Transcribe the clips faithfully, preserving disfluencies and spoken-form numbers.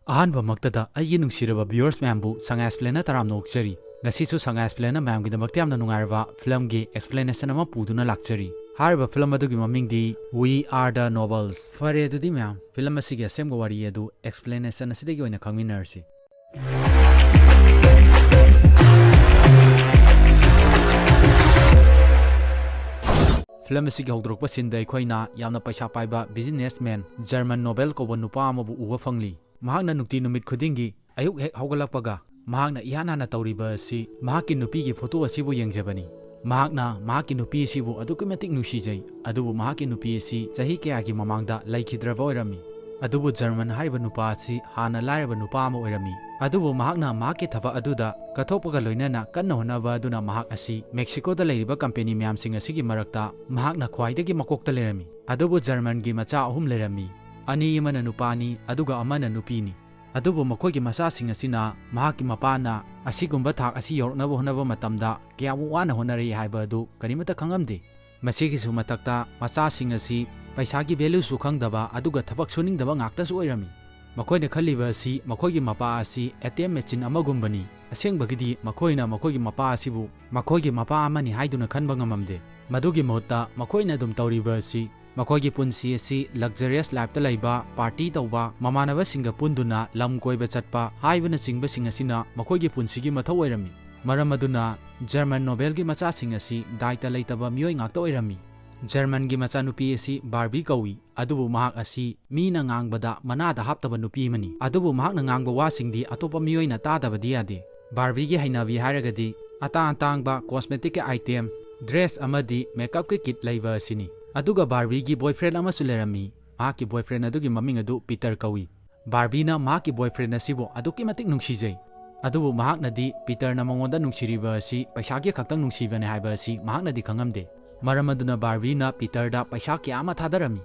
ꯑꯍꯥꯟꯕꯃꯛꯇꯗ ꯑꯩꯒꯤ ꯅꯨꯡꯁꯤꯔꯕ viewers ꯃꯌꯥꯝꯕꯨ ꯁꯉꯥꯏ Explainꯅ ꯇꯔꯥꯝꯅ ꯑꯣꯛꯆꯔꯤ꯫ ꯉꯁꯤꯁꯨ ꯁꯉꯥꯏ Explainꯅ ꯃꯌꯥꯝꯒꯤꯗꯃꯛꯇ ꯌꯥꯝꯅ ꯅꯨꯡꯉꯥꯏꯔꯕ filmꯒꯤ explanation ꯑꯃ ꯄꯨꯗꯨꯅ ꯂꯥꯛꯆꯔꯤ꯫ ꯍꯥꯏꯔꯤꯕ film ꯑꯗꯨꯒꯤ ꯃꯃꯤꯡꯗꯤ We Are The Nobles꯫ ꯐꯔꯦ, ꯑꯗꯨꯗꯤ ꯃꯌꯥꯝ, film ꯑꯁꯤꯒꯤ ꯑꯁꯦꯡꯕ ꯋꯥꯔꯤ ꯑꯗꯨ explanation ꯑꯁꯤꯗꯒꯤ ꯑꯣꯏꯅ ꯈꯪꯃꯤꯟꯅꯔꯁꯤ꯫ Film ꯑꯁꯤꯒꯤ ꯍꯧꯗꯣꯔꯛꯄ sceneꯗ ꯑꯩꯈꯣꯏꯅ ꯌꯥꯝꯅ ꯄꯩꯁꯥ ꯄꯥꯏꯕ businessman German Noble ꯀꯧꯕ ꯅꯨꯄꯥ ꯑꯃꯕꯨ ꯎꯕ ꯐꯪꯂꯤ꯫ ꯃꯍꯥꯛꯅ ꯅꯨꯡꯇꯤ ꯅꯨꯃꯤꯠ ꯈꯨꯗꯤꯡꯒꯤ ꯑꯌꯨꯛ ꯍꯦꯛ ꯍꯧꯒꯠꯂꯛꯄꯒ ꯃꯍꯥꯛꯅ ꯏꯍꯥꯟ ꯍꯥꯟꯅ ꯇꯧꯔꯤꯕ ꯑꯁꯤ ꯃꯍꯥꯛꯀꯤ ꯅꯨꯄꯤꯒꯤ photo ꯑꯁꯤꯕꯨ ꯌꯦꯡꯖꯕꯅꯤ꯫ ꯃꯍꯥꯛꯅ ꯃꯍꯥꯛꯀꯤ ꯅꯨꯄꯤ ꯑꯁꯤꯕꯨ ꯑꯗꯨꯛꯀꯤ ꯃꯇꯤꯛ ꯅꯨꯡꯁꯤꯖꯩ, ꯑꯗꯨꯕꯨ ꯃꯍꯥꯛꯀꯤ ꯅꯨꯄꯤ ꯑꯁꯤ ꯆꯍꯤ ꯀꯌꯥꯒꯤ ꯃꯃꯥꯡꯗ ꯂꯩꯈꯤꯗ꯭ꯔꯕ ꯑꯣꯏꯔꯝꯃꯤ꯫ ꯑꯗꯨꯕꯨ German ꯍꯥꯏꯔꯤꯕ ꯅꯨꯄꯥ ꯑꯁꯤ ꯍꯥꯟꯅ ꯂꯥꯏꯔꯕ ꯅꯨꯄꯥ ꯑꯃ ꯑꯣꯏꯔꯝꯃꯤ, ꯑꯗꯨꯕꯨ ꯃꯍꯥꯛꯅ ꯃꯍꯥꯛꯀꯤ ꯊꯕꯛ ꯑꯗꯨꯗ ꯀꯠꯊꯣꯛꯄꯒ ꯂꯣꯏꯅꯅ ꯀꯟꯅ ꯍꯣꯠꯅꯕ ꯑꯗꯨꯅ ꯃꯍꯥꯛ ꯑꯁꯤ Mexicoꯗ ꯂꯩꯔꯤꯕ company ꯃꯌꯥꯝꯁꯤꯡ ꯑꯁꯤꯒꯤ ꯃꯔꯛꯇ ꯃꯍꯥꯛꯅ ꯈ꯭ꯋꯥꯏꯗꯒꯤ ꯃꯀꯣꯛꯇ ꯂꯩꯔꯝꯃꯤ꯫ ꯑꯗꯨꯕꯨ Germanꯒꯤ ꯃꯆꯥ ꯑꯍꯨꯝ ꯂꯩꯔꯝꯃꯤ, ꯑꯅꯤ ꯑꯃꯅ ꯅꯨꯄꯥꯅꯤ ꯑꯗꯨꯒ ꯑꯃꯅ ꯅꯨꯄꯤꯅꯤ꯫ ꯑꯗꯨꯕꯨ ꯃꯈꯣꯏꯒꯤ ꯃꯆꯥꯁꯤꯡ ꯑꯁꯤꯅ ꯃꯍꯥꯛꯀꯤ ꯃꯄꯥꯅ ꯑꯁꯤꯒꯨꯝꯕ ꯊꯥꯛ ꯑꯁꯤ ꯌꯧꯔꯛꯅꯕ ꯍꯣꯠꯅꯕ ꯃꯇꯝꯗ ꯀꯌꯥꯃꯨꯛ ꯋꯥꯅ ꯍꯣꯠꯅꯔꯛꯏ ꯍꯥꯏꯕ ꯑꯗꯨ ꯀꯔꯤꯃꯠꯇ ꯈꯪꯉꯝꯗꯦ꯫ ꯃꯁꯤꯒꯤꯁꯨ ꯃꯊꯛꯇ ꯃꯆꯥꯁꯤꯡ ꯑꯁꯤ ꯄꯩꯁꯥꯒꯤ valueꯁꯨ ꯈꯪꯗꯕ ꯑꯗꯨꯒ ꯊꯕꯛ ꯁꯨꯅꯤꯡꯗꯕ ꯉꯥꯛꯇꯁꯨ ꯑꯣꯏꯔꯝꯃꯤ꯫ ꯃꯈꯣꯏꯅ ꯈꯜꯂꯤꯕ ꯑꯁꯤ ꯃꯈꯣꯏꯒꯤ ꯃꯄꯥ ꯑꯁꯤ ATM machine ꯑꯃꯒꯨꯝꯕꯅꯤ꯫ ꯑꯁꯦꯡꯕꯒꯤꯗꯤ ꯃꯈꯣꯏꯅ ꯃꯈꯣꯏꯒꯤ ꯃꯄꯥ ꯑꯁꯤꯕꯨ ꯃꯈꯣꯏꯒꯤ ꯃꯄꯥ ꯑꯃꯅꯤ ꯍꯥꯏꯗꯨꯅ ꯈꯟꯕ ꯉꯝꯃꯝꯗꯦ꯫ ꯃꯗꯨꯒꯤ ꯃꯍꯨꯠꯇ ꯃꯈꯣꯏꯅ ꯑꯗꯨꯝ ꯇꯧꯔꯤꯕ ꯑꯁꯤ ꯃꯈꯣꯏꯒꯤ ꯄꯨꯟꯁꯤ ꯑꯁꯤ luxurious lifeꯇ ꯂꯩꯕ, party ꯇꯧꯕ, ꯃꯃꯥꯟꯅꯕꯁꯤꯡꯒ ꯄꯨꯟꯗꯨꯅ ꯂꯝ ꯀꯣꯏꯕ ꯆꯠꯄ ꯍꯥꯏꯕꯅꯆꯤꯡꯕꯁꯤꯡ ꯑꯁꯤꯅ ꯃꯈꯣꯏꯒꯤ ꯄꯨꯟꯁꯤꯒꯤ ꯃꯊꯧ ꯑꯣꯏꯔꯝꯃꯤ꯫ ꯃꯔꯝ ꯑꯗꯨꯅ German Nobleꯒꯤ ꯃꯆꯥꯁꯤꯡ ꯑꯁꯤ ꯗꯥꯏꯇ ꯂꯩꯇꯕ ꯃꯤꯑꯣꯏ ꯉꯥꯛꯇ ꯑꯣꯏꯔꯝꯃꯤ꯫ Germanꯒꯤ ꯃꯆꯥꯅꯨꯄꯤ ꯑꯁꯤ Barbie ꯀꯧꯏ, ꯑꯗꯨꯕꯨ ꯃꯍꯥꯛ ꯑꯁꯤ ꯃꯤꯅ ꯉꯥꯡꯕꯗ ꯃꯅꯥꯗ ꯍꯥꯞꯇꯕ ꯅꯨꯄꯤ ꯑꯃꯅꯤ꯫ ꯑꯗꯨꯕꯨ ꯃꯍꯥꯛꯅ ꯉꯥꯡꯕ ꯋꯥꯁꯤꯡꯗꯤ ꯑꯇꯣꯞꯄ ꯃꯤꯑꯣꯏꯅ ꯇꯥꯗꯕꯗꯤ ꯌꯥꯗꯦ꯫ Barbieꯒꯤ ꯍꯩꯅꯕꯤ ꯍꯥꯏꯔꯒꯗꯤ ꯑꯇꯥꯡ ꯑꯇꯥꯡꯕ cosmeticꯀꯤ item, dress ꯑꯃꯗꯤ makeupꯀꯤ kit ꯂꯩꯕ ꯑꯁꯤꯅꯤ꯫ ꯑꯗꯨꯒ Barbieꯒꯤ boyfriend ꯑꯃꯁꯨ ꯂꯩꯔꯝꯃꯤ꯫ ꯃꯍꯥꯛꯀꯤ boyfriend ꯑꯗꯨꯒꯤ ꯃꯃꯤꯡ ꯑꯗꯨ Peter ꯀꯧꯏ꯫ Barbieꯅ ꯃꯍꯥꯛꯀꯤ boyfriend ꯑꯁꯤꯕꯨ ꯑꯗꯨꯛꯀꯤ ꯃꯇꯤꯛ ꯅꯨꯡꯁꯤꯖꯩ꯫ ꯑꯗꯨꯕꯨ ꯃꯍꯥꯛꯅꯗꯤ Peterꯅ ꯃꯉꯣꯟꯗ ꯅꯨꯡꯁꯤꯔꯤꯕ ꯑꯁꯤ ꯄꯩꯁꯥꯒꯤ ꯈꯛꯇꯪ ꯅꯨꯡꯁꯤꯕꯅꯤ ꯍꯥꯏꯕ ꯑꯁꯤ ꯃꯍꯥꯛꯅꯗꯤ ꯈꯪꯉꯝꯗꯦ꯫ ꯃꯔꯝ ꯑꯗꯨꯅ Barbieꯅ Peterꯗ ꯄꯩꯁꯥ ꯀꯌꯥ ꯑꯃ ꯊꯥꯗꯔꯝꯃꯤ꯫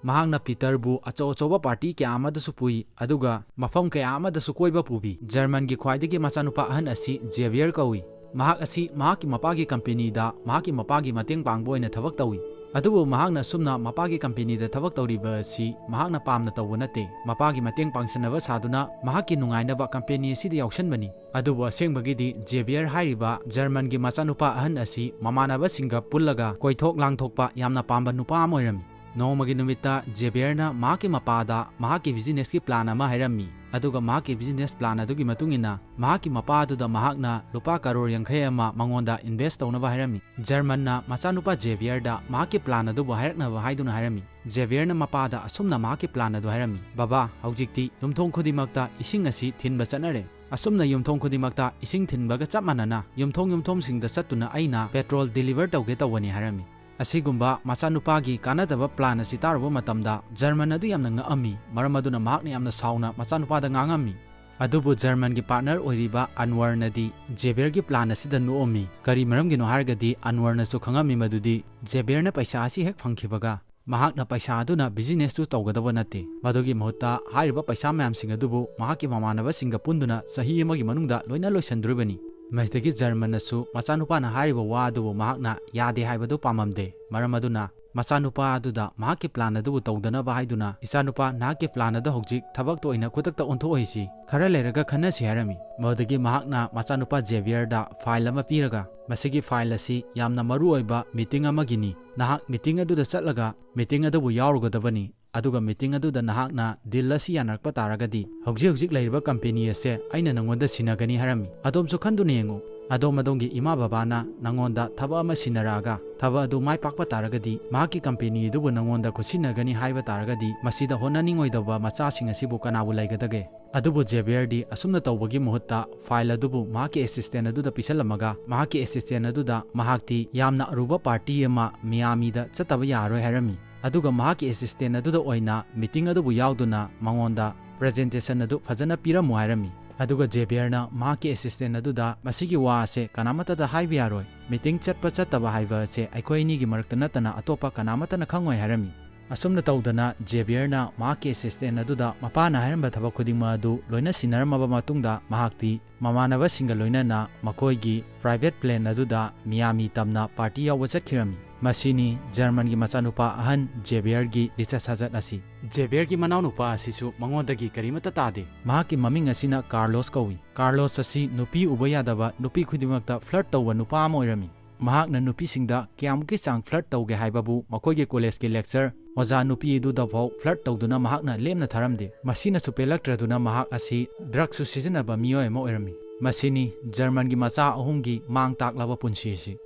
ꯃꯍꯥꯛꯅ Peterꯕꯨ ꯑꯆꯧ ꯑꯆꯧꯕ party ꯀꯌꯥ ꯑꯃꯗꯁꯨ ꯄꯨꯏ, ꯑꯗꯨꯒ ꯃꯐꯝ ꯀꯌꯥ ꯑꯃꯗꯁꯨ ꯀꯣꯏꯕ ꯄꯨꯕꯤ꯫ Germanꯒꯤ ꯈ꯭ꯋꯥꯏꯗꯒꯤ ꯃꯆꯥꯅꯨꯄꯥ ꯑꯍꯟ ꯑꯁꯤ Xavier ꯀꯧꯏ꯫ ꯃꯍꯥꯛ ꯑꯁꯤ ꯃꯍꯥꯛꯀꯤ ꯃꯄꯥꯒꯤ companyꯗ ꯃꯍꯥꯛꯀꯤ ꯃꯄꯥꯒꯤ ꯃꯇꯦꯡ ꯄꯥꯡꯕ ꯑꯣꯏꯅ ꯊꯕꯛ ꯇꯧꯏ꯫ ꯑꯗꯨꯕꯨ ꯃꯍꯥꯛꯅ ꯑꯁꯨꯝꯅ ꯃꯄꯥꯒꯤ ꯀꯝꯄꯦꯅꯤꯗ ꯊꯕꯛ ꯇꯧꯔꯤꯕ ꯑꯁꯤ ꯃꯍꯥꯛꯅ ꯄꯥꯝꯅ ꯇꯧꯕ ꯅꯠꯇꯦ꯫ ꯃꯄꯥꯒꯤ ꯃꯇꯦꯡ ꯄꯥꯡꯁꯤꯟꯅꯕ ꯁꯥꯗꯨꯅ ꯃꯍꯥꯛꯀꯤ ꯅꯨꯡꯉꯥꯏꯅꯕ ꯀꯝꯄꯦꯅꯤ ꯑꯁꯤꯗ ꯌꯥꯎꯁꯟꯕꯅꯤ꯫ ꯑꯗꯨꯕꯨ ꯑꯁꯦꯡꯕꯒꯤꯗꯤ ꯖꯦꯕꯤꯌꯔ ꯍꯥꯏꯔꯤꯕ ꯖꯔꯃꯟꯒꯤ ꯃꯆꯥꯅꯨꯄꯥ ꯑꯍꯟ ꯑꯁꯤ ꯃꯃꯥꯟꯅꯕꯁꯤꯡꯒ ꯄꯨꯜꯂꯒ ꯀꯣꯏꯊꯣꯛ ꯂꯥꯡꯊꯣꯛꯄ ꯌꯥꯝꯅ ꯄꯥꯝꯕ ꯅꯨꯄꯥ ꯑꯃ ꯑꯣꯏꯔꯝꯃꯤ꯫ ꯅꯣꯡꯃꯒꯤ ꯅꯨꯃꯤꯠꯇ ꯖꯦꯕꯤꯌꯔꯅ ꯃꯍꯥꯛꯀꯤ ꯃꯄꯥꯗ ꯃꯍꯥꯛꯀꯤ ꯕꯤꯖꯤꯅꯦꯁꯀꯤ ꯄ꯭ꯂꯥꯟ ꯑꯃ ꯍꯥꯏꯔꯝꯃꯤ, ꯑꯗꯨꯒ ꯃꯍꯥꯛꯀꯤ ꯕꯤꯖꯤꯅꯦꯁ ꯄ꯭ꯂꯥꯟ ꯑꯗꯨꯒꯤ ꯃꯇꯨꯡ ꯏꯟꯅ ꯃꯍꯥꯛꯀꯤ ꯃꯄꯥ ꯑꯗꯨꯗ ꯃꯍꯥꯛꯅ ꯂꯨꯄꯥ ꯀꯔꯣꯔ ꯌꯥꯡꯈꯩ ꯑꯃ ꯃꯉꯣꯟꯗ ꯏꯟꯚꯦꯁ ꯇꯧꯅꯕ ꯍꯥꯏꯔꯝꯃꯤ꯫ ꯖꯔꯃꯟꯅ ꯃꯆꯥꯅꯨꯄꯥ ꯖꯦꯕꯤꯌꯔꯗ ꯃꯍꯥꯛꯀꯤ ꯄ꯭ꯂꯥꯟ ꯑꯗꯨꯕꯨ ꯍꯥꯏꯔꯛꯅꯕ ꯍꯥꯏꯗꯨꯅ ꯍꯥꯏꯔꯝꯃꯤ꯫ ꯖꯦꯕꯤꯌꯔꯅ ꯃꯄꯥꯗ ꯑꯁꯨꯝꯅ ꯃꯍꯥꯛꯀꯤ ꯄ꯭ꯂꯥꯟ ꯑꯗꯨ ꯍꯥꯏꯔꯝꯃꯤ, "ꯕꯕꯥ, ꯍꯧꯖꯤꯛꯇꯤ ꯌꯨꯝꯊꯣꯡ ꯈꯨꯗꯤꯡꯃꯛꯇ ꯏꯁꯤꯡ ꯑꯁꯤ ꯊꯤꯟꯕ ꯆꯠꯅꯔꯦ꯫ ꯑꯁꯨꯝꯅ ꯌꯨꯝꯊꯣꯡ ꯈꯨꯗꯤꯡꯃꯛꯇ ꯏꯁꯤꯡ ꯊꯤꯟꯕꯒ ꯆꯞ ꯃꯥꯟꯅꯅ ꯌꯨꯝꯊꯣꯡ ꯌꯨꯝꯊꯣꯡꯁꯤꯡꯗ ꯆꯠꯇꯨꯅ ꯑꯩꯅ ꯄꯦꯇ꯭ꯔꯣꯜ ꯗꯤꯂꯤꯚꯔ ꯇꯧꯒꯦ ꯇꯧꯕꯅꯤ" ꯍꯥꯏꯔꯝꯃꯤ꯫ ꯑꯁꯤꯒꯨꯝꯕ ꯃꯆꯥꯅꯨꯄꯥꯒꯤ ꯀꯥꯟꯅꯗꯕ ꯄ꯭ꯂꯥꯟ ꯑꯁꯤ ꯇꯥꯔꯨꯕ ꯃꯇꯝꯗ ꯖꯔꯃꯟ ꯑꯗꯨ ꯌꯥꯝꯅ ꯉꯛꯑꯝꯃꯤ, ꯃꯔꯝ ꯑꯗꯨꯅ ꯃꯍꯥꯛꯅ ꯌꯥꯝꯅ ꯁꯥꯎꯅ ꯃꯆꯥꯅꯨꯄꯥꯗ ꯉꯥꯡꯉꯝꯃꯤ꯫ ꯑꯗꯨꯕꯨ ꯖꯔꯃꯟꯒꯤ ꯄꯥꯔꯠꯅꯔ ꯑꯣꯏꯔꯤꯕ ꯑꯟꯋꯔꯅꯗꯤ ꯖꯦꯕꯤꯌꯔꯒꯤ ꯄ꯭ꯂꯥꯟ ꯑꯁꯤꯗ ꯅꯣꯛꯑꯝꯃꯤ꯫ ꯀꯔꯤ ꯃꯔꯝꯒꯤꯅꯣ ꯍꯥꯏꯔꯒꯗꯤ ꯑꯟꯋꯔꯅꯁꯨ ꯈꯪꯉꯝꯃꯤ ꯃꯗꯨꯗꯤ ꯖꯦꯕꯤꯌꯔꯅ ꯄꯩꯁꯥ ꯑꯁꯤ ꯍꯦꯛ ꯐꯪꯈꯤꯕꯒ ꯃꯍꯥꯛꯅ ꯄꯩꯁꯥ ꯑꯗꯨꯅ ꯕꯤꯖꯤꯅꯦꯁꯇꯨ ꯇꯧꯒꯗꯕ ꯅꯠꯇꯦ꯫ ꯃꯗꯨꯒꯤ ꯃꯍꯨꯠꯇ ꯍꯥꯏꯔꯤꯕ ꯄꯩꯁꯥ ꯃꯌꯥꯝꯁꯤꯡ ꯑꯗꯨꯕꯨ ꯃꯍꯥꯛꯀꯤ ꯃꯃꯥꯟꯅꯕꯁꯤꯡꯒ ꯄꯨꯟꯗꯨꯅ ꯆꯍꯤ ꯑꯃꯒꯤ ꯃꯅꯨꯡꯗ ꯂꯣꯏꯅ ꯂꯣꯏꯁꯤꯟꯗꯣꯔꯤꯕꯅꯤ꯫ ꯃꯁꯤꯗꯒꯤ ꯖꯔꯃꯟꯅꯁꯨ ꯃꯆꯥꯅꯨꯄꯥꯅ ꯍꯥꯏꯔꯤꯕ ꯋꯥ ꯑꯗꯨꯕꯨ ꯃꯍꯥꯛꯅ ꯌꯥꯗꯦ ꯍꯥꯏꯕꯗꯨ ꯄꯥꯝꯃꯝꯗꯦ꯫ ꯃꯔꯝ ꯑꯗꯨꯅ ꯃꯆꯥꯅꯨꯄꯥ ꯑꯗꯨꯗ ꯃꯍꯥꯛꯀꯤ ꯄ꯭ꯂꯥꯟ ꯑꯗꯨꯕꯨ ꯇꯧꯗꯅꯕ ꯍꯥꯏꯗꯨꯅ, "ꯏꯆꯥꯅꯨꯄꯥ, ꯅꯍꯥꯛꯀꯤ ꯄ꯭ꯂꯥꯟ ꯑꯗꯨ ꯍꯧꯖꯤꯛ ꯊꯕꯛꯇ ꯑꯣꯏꯅ ꯈꯨꯗꯛꯇ ꯑꯣꯟꯊꯣꯛꯍꯩꯁꯤ꯫ ꯈꯔ ꯂꯩꯔꯒ ꯈꯟꯅꯁꯤ" ꯍꯥꯏꯔꯝꯃꯤ꯫ ꯃꯗꯨꯗꯒꯤ ꯃꯍꯥꯛꯅ ꯃꯆꯥꯅꯨꯄꯥ ꯖꯦꯕꯤꯌꯔꯗ ꯐꯥꯏꯜ ꯑꯃ ꯄꯤꯔꯒ, "ꯃꯁꯤꯒꯤ ꯐꯥꯏꯜ ꯑꯁꯤ ꯌꯥꯝꯅ ꯃꯔꯨ ꯑꯣꯏꯕ ꯃꯤꯇꯤꯡ ꯑꯃꯒꯤꯅꯤ꯫ ꯅꯍꯥꯛ ꯃꯤꯇꯤꯡ ꯑꯗꯨꯗ ꯆꯠꯂꯒ ꯃꯤꯇꯤꯡ ꯑꯗꯨꯕꯨ ꯌꯥꯎꯔꯨꯒꯗꯕꯅꯤ꯫ ꯑꯗꯨꯒ ꯃꯤꯇꯤꯡ ꯑꯗꯨꯗ ꯅꯍꯥꯛꯅ ꯗꯤꯜ ꯑꯁꯤ ꯌꯥꯅꯔꯛꯄ ꯇꯥꯔꯒꯗꯤ ꯍꯧꯖꯤꯛ ꯍꯧꯖꯤꯛ ꯂꯩꯔꯤꯕ ꯀꯝꯄꯦꯅꯤ ꯑꯁꯦ ꯑꯩꯅ ꯅꯪꯉꯣꯟꯗ ꯁꯤꯟꯅꯒꯅꯤ" ꯍꯥꯏꯔꯝꯃꯤ꯫ ꯑꯗꯣꯝꯁꯨ ꯈꯟꯗꯨꯅ ꯌꯦꯡꯉꯨ, ꯑꯗꯣꯝ ꯑꯗꯣꯝꯒꯤ ꯏꯃꯥ ꯕꯕꯥꯅ ꯅꯪꯉꯣꯟꯗ ꯊꯕꯛ ꯑꯃ ꯁꯤꯟꯅꯔꯛꯑꯒ ꯊꯕꯛ ꯑꯗꯨ ꯃꯥꯏ ꯄꯥꯛꯄ ꯇꯥꯔꯒꯗꯤ, ꯃꯍꯥꯛꯀꯤ ꯀꯝꯄꯦꯅꯤ ꯑꯗꯨꯕꯨ ꯅꯪꯉꯣꯟꯗ ꯈꯨꯠꯁꯤꯟꯅꯒꯅꯤ ꯍꯥꯏꯕ ꯇꯥꯔꯒꯗꯤ, ꯃꯁꯤꯗ ꯍꯣꯠꯅꯅꯤꯡꯉꯣꯏꯗꯕ ꯃꯆꯥꯁꯤꯡ ꯑꯁꯤꯕꯨ ꯀꯅꯥꯕꯨ ꯂꯩꯒꯗꯒꯦ? ꯑꯗꯨꯕꯨ ꯖꯦꯕꯤꯌꯔꯗꯤ ꯑꯁꯨꯝꯅ ꯇꯧꯕꯒꯤ ꯃꯍꯨꯠꯇ ꯐꯥꯏꯜ ꯑꯗꯨꯕꯨ ꯃꯍꯥꯛꯀꯤ ꯑꯦꯁꯤꯁꯇꯦꯟ ꯑꯗꯨꯗ ꯄꯤꯁꯜꯂꯝꯃꯒ, ꯃꯍꯥꯛꯀꯤ ꯑꯦꯁꯤꯁꯇꯦꯟ ꯑꯗꯨꯗ ꯃꯍꯥꯛꯇꯤ ꯌꯥꯝꯅ ꯑꯔꯨꯕ ꯄꯥꯔꯇꯤ ꯑꯃ ꯃꯤꯌꯥꯃꯤꯗ ꯆꯠꯇꯕ ꯌꯥꯔꯣꯏ ꯍꯥꯏꯔꯝꯃꯤ꯫ ꯑꯗꯨꯒ ꯃꯍꯥꯛꯀꯤ ꯑꯦꯁꯤꯁꯇꯦꯟ ꯑꯗꯨꯗ ꯑꯣꯏꯅ ꯃꯤꯇꯤꯡ ꯑꯗꯨꯕꯨ ꯌꯥꯎꯗꯨꯅ ꯃꯉꯣꯟꯗ ꯄ꯭ꯔꯖꯦꯟꯇꯦꯁꯟ ꯑꯗꯨ ꯐꯖꯅ ꯄꯤꯔꯝꯃꯨ ꯍꯥꯏꯔꯝꯃꯤ꯫ ꯑꯗꯨꯒ ꯖꯦꯕꯤꯌꯔꯅ ꯃꯍꯥꯛꯀꯤ ꯑꯦꯁꯤꯁꯇꯦꯟ ꯑꯗꯨꯗ ꯃꯁꯤꯒꯤ ꯋꯥ ꯑꯁꯦ ꯀꯅꯥꯃꯠꯇꯗ ꯍꯥꯏꯕ ꯌꯥꯔꯣꯏ, ꯃꯤꯇꯤꯡ ꯆꯠꯄ ꯆꯠꯇꯕ ꯍꯥꯏꯕ ꯑꯁꯦ ꯑꯩꯈꯣꯏ ꯑꯅꯤꯒꯤ ꯃꯔꯛꯇ ꯅꯠꯇꯅ ꯑꯇꯣꯞꯄ ꯀꯅꯥꯃꯠꯇꯅ ꯈꯪꯉꯣꯏ ꯍꯥꯏꯔꯝꯃꯤ꯫ ꯑꯁꯨꯝꯅ ꯇꯧꯗꯅ ꯖꯦꯕꯤꯌꯔꯅ ꯃꯍꯥꯛꯀꯤ ꯑꯦꯁꯤꯁꯇꯦꯟ ꯑꯗꯨꯗ ꯃꯄꯥꯅ ꯍꯥꯏꯔꯝꯕ ꯊꯕꯛ ꯈꯨꯗꯤꯡꯃꯛ ꯑꯗꯨ ꯂꯣꯏꯅ ꯁꯤꯟꯅꯔꯝꯃꯕ ꯃꯇꯨꯡꯗ, ꯃꯍꯥꯛꯇꯤ ꯃꯃꯥꯟꯅꯕꯁꯤꯡꯒ ꯂꯣꯏꯅꯅ ꯃꯈꯣꯏꯒꯤ ꯄ꯭ꯔꯥꯏꯚꯦꯠ ꯄ꯭ꯂꯦꯟ ꯑꯗꯨꯗ ꯃꯤꯌꯥꯃꯤ ꯇꯝꯅ ꯄꯥꯔꯇꯤ ꯌꯥꯎꯕ ꯆꯠꯈꯤꯔꯝꯃꯤ꯫ ꯃꯁꯤꯅꯤ ꯖꯔꯃꯟꯒꯤ ꯃꯆꯥꯅꯨꯄꯥ ꯑꯍꯟ ꯖꯦꯕꯤꯌꯔꯒꯤ ꯂꯤꯆꯠ ꯁꯥꯖꯠ ꯑꯁꯤ꯫ ꯖꯦꯕꯤꯌꯔꯒꯤ ꯃꯅꯥꯎꯅꯨꯄꯥ ꯑꯁꯤꯁꯨ ꯃꯉꯣꯟꯗꯒꯤ ꯀꯔꯤꯃꯠꯇ ꯇꯥꯗꯦ꯫ ꯃꯍꯥꯛꯀꯤ ꯃꯃꯤꯡ ꯑꯁꯤꯅ ꯀꯥꯔꯂꯣꯁ ꯀꯧꯏ꯫ ꯀꯥꯔꯂꯣꯁ ꯑꯁꯤ ꯅꯨꯄꯤ ꯎꯕ ꯌꯥꯗꯕ, ꯅꯨꯄꯤ ꯈꯨꯗꯤꯡꯃꯛꯇ ꯐ꯭ꯂꯔꯠ ꯇꯧꯕ ꯅꯨꯄꯥ ꯑꯃ ꯑꯣꯏꯔꯝꯃꯤ꯫ ꯃꯍꯥꯛꯅ ꯅꯨꯄꯤꯁꯤꯡꯗ ꯀꯌꯥꯃꯨꯛꯀꯤ ꯆꯥꯡ ꯐ꯭ꯂꯔꯠ ꯇꯧꯒꯦ ꯍꯥꯏꯕꯕꯨ ꯃꯈꯣꯏꯒꯤ ꯀꯣꯂꯦꯖꯀꯤ ꯂꯦꯛꯆꯔ ꯑꯣꯖꯥ ꯅꯨꯄꯤ ꯑꯗꯨꯗꯐꯥꯎ ꯐ꯭ꯂꯔꯠ ꯇꯧꯗꯨꯅ ꯃꯍꯥꯛꯅ ꯂꯦꯝꯅ ꯊꯥꯔꯝꯗꯦ꯫ ꯃꯁꯤꯅꯁꯨ ꯄꯦꯜꯂꯛꯇ꯭ꯔꯗꯨꯅ ꯃꯍꯥꯛ ꯑꯁꯤ ꯗ꯭ꯔꯒꯁꯨ ꯁꯤꯖꯤꯟꯅꯕ ꯃꯤꯑꯣꯏ ꯑꯃ ꯑꯣꯏꯔꯝꯃꯤ꯫ ꯃꯁꯤꯅꯤ ꯖꯔꯃꯟꯒꯤ ꯃꯆꯥ ꯑꯍꯨꯝꯒꯤ ꯃꯥꯡ ꯇꯥꯛꯂꯕ ꯄꯨꯟꯁꯤ ꯑꯁꯤ꯫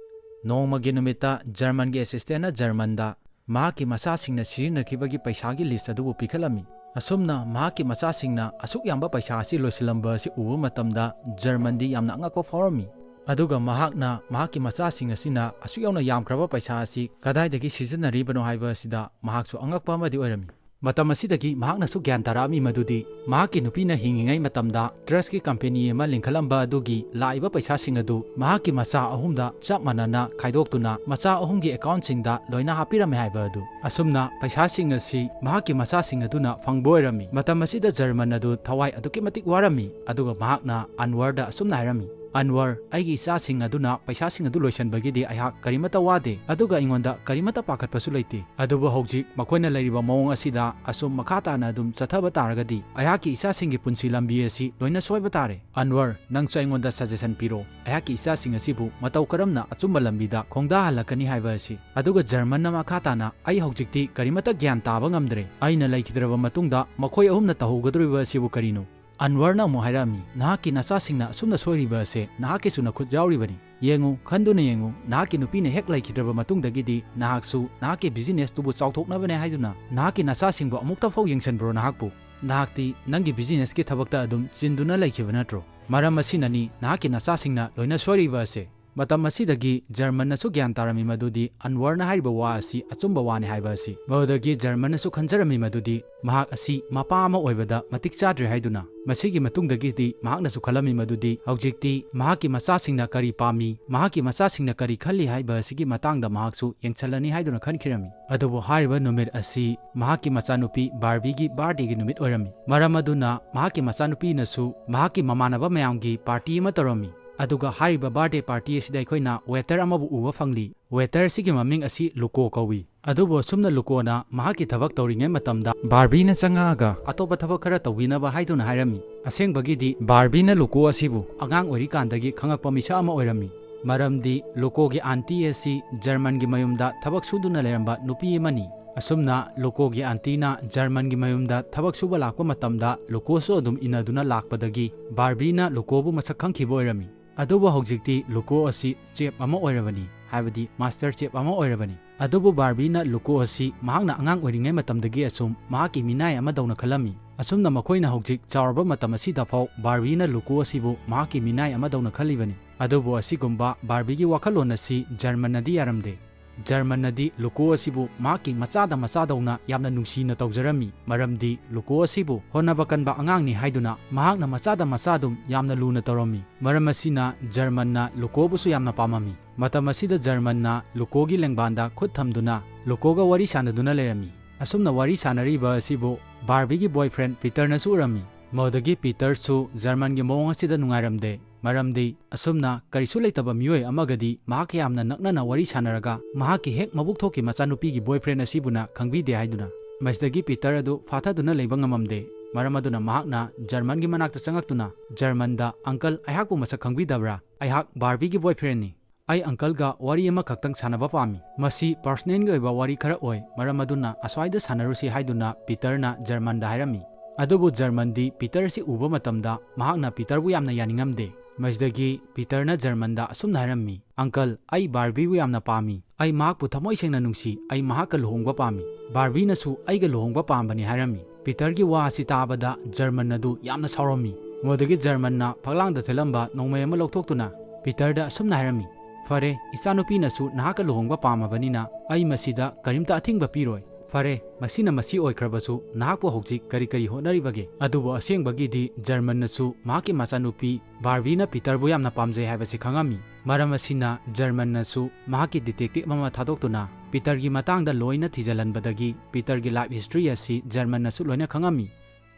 ꯅꯣꯡꯃꯒꯤ ꯅꯨꯃꯤꯠꯇ ꯖꯔꯃꯟꯒꯤ ꯑꯦꯁꯤꯁꯇꯦꯟꯅ ꯖꯔꯃꯟꯗ ꯃꯍꯥꯛꯀꯤ ꯃꯆꯥꯁꯤꯡꯅ ꯁꯤꯖꯤꯟꯅꯈꯤꯕꯒꯤ ꯄꯩꯁꯥꯒꯤ ꯂꯤꯁ ꯑꯗꯨꯕꯨ ꯄꯤꯈꯠꯂꯝꯃꯤ꯫ ꯑꯁꯨꯝꯅ ꯃꯍꯥꯛꯀꯤ ꯃꯆꯥꯁꯤꯡꯅ ꯑꯁꯨꯛ ꯌꯥꯝꯕ ꯄꯩꯁꯥ ꯑꯁꯤ ꯂꯣꯏꯁꯤꯜꯂꯝꯕ ꯑꯁꯤ ꯎꯕ ꯃꯇꯝꯗ ꯖꯔꯃꯟꯗꯤ ꯌꯥꯝꯅ ꯑꯉꯛꯄ ꯐꯥꯎꯔꯝꯃꯤ꯫ ꯑꯗꯨꯒ ꯃꯍꯥꯛꯅ ꯃꯍꯥꯛꯀꯤ ꯃꯆꯥꯁꯤꯡ ꯑꯁꯤꯅ ꯑꯁꯨꯛ ꯌꯥꯝꯅ ꯌꯥꯝꯈ꯭ꯔꯕ ꯄꯩꯁꯥ ꯑꯁꯤ ꯀꯗꯥꯏꯗꯒꯤ ꯁꯤꯖꯤꯟꯅꯔꯤꯕꯅꯣ ꯍꯥꯏꯕ ꯑꯁꯤꯗ ꯃꯍꯥꯛꯁꯨ ꯑꯉꯛꯄ ꯑꯃꯗꯤ ꯑꯣꯏꯔꯝꯃꯤ꯫ ꯃꯇꯝ ꯑꯁꯤꯗꯒꯤ ꯃꯍꯥꯛꯅꯁꯨ ꯒ꯭ꯌꯥꯟ ꯇꯥꯔꯛꯑꯝꯃꯤ ꯃꯗꯨꯗꯤ ꯃꯍꯥꯛꯀꯤ ꯅꯨꯄꯤꯅ ꯍꯤꯡꯉꯤꯉꯩ ꯃꯇꯝꯗ ꯗ꯭ꯔꯒꯁꯀꯤ ꯀꯝꯄꯦꯅꯤ ꯑꯃ ꯂꯤꯡꯈꯠꯂꯝꯕ ꯑꯗꯨꯒꯤ ꯂꯥꯛꯏꯕ ꯄꯩꯁꯥꯁꯤꯡ ꯑꯗꯨ ꯃꯍꯥꯛꯀꯤ ꯃꯆꯥ ꯑꯍꯨꯝꯗ ꯆꯞ ꯃꯥꯟꯅꯅ ꯈꯥꯏꯗꯣꯛꯇꯨꯅ ꯃꯆꯥ ꯑꯍꯨꯝꯒꯤ ꯑꯦꯀꯥꯎꯟꯁꯤꯡꯗ ꯂꯣꯏꯅ ꯍꯥꯞꯄꯤꯔꯝꯃꯦ ꯍꯥꯏꯕ ꯑꯗꯨ꯫ ꯑꯁꯨꯝꯅ ꯄꯩꯁꯥꯁꯤꯡ ꯑꯁꯤ ꯃꯍꯥꯛꯀꯤ ꯃꯆꯥꯁꯤꯡ ꯑꯗꯨꯅ ꯐꯪꯕ ꯑꯣꯏꯔꯝꯃꯤ꯫ ꯃꯇꯝ ꯑꯁꯤꯗ ꯖꯔꯃꯟ ꯑꯗꯨ ꯊꯋꯥꯏ ꯑꯗꯨꯛꯀꯤ ꯃꯇꯤꯛ ꯋꯥꯔꯝꯃꯤ, ꯑꯗꯨꯒ ꯃꯍꯥꯛꯅ ꯑꯟꯋꯔꯗ ꯑꯁꯨꯝꯅ ꯍꯥꯏꯔꯝꯃꯤ, "ꯑꯟꯋꯔ, ꯑꯩꯒꯤ ꯏꯆꯥꯁꯤꯡ ꯑꯗꯨꯅ ꯄꯩꯁꯥꯁꯤꯡ ꯑꯗꯨ ꯂꯣꯏꯁꯤꯟꯕꯒꯤꯗꯤ ꯑꯩꯍꯥꯛ ꯀꯔꯤꯃꯠꯇ ꯋꯥꯗꯦ, ꯑꯗꯨꯒ ꯑꯩꯉꯣꯟꯗ ꯀꯔꯤꯃꯠꯇ ꯄꯥꯈꯠꯄꯁꯨ ꯂꯩꯇꯦ꯫ ꯑꯗꯨꯕꯨ ꯍꯧꯖꯤꯛ ꯃꯈꯣꯏꯅ ꯂꯩꯔꯤꯕ ꯃꯑꯣꯡ ꯑꯁꯤꯗ ꯑꯁꯨꯝ ꯃꯈꯥ ꯇꯥꯅ ꯑꯗꯨꯝ ꯆꯠꯊꯕ ꯇꯥꯔꯒꯗꯤ ꯑꯩꯍꯥꯛꯀꯤ ꯏꯆꯥꯁꯤꯡꯒꯤ ꯄꯨꯟꯁꯤ ꯂꯝꯕꯤ ꯑꯁꯤ ꯂꯣꯏꯅ ꯁꯣꯏꯕ ꯇꯥꯔꯦ꯫ ꯑꯟꯋꯔ, ꯅꯪꯁꯨ ꯑꯩꯉꯣꯟꯗ ꯁꯖꯦꯁꯟ ꯄꯤꯔꯣ, ꯑꯩꯍꯥꯛꯀꯤ ꯏꯆꯥꯁꯤꯡ ꯑꯁꯤꯕꯨ ꯃꯇꯧ ꯀꯔꯝꯅ ꯑꯆꯨꯝꯕ ꯂꯝꯕꯤꯗ ꯈꯣꯡꯗꯥꯍꯜꯂꯛꯀꯅꯤ ꯍꯥꯏꯕ ꯑꯁꯤ"꯫ ꯑꯗꯨꯒ ꯖꯔꯃꯟꯅ ꯃꯈꯥ ꯇꯥꯅ, "ꯑꯩ ꯍꯧꯖꯤꯛꯇꯤ ꯀꯔꯤꯃꯠꯇ ꯒ꯭ꯌꯥꯟ ꯇꯥꯕ ꯉꯝꯗ꯭ꯔꯦ꯫ ꯑꯩꯅ ꯂꯩꯈꯤꯗ꯭ꯔꯕ ꯃꯇꯨꯡꯗ ꯃꯈꯣꯏ ꯑꯍꯨꯝꯅ ꯇꯧꯍꯧꯒꯗꯧꯔꯤꯕ ꯑꯁꯤꯕꯨ ꯀꯔꯤꯅꯣ?" ꯑꯟꯋꯔꯅ ꯑꯃꯨꯛ ꯍꯥꯏꯔꯛꯑꯝꯃꯤ, "ꯅꯍꯥꯛꯀꯤ ꯅꯆꯥꯁꯤꯡꯅ ꯑꯁꯨꯝꯅ ꯁꯣꯏꯔꯤꯕ ꯑꯁꯦ ꯅꯍꯥꯛꯀꯤꯁꯨ ꯅꯈꯨꯠ ꯌꯥꯎꯔꯤꯕꯅꯤ꯫ ꯌꯦꯡꯉꯨ, ꯈꯟꯗꯨꯅ ꯌꯦꯡꯉꯨ, ꯅꯍꯥꯛꯀꯤ ꯅꯨꯄꯤꯅ ꯍꯦꯛ ꯂꯩꯈꯤꯗ꯭ꯔꯕ ꯃꯇꯨꯡꯗꯒꯤꯗꯤ ꯅꯍꯥꯛꯁꯨ ꯅꯍꯥꯛꯀꯤ ꯕꯤꯖꯤꯅꯦꯁꯇꯨꯕꯨ ꯆꯥꯎꯊꯣꯛꯅꯕꯅꯦ ꯍꯥꯏꯗꯨꯅ ꯅꯍꯥꯛꯀꯤ ꯅꯆꯥꯁꯤꯡꯕꯨ ꯑꯃꯨꯛꯇ ꯐꯥꯎ ꯌꯦꯡꯁꯤꯟꯕ꯭ꯔꯣ? ꯅꯍꯥꯛꯄꯨ, ꯅꯍꯥꯛꯇꯤ ꯅꯪꯒꯤ ꯕꯤꯖꯤꯅꯦꯁꯀꯤ ꯊꯕꯛꯇ ꯑꯗꯨꯝ ꯆꯤꯟꯗꯨꯅ ꯂꯩꯈꯤꯕ ꯅꯠꯇ꯭ꯔꯣ? ꯃꯔꯝ ꯑꯁꯤꯅꯅꯤ ꯅꯍꯥꯛꯀꯤ ꯅꯆꯥꯁꯤꯡꯅ ꯂꯣꯏꯅ ꯁꯣꯏꯔꯤꯕ ꯑꯁꯦ"꯫ ꯃꯇꯝ ꯑꯁꯤꯗꯒꯤ ꯖꯔꯃꯟꯅꯁꯨ ꯒ꯭ꯌꯥꯟ ꯇꯥꯔꯝꯃꯤ ꯃꯗꯨꯗꯤ ꯑꯟꯋꯔꯅ ꯍꯥꯏꯔꯤꯕ ꯋꯥ ꯑꯁꯤ ꯑꯆꯨꯝꯕ ꯋꯥꯅꯤ ꯍꯥꯏꯕ ꯑꯁꯤ꯫ ꯃꯗꯨꯗꯒꯤ ꯖꯔꯃꯟꯅꯁꯨ ꯈꯟꯖꯔꯝꯃꯤ ꯃꯗꯨꯗꯤ ꯃꯍꯥꯛ ꯑꯁꯤ ꯃꯄꯥ ꯑꯃ ꯑꯣꯏꯕꯗ ꯃꯇꯤꯛ ꯆꯥꯗ꯭ꯔꯦ ꯍꯥꯏꯗꯨꯅ꯫ ꯃꯁꯤꯒꯤ ꯃꯇꯨꯡꯗꯒꯤꯗꯤ ꯃꯍꯥꯛꯅꯁꯨ ꯈꯜꯂꯝꯃꯤ ꯃꯗꯨꯗꯤ ꯍꯧꯖꯤꯛꯇꯤ ꯃꯍꯥꯛꯀꯤ ꯃꯆꯥꯁꯤꯡꯅ ꯀꯔꯤ ꯄꯥꯝꯃꯤ, ꯃꯍꯥꯛꯀꯤ ꯃꯆꯥꯁꯤꯡꯅ ꯀꯔꯤ ꯈꯜꯂꯤ ꯍꯥꯏꯕ ꯑꯁꯤꯒꯤ ꯃꯇꯥꯡꯗ ꯃꯍꯥꯛꯁꯨ ꯌꯦꯡꯁꯤꯜꯂꯅꯤ ꯍꯥꯏꯗꯨꯅ ꯈꯟꯈꯤꯔꯝꯃꯤ꯫ ꯑꯗꯨꯕꯨ ꯍꯥꯏꯔꯤꯕ ꯅꯨꯃꯤꯠ ꯑꯁꯤ ꯃꯍꯥꯛꯀꯤ ꯃꯆꯥꯅꯨꯄꯤ ꯕꯥꯔꯕꯤꯒꯤ ꯕꯥꯔꯗꯦꯒꯤ ꯅꯨꯃꯤꯠ ꯑꯣꯏꯔꯝꯃꯤ꯫ ꯃꯔꯝ ꯑꯗꯨꯅ ꯃꯍꯥꯛꯀꯤ ꯃꯆꯥꯅꯨꯄꯤꯅꯁꯨ ꯃꯍꯥꯛꯀꯤ ꯃꯃꯥꯟꯅꯕ ꯃꯌꯥꯝꯒꯤ ꯄꯥꯔꯇꯤ ꯑꯃ ꯇꯧꯔꯝꯃꯤ꯫ ꯑꯗꯨꯒ ꯍꯥꯏꯔꯤꯕ birthday party ꯑꯁꯤꯗ ꯑꯩꯈꯣꯏꯅ waiter ꯑꯃꯕꯨ ꯎꯕ ꯐꯪꯂꯤ꯫ Waiter ꯑꯁꯤꯒꯤ ꯃꯃꯤꯡ ꯑꯁꯤ ꯂꯨꯀꯣ ꯀꯧꯏ꯫ ꯑꯗꯨꯕꯨ ꯑꯁꯨꯝꯅ ꯂꯨꯀꯣꯅ ꯃꯍꯥꯛꯀꯤ ꯊꯕꯛ ꯇꯧꯔꯤꯉꯩ ꯃꯇꯝꯗ ꯕꯥꯔꯕꯤꯅ ꯆꯪꯉꯛꯑꯒ ꯑꯇꯣꯞꯄ ꯊꯕꯛ ꯈꯔ ꯇꯧꯕꯤꯅꯕ ꯍꯥꯏꯗꯨꯅ ꯍꯥꯏꯔꯝꯃꯤ꯫ ꯑꯁꯦꯡꯕꯒꯤꯗꯤ ꯕꯥꯔꯕꯤꯅ ꯂꯨꯀꯣ ꯑꯁꯤꯕꯨ ꯑꯉꯥꯡ ꯑꯣꯏꯔꯤꯀꯥꯟꯗꯒꯤ ꯈꯪꯉꯛꯄ ꯃꯤꯁꯛ ꯑꯃ ꯑꯣꯏꯔꯝꯃꯤ꯫ ꯃꯔꯝꯗꯤ ꯂꯨꯀꯣꯒꯤ aunty ꯑꯁꯤ ꯖꯔꯃꯟꯒꯤ ꯃꯌꯨꯝꯗ ꯊꯕꯛ ꯁꯨꯗꯨꯅ ꯂꯩꯔꯝꯕ ꯅꯨꯄꯤ ꯑꯃꯅꯤ꯫ ꯑꯁꯨꯝꯅ ꯂꯨꯀꯣꯒꯤ auntyꯅ ꯖꯔꯃꯟꯒꯤ ꯃꯌꯨꯝꯗ ꯊꯕꯛ ꯁꯨꯕ ꯂꯥꯛꯄ ꯃꯇꯝꯗ ꯂꯨꯀꯣꯁꯨ ꯑꯗꯨꯝ ꯏꯟꯅꯗꯨꯅ ꯂꯥꯛꯄꯗꯒꯤ ꯕꯥꯔꯕꯤꯅ ꯂꯨꯀꯣꯕꯨ ꯃꯁꯛ ꯈꯪꯈꯤꯕ ꯑꯣꯏꯔꯝꯃꯤ꯫ ꯑꯗꯨꯕꯨ ꯍꯧꯖꯤꯛꯇꯤ ꯂꯨꯀꯣ ꯑꯁꯤ chef ꯑꯃ ꯑꯣꯏꯔꯕꯅꯤ, ꯍꯥꯏꯕꯗꯤ master chef ꯑꯃ ꯑꯣꯏꯔꯕꯅꯤ꯫ ꯑꯗꯨꯕꯨ ꯕꯥꯔꯕꯤꯅ ꯂꯨꯀꯣ ꯑꯁꯤ ꯃꯍꯥꯛꯅ ꯑꯉꯥꯡ ꯑꯣꯏꯔꯤꯉꯩ ꯃꯇꯝꯗꯒꯤ ꯑꯁꯨꯝ ꯃꯍꯥꯛꯀꯤ ꯃꯤꯅꯥꯏ ꯑꯃꯗꯧꯅ ꯈꯜꯂꯝꯃꯤ꯫ ꯑꯁꯨꯝꯅ ꯃꯈꯣꯏꯅ ꯍꯧꯖꯤꯛ ꯆꯥꯎꯔꯕ ꯃꯇꯝ ꯑꯁꯤꯗ ꯐꯥꯎ ꯕꯥꯔꯕꯤꯅ ꯂꯨꯀꯣ ꯑꯁꯤꯕꯨ ꯃꯍꯥꯛꯀꯤ ꯃꯤꯅꯥꯏ ꯑꯃꯗꯧꯅ ꯈꯜꯂꯤꯕꯅꯤ꯫ ꯑꯗꯨꯕꯨ ꯑꯁꯤꯒꯨꯝꯕ ꯕꯥꯔꯕꯤꯒꯤ ꯋꯥꯈꯜꯂꯣꯟ ꯑꯁꯤ ꯖꯔꯃꯟꯅꯗꯤ ꯌꯥꯔꯝꯗꯦ꯫ ꯖꯔꯃꯟꯅꯗꯤ ꯂꯨꯀꯣ ꯑꯁꯤꯕꯨ ꯃꯍꯥꯛꯀꯤ ꯃꯆꯥꯗ ꯃꯆꯥꯗꯧꯅ ꯌꯥꯝꯅ ꯅꯨꯡꯁꯤꯅ ꯇꯧꯖꯔꯝꯃꯤ, ꯃꯔꯝꯗꯤ ꯂꯨꯀꯣ ꯑꯁꯤꯕꯨ ꯍꯣꯠꯅꯕ ꯀꯟꯕ ꯑꯉꯥꯡꯅꯤ ꯍꯥꯏꯗꯨꯅ ꯃꯍꯥꯛꯅ ꯃꯆꯥꯗ ꯃꯆꯥ ꯑꯗꯨꯝ ꯌꯥꯝꯅ ꯂꯨꯅ ꯇꯧꯔꯝꯃꯤ꯫ ꯃꯔꯝ ꯑꯁꯤꯅ ꯖꯔꯃꯟꯅ ꯂꯨꯀꯣꯕꯨꯁꯨ ꯌꯥꯝꯅ ꯄꯥꯝꯃꯝꯃꯤ꯫ ꯃꯇꯝ ꯑꯁꯤꯗ ꯖꯔꯃꯟꯅ ꯂꯨꯀꯣꯒꯤ ꯂꯦꯡꯕꯥꯟꯗ ꯈꯨꯠ ꯊꯝꯗꯨꯅ ꯂꯨꯀꯣꯒ ꯋꯥꯔꯤ ꯁꯥꯟꯅꯗꯨꯅ ꯂꯩꯔꯝꯃꯤ꯫ ꯑꯁꯨꯝꯅ ꯋꯥꯔꯤ ꯁꯥꯟꯅꯔꯤꯕ ꯑꯁꯤꯕꯨ ꯕꯥꯔꯕꯤꯒꯤ boyfriend ꯄꯤꯇꯔꯅꯁꯨ ꯎꯔꯝꯃꯤ꯫ ꯃꯗꯨꯗꯒꯤ ꯄꯤꯇꯔꯁꯨ ꯖꯔꯃꯟꯒꯤ ꯃꯑꯣꯡ ꯑꯁꯤꯗ ꯅꯨꯡꯉꯥꯏꯔꯝꯗꯦ, ꯃꯔꯝꯗꯤ ꯑꯁꯨꯝꯅ ꯀꯔꯤꯁꯨ ꯂꯩꯇꯕ ꯃꯤꯑꯣꯏ ꯑꯃꯒꯗꯤ ꯃꯍꯥꯛꯀ ꯌꯥꯝꯅ ꯅꯛꯅꯅ ꯋꯥꯔꯤ ꯁꯥꯟꯅꯔꯒ ꯃꯍꯥꯛꯀꯤ ꯍꯦꯛ ꯃꯕꯨꯛ ꯊꯣꯛꯀꯤ ꯃꯆꯥꯅꯨꯄꯤꯒꯤ boyfriend ꯑꯁꯤꯕꯨꯅ ꯈꯪꯕꯤꯗꯦ ꯍꯥꯏꯗꯨꯅ꯫ ꯃꯁꯤꯗꯒꯤ ꯄꯤꯇꯔ ꯑꯗꯨ ꯐꯥꯊꯗꯨꯅ ꯂꯩꯕ ꯉꯝꯃꯝꯗꯦ꯫ ꯃꯔꯝ ꯑꯗꯨꯅ ꯃꯍꯥꯛꯅ ꯖꯔꯃꯟꯒꯤ ꯃꯅꯥꯛꯇ ꯆꯪꯉꯛꯇꯨꯅ ꯖꯔꯃꯟꯗ, "Uncle, ꯑꯩꯍꯥꯛꯄꯨ ꯃꯁꯛ ꯈꯪꯕꯤꯗꯕ꯭ꯔꯥ? ꯑꯩꯍꯥꯛ ꯕꯥꯔꯕꯤꯒꯤ boyfriendꯅꯤ꯫ ꯑꯩ uncleꯒ ꯋꯥꯔꯤ ꯑꯃꯈꯛꯇꯪ ꯁꯥꯟꯅꯕ ꯄꯥꯝꯃꯤ꯫ ꯃꯁꯤ personalꯒꯤ ꯑꯣꯏꯕ ꯋꯥꯔꯤ ꯈꯔ ꯑꯣꯏ, ꯃꯔꯝ ꯑꯗꯨꯅ ꯑꯁ꯭ꯋꯥꯏꯗ ꯁꯥꯟꯅꯔꯨꯁꯤ" ꯍꯥꯏꯗꯨꯅ ꯄꯤꯇꯔꯅ ꯖꯔꯃꯟꯗ ꯍꯥꯏꯔꯝꯃꯤ꯫ ꯑꯗꯨꯕꯨ ꯖꯔꯃꯟꯗꯤ ꯄꯤꯇꯔ ꯑꯁꯤ ꯎꯕ ꯃꯇꯝꯗ ꯃꯍꯥꯛꯅ ꯄꯤꯇꯔꯕꯨ ꯌꯥꯝꯅ ꯌꯥꯅꯤꯡꯉꯝꯗꯦ꯫ ꯃꯁꯤꯗꯒꯤ ꯄꯤꯇꯔꯅ ꯖꯔꯃꯟꯗ ꯑꯁꯨꯝꯅ ꯍꯥꯏꯔꯝꯃꯤ, "Uncle, ꯑꯩ ꯕꯥꯔꯕꯤꯕꯨ ꯌꯥꯝꯅ ꯄꯥꯝꯃꯤ꯫ ꯑꯩ ꯃꯍꯥꯛꯄꯨ ꯊꯃꯣꯏ ꯁꯦꯡꯅ ꯅꯨꯡꯁꯤ꯫ ꯑꯩ ꯃꯍꯥꯛꯀ ꯂꯨꯍꯣꯡꯕ ꯄꯥꯝꯃꯤ꯫ ꯕꯥꯔꯕꯤꯅꯁꯨ ꯑꯩꯒ ꯂꯨꯍꯣꯡꯕ ꯄꯥꯝꯕꯅꯤ" ꯍꯥꯏꯔꯝꯃꯤ꯫ ꯄꯤꯇꯔꯒꯤ ꯋꯥ ꯑꯁꯤ ꯇꯥꯕꯗ ꯖꯔꯃꯟ ꯑꯗꯨ ꯌꯥꯝꯅ ꯁꯥꯎꯔꯝꯃꯤ꯫ ꯃꯗꯨꯗꯒꯤ ꯖꯔꯃꯟꯅ ꯐꯛꯂꯥꯡꯗ ꯊꯦꯠꯂꯝꯕ ꯅꯣꯡꯃꯩ ꯑꯃ ꯂꯧꯊꯣꯛꯇꯨꯅ ꯄꯤꯇꯔꯗ ꯑꯁꯨꯝꯅ ꯍꯥꯏꯔꯝꯃꯤ, "ꯐꯔꯦ, ꯏꯆꯥꯅꯨꯄꯤꯅꯁꯨ ꯅꯍꯥꯛꯀ ꯂꯨꯍꯣꯡꯕ ꯄꯥꯝꯃꯕꯅꯤꯅ ꯑꯩ ꯃꯁꯤꯗ ꯀꯔꯤꯝꯇ ꯑꯊꯤꯡꯕ ꯄꯤꯔꯣꯏ꯫ ꯐꯔꯦ, ꯃꯁꯤꯅ ꯃꯁꯤ ꯑꯣꯏꯈ꯭ꯔꯕꯁꯨ, ꯅꯍꯥꯛꯄꯨ ꯍꯧꯖꯤꯛ ꯀꯔꯤ ꯀꯔꯤ ꯍꯣꯠꯅꯔꯤꯕꯒꯦ?" ꯑꯗꯨꯕꯨ ꯑꯁꯦꯡꯕꯒꯤꯗꯤ ꯖꯔꯃꯟꯅꯁꯨ ꯃꯍꯥꯛꯀꯤ ꯃꯆꯥꯅꯨꯄꯤ ꯕꯥꯔꯕꯤꯅ ꯄꯤꯇꯔꯕꯨ ꯌꯥꯝꯅ ꯄꯥꯝꯖꯩ ꯍꯥꯏꯕꯁꯤ ꯈꯪꯉꯝꯃꯤ꯫ ꯃꯔꯝ ꯑꯁꯤꯅ ꯖꯔꯃꯟꯅꯁꯨ ꯃꯍꯥꯛꯀꯤ detective ꯑꯃ ꯊꯥꯗꯣꯛꯇꯨꯅ ꯄꯤꯇꯔꯒꯤ ꯃꯇꯥꯡꯗ ꯂꯣꯏꯅ ꯊꯤꯖꯤꯜꯍꯟꯕꯗꯒꯤ ꯄꯤꯇꯔꯒꯤ life history ꯑꯁꯤ ꯖꯔꯃꯟꯅꯁꯨ ꯂꯣꯏꯅ ꯈꯪꯉꯝꯃꯤ꯫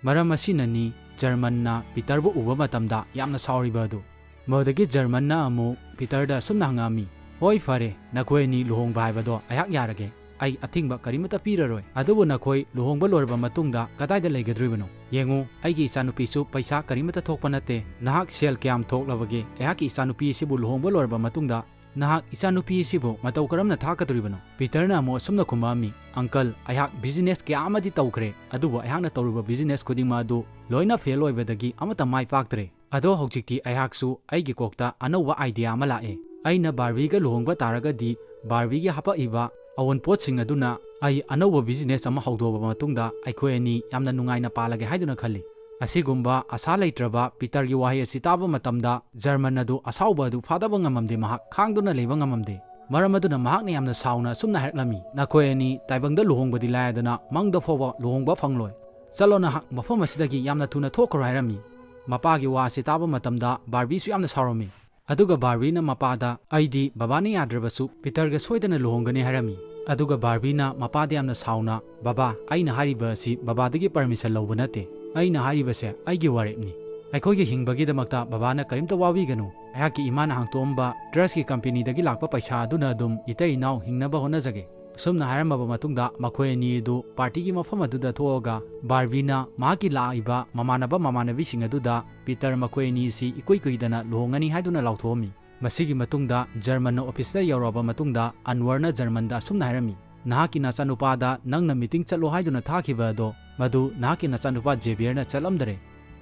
ꯃꯔꯝ ꯑꯁꯤꯅꯅꯤ ꯖꯔꯃꯟꯅ ꯄꯤꯇꯔꯕꯨ ꯎꯕ ꯃꯇꯝꯗ ꯌꯥꯝꯅ ꯁꯥꯎꯔꯤꯕ ꯑꯗꯨ꯫ ꯃꯗꯨꯗꯒꯤ ꯖꯔꯃꯟꯅ ꯑꯃꯨꯛ ꯄꯤꯇꯔꯗ ꯑꯁꯨꯝꯅ ꯍꯪꯉꯛꯑꯝꯃꯤ, "ꯍꯣꯏ, ꯐꯔꯦ, ꯅꯈꯣꯏ ꯑꯅꯤ ꯂꯨꯍꯣꯡꯕ ꯍꯥꯏꯕꯗꯣ ꯑꯩꯍꯥꯛ ꯌꯥꯔꯒꯦ꯫ ꯑꯩ ꯑꯊꯤꯡꯕ ꯀꯔꯤꯃꯠꯇ ꯄꯤꯔꯔꯣꯏ꯫ ꯑꯗꯨꯕꯨ ꯅꯈꯣꯏ ꯂꯨꯍꯣꯡꯕ ꯂꯣꯏꯔꯕ ꯃꯇꯨꯡꯗ ꯀꯗꯥꯏꯗ ꯂꯩꯒꯗꯧꯔꯤꯕꯅꯣ? ꯌꯦꯡꯉꯨ, ꯑꯩꯒꯤ ꯏꯆꯥꯅꯨꯄꯤꯁꯨ ꯄꯩꯁꯥ ꯀꯔꯤꯃꯠꯇ ꯊꯣꯛꯄ ꯅꯠꯇꯦ꯫ ꯅꯍꯥꯛ ꯁꯦꯜ ꯀꯌꯥꯝ ꯊꯣꯛꯂꯕꯒꯦ? ꯑꯩꯍꯥꯛꯀꯤ ꯏꯆꯥꯅꯨꯄꯤ ꯑꯁꯤꯕꯨ ꯂꯨꯍꯣꯡꯕ ꯂꯣꯏꯔꯕ ꯃꯇꯨꯡꯗ ꯅꯍꯥꯛ ꯏꯆꯥꯅꯨꯄꯤ ꯑꯁꯤꯕꯨ ꯃꯇꯧ ꯀꯔꯝꯅ ꯊꯥꯛꯀꯗꯧꯔꯤꯕꯅꯣ?" ꯄꯤꯇꯔꯅ ꯑꯃꯨꯛ ꯑꯁꯨꯝꯅ ꯈꯨꯝꯃꯛꯑꯝꯃꯤ, "ꯑꯪꯀꯜ, ꯑꯩꯍꯥꯛ ꯕꯤꯖꯤꯅꯦꯁ ꯀꯌꯥ ꯑꯃꯗꯤ ꯇꯧꯈ꯭ꯔꯦ, ꯑꯗꯨꯕꯨ ꯑꯩꯍꯥꯛꯅ ꯇꯧꯔꯨꯕ ꯕꯤꯖꯤꯅꯦꯁ ꯈꯨꯗꯤꯡꯃꯛ ꯑꯗꯨ ꯂꯣꯏꯅ ꯐꯦꯜ ꯑꯣꯏꯕꯗꯒꯤ ꯑꯃꯠꯇ ꯃꯥꯏ ꯄꯥꯛꯇ꯭ꯔꯦ꯫ ꯑꯗꯣ ꯍꯧꯖꯤꯛꯇꯤ ꯑꯩꯍꯥꯛꯁꯨ ꯑꯩꯒꯤ ꯀꯣꯛꯇ ꯑꯅꯧꯕ ꯑꯥꯏꯗꯤꯌꯥ ꯑꯃ ꯂꯥꯛꯑꯦ꯫ ꯑꯩꯅ ꯕꯥꯔꯕꯤꯒ ꯂꯨꯍꯣꯡꯕ ꯇꯥꯔꯒꯗꯤ ꯕꯥꯔꯕꯤꯒꯤ ꯍꯥꯄꯛꯏꯕ ꯑꯑꯣꯟꯄꯣꯠꯁꯤꯡ ꯑꯗꯨꯅ ꯑꯩ ꯑꯅꯧꯕ ꯕꯤꯖꯤꯅꯦꯁ ꯑꯃ ꯍꯧꯗꯣꯛꯑꯕ ꯃꯇꯨꯡꯗ ꯑꯩꯈꯣꯏ ꯑꯅꯤ ꯌꯥꯝꯅ ꯅꯨꯡꯉꯥꯏꯅ ꯄꯥꯜꯂꯒꯦ ꯍꯥꯏꯗꯨꯅ ꯈꯜꯂꯤ꯫" ꯑꯁꯤꯒꯨꯝꯕ ꯑꯁꯥ ꯂꯩꯇ꯭ꯔꯕ ꯄꯤꯇꯔꯒꯤ ꯋꯥꯍꯩ ꯑꯁꯤ ꯇꯥꯕ ꯃꯇꯝꯗ ꯖꯔꯃꯟ ꯑꯗꯨ ꯑꯁꯥꯎꯕ ꯑꯗꯨ ꯐꯥꯗꯕ ꯉꯝꯃꯝꯗꯦ, ꯃꯍꯥꯛ ꯈꯥꯡꯗꯨꯅ ꯂꯩꯕ ꯉꯝꯃꯝꯗꯦ꯫ ꯃꯔꯝ ꯑꯗꯨꯅ ꯃꯍꯥꯛꯅ ꯌꯥꯝꯅ ꯁꯥꯎꯅ ꯑꯁꯨꯝꯅ ꯍꯥꯏꯔꯛꯂꯝꯃꯤ, "ꯅꯈꯣꯏ ꯑꯅꯤ ꯇꯥꯏꯕꯪꯗ ꯂꯨꯍꯣꯡꯕꯗꯤ ꯂꯥꯏꯔꯗꯅ ꯃꯪꯗ ꯐꯥꯎꯕ ꯂꯨꯍꯣꯡꯕ ꯐꯪꯂꯣꯏ꯫ ꯆꯠꯂꯣ ꯅꯍꯥꯛ ꯃꯐꯝ ꯑꯁꯤꯗꯒꯤ ꯌꯥꯝꯅ ꯊꯨꯅ ꯊꯣꯛꯈ꯭ꯔꯣ" ꯍꯥꯏꯔꯝꯃꯤ꯫ ꯃꯄꯥꯒꯤ ꯋꯥ ꯑꯁꯤ ꯇꯥꯕ ꯃꯇꯝꯗ ꯕꯥꯔꯕꯤꯁꯨ ꯌꯥꯝꯅ ꯁꯥꯎꯔꯝꯃꯤ꯫ ꯑꯗꯨꯒ ꯕꯥꯔꯕꯤꯅ ꯃꯄꯥꯗ, "ꯑꯩꯗꯤ ꯕꯕꯥꯅ ꯌꯥꯗ꯭ꯔꯕꯁꯨ ꯄꯤꯇꯔꯒ ꯁꯣꯏꯗꯅ ꯂꯨꯍꯣꯡꯒꯅꯤ" ꯍꯥꯏꯔꯝꯃꯤ꯫ ꯑꯗꯨꯒ ꯕꯥꯔꯕꯤꯅ ꯃꯄꯥꯗ ꯌꯥꯝꯅ ꯁꯥꯎꯅ, "ꯕꯕꯥ, ꯑꯩꯅ ꯍꯥꯏꯔꯤꯕ ꯑꯁꯤ ꯕꯕꯥꯗꯒꯤ ꯄꯔꯃꯤꯁꯟ ꯂꯧꯕ ꯅꯠꯇꯦ꯫ ꯑꯩꯅ ꯍꯥꯏꯔꯤꯕꯁꯦ ꯑꯩꯒꯤ ꯋꯥꯔꯦꯞꯅꯤ꯫ ꯑꯩꯈꯣꯏꯒꯤ ꯍꯤꯡꯕꯒꯤꯗꯃꯛꯇ ꯕꯕꯥꯅ ꯀꯔꯤꯝꯇ ꯋꯥꯕꯤꯒꯅꯨ꯫ ꯑꯩꯍꯥꯛꯀꯤ ꯏꯃꯥꯅ ꯍꯥꯡꯇꯣꯛꯑꯝꯕ ꯇ꯭ꯔꯁꯀꯤ ꯀꯝꯄꯦꯅꯤꯗꯒꯤ ꯂꯥꯛꯄ ꯄꯩꯁꯥ ꯑꯗꯨꯅ ꯑꯗꯨꯝ ꯏꯇꯩ ꯏꯅꯥꯎ ꯍꯤꯡꯅꯕ ꯍꯣꯠꯅꯖꯒꯦ꯫" ꯑꯁꯨꯝꯅ ꯍꯥꯏꯔꯝꯃꯕ ꯃꯇꯨꯡꯗ ꯃꯈꯣꯏ ꯑꯅꯤ ꯑꯗꯨ ꯄꯥꯔꯇꯤꯒꯤ ꯃꯐꯝ ꯑꯗꯨꯗ ꯊꯣꯛꯑꯒ ꯕꯥꯔꯕꯤꯅ ꯃꯍꯥꯛꯀꯤ ꯂꯥꯛꯏꯕ ꯃꯃꯥꯟꯅꯕ ꯃꯃꯥꯟꯅꯕꯤꯁꯤꯡ ꯑꯗꯨꯗ ꯄꯤꯇꯔ ꯃꯈꯣꯏ ꯑꯅꯤ ꯑꯁꯤ ꯏꯀꯨꯏ ꯀꯨꯏꯗꯅ ꯂꯨꯍꯣꯡꯒꯅꯤ ꯍꯥꯏꯗꯨꯅ ꯂꯥꯎꯊꯣꯛꯑꯝꯃꯤ꯫ ꯃꯁꯤꯒꯤ ꯃꯇꯨꯡꯗ ꯖꯔꯃꯟꯅ ꯑꯣꯐꯤꯁꯇ ꯌꯧꯔꯛꯑꯕ ꯃꯇꯨꯡꯗ ꯑꯟꯋꯔꯅ ꯖꯔꯃꯟꯗ ꯑꯁꯨꯝꯅ ꯍꯥꯏꯔꯝꯃꯤ, "ꯅꯍꯥꯛꯀꯤ ꯅꯆꯥꯅꯨꯄꯥꯗ ꯅꯪꯅ ꯃꯤꯇꯤꯡ ꯆꯠꯂꯣ ꯍꯥꯏꯗꯨꯅ ꯊꯥꯈꯤꯕ ꯑꯗꯣ ꯃꯗꯨ ꯅꯍꯥꯛꯀꯤ ꯅꯆꯥꯅꯨꯄꯥ ꯖꯦꯕꯤꯌꯔꯅ ꯆꯠꯂꯝꯗꯔꯦ꯫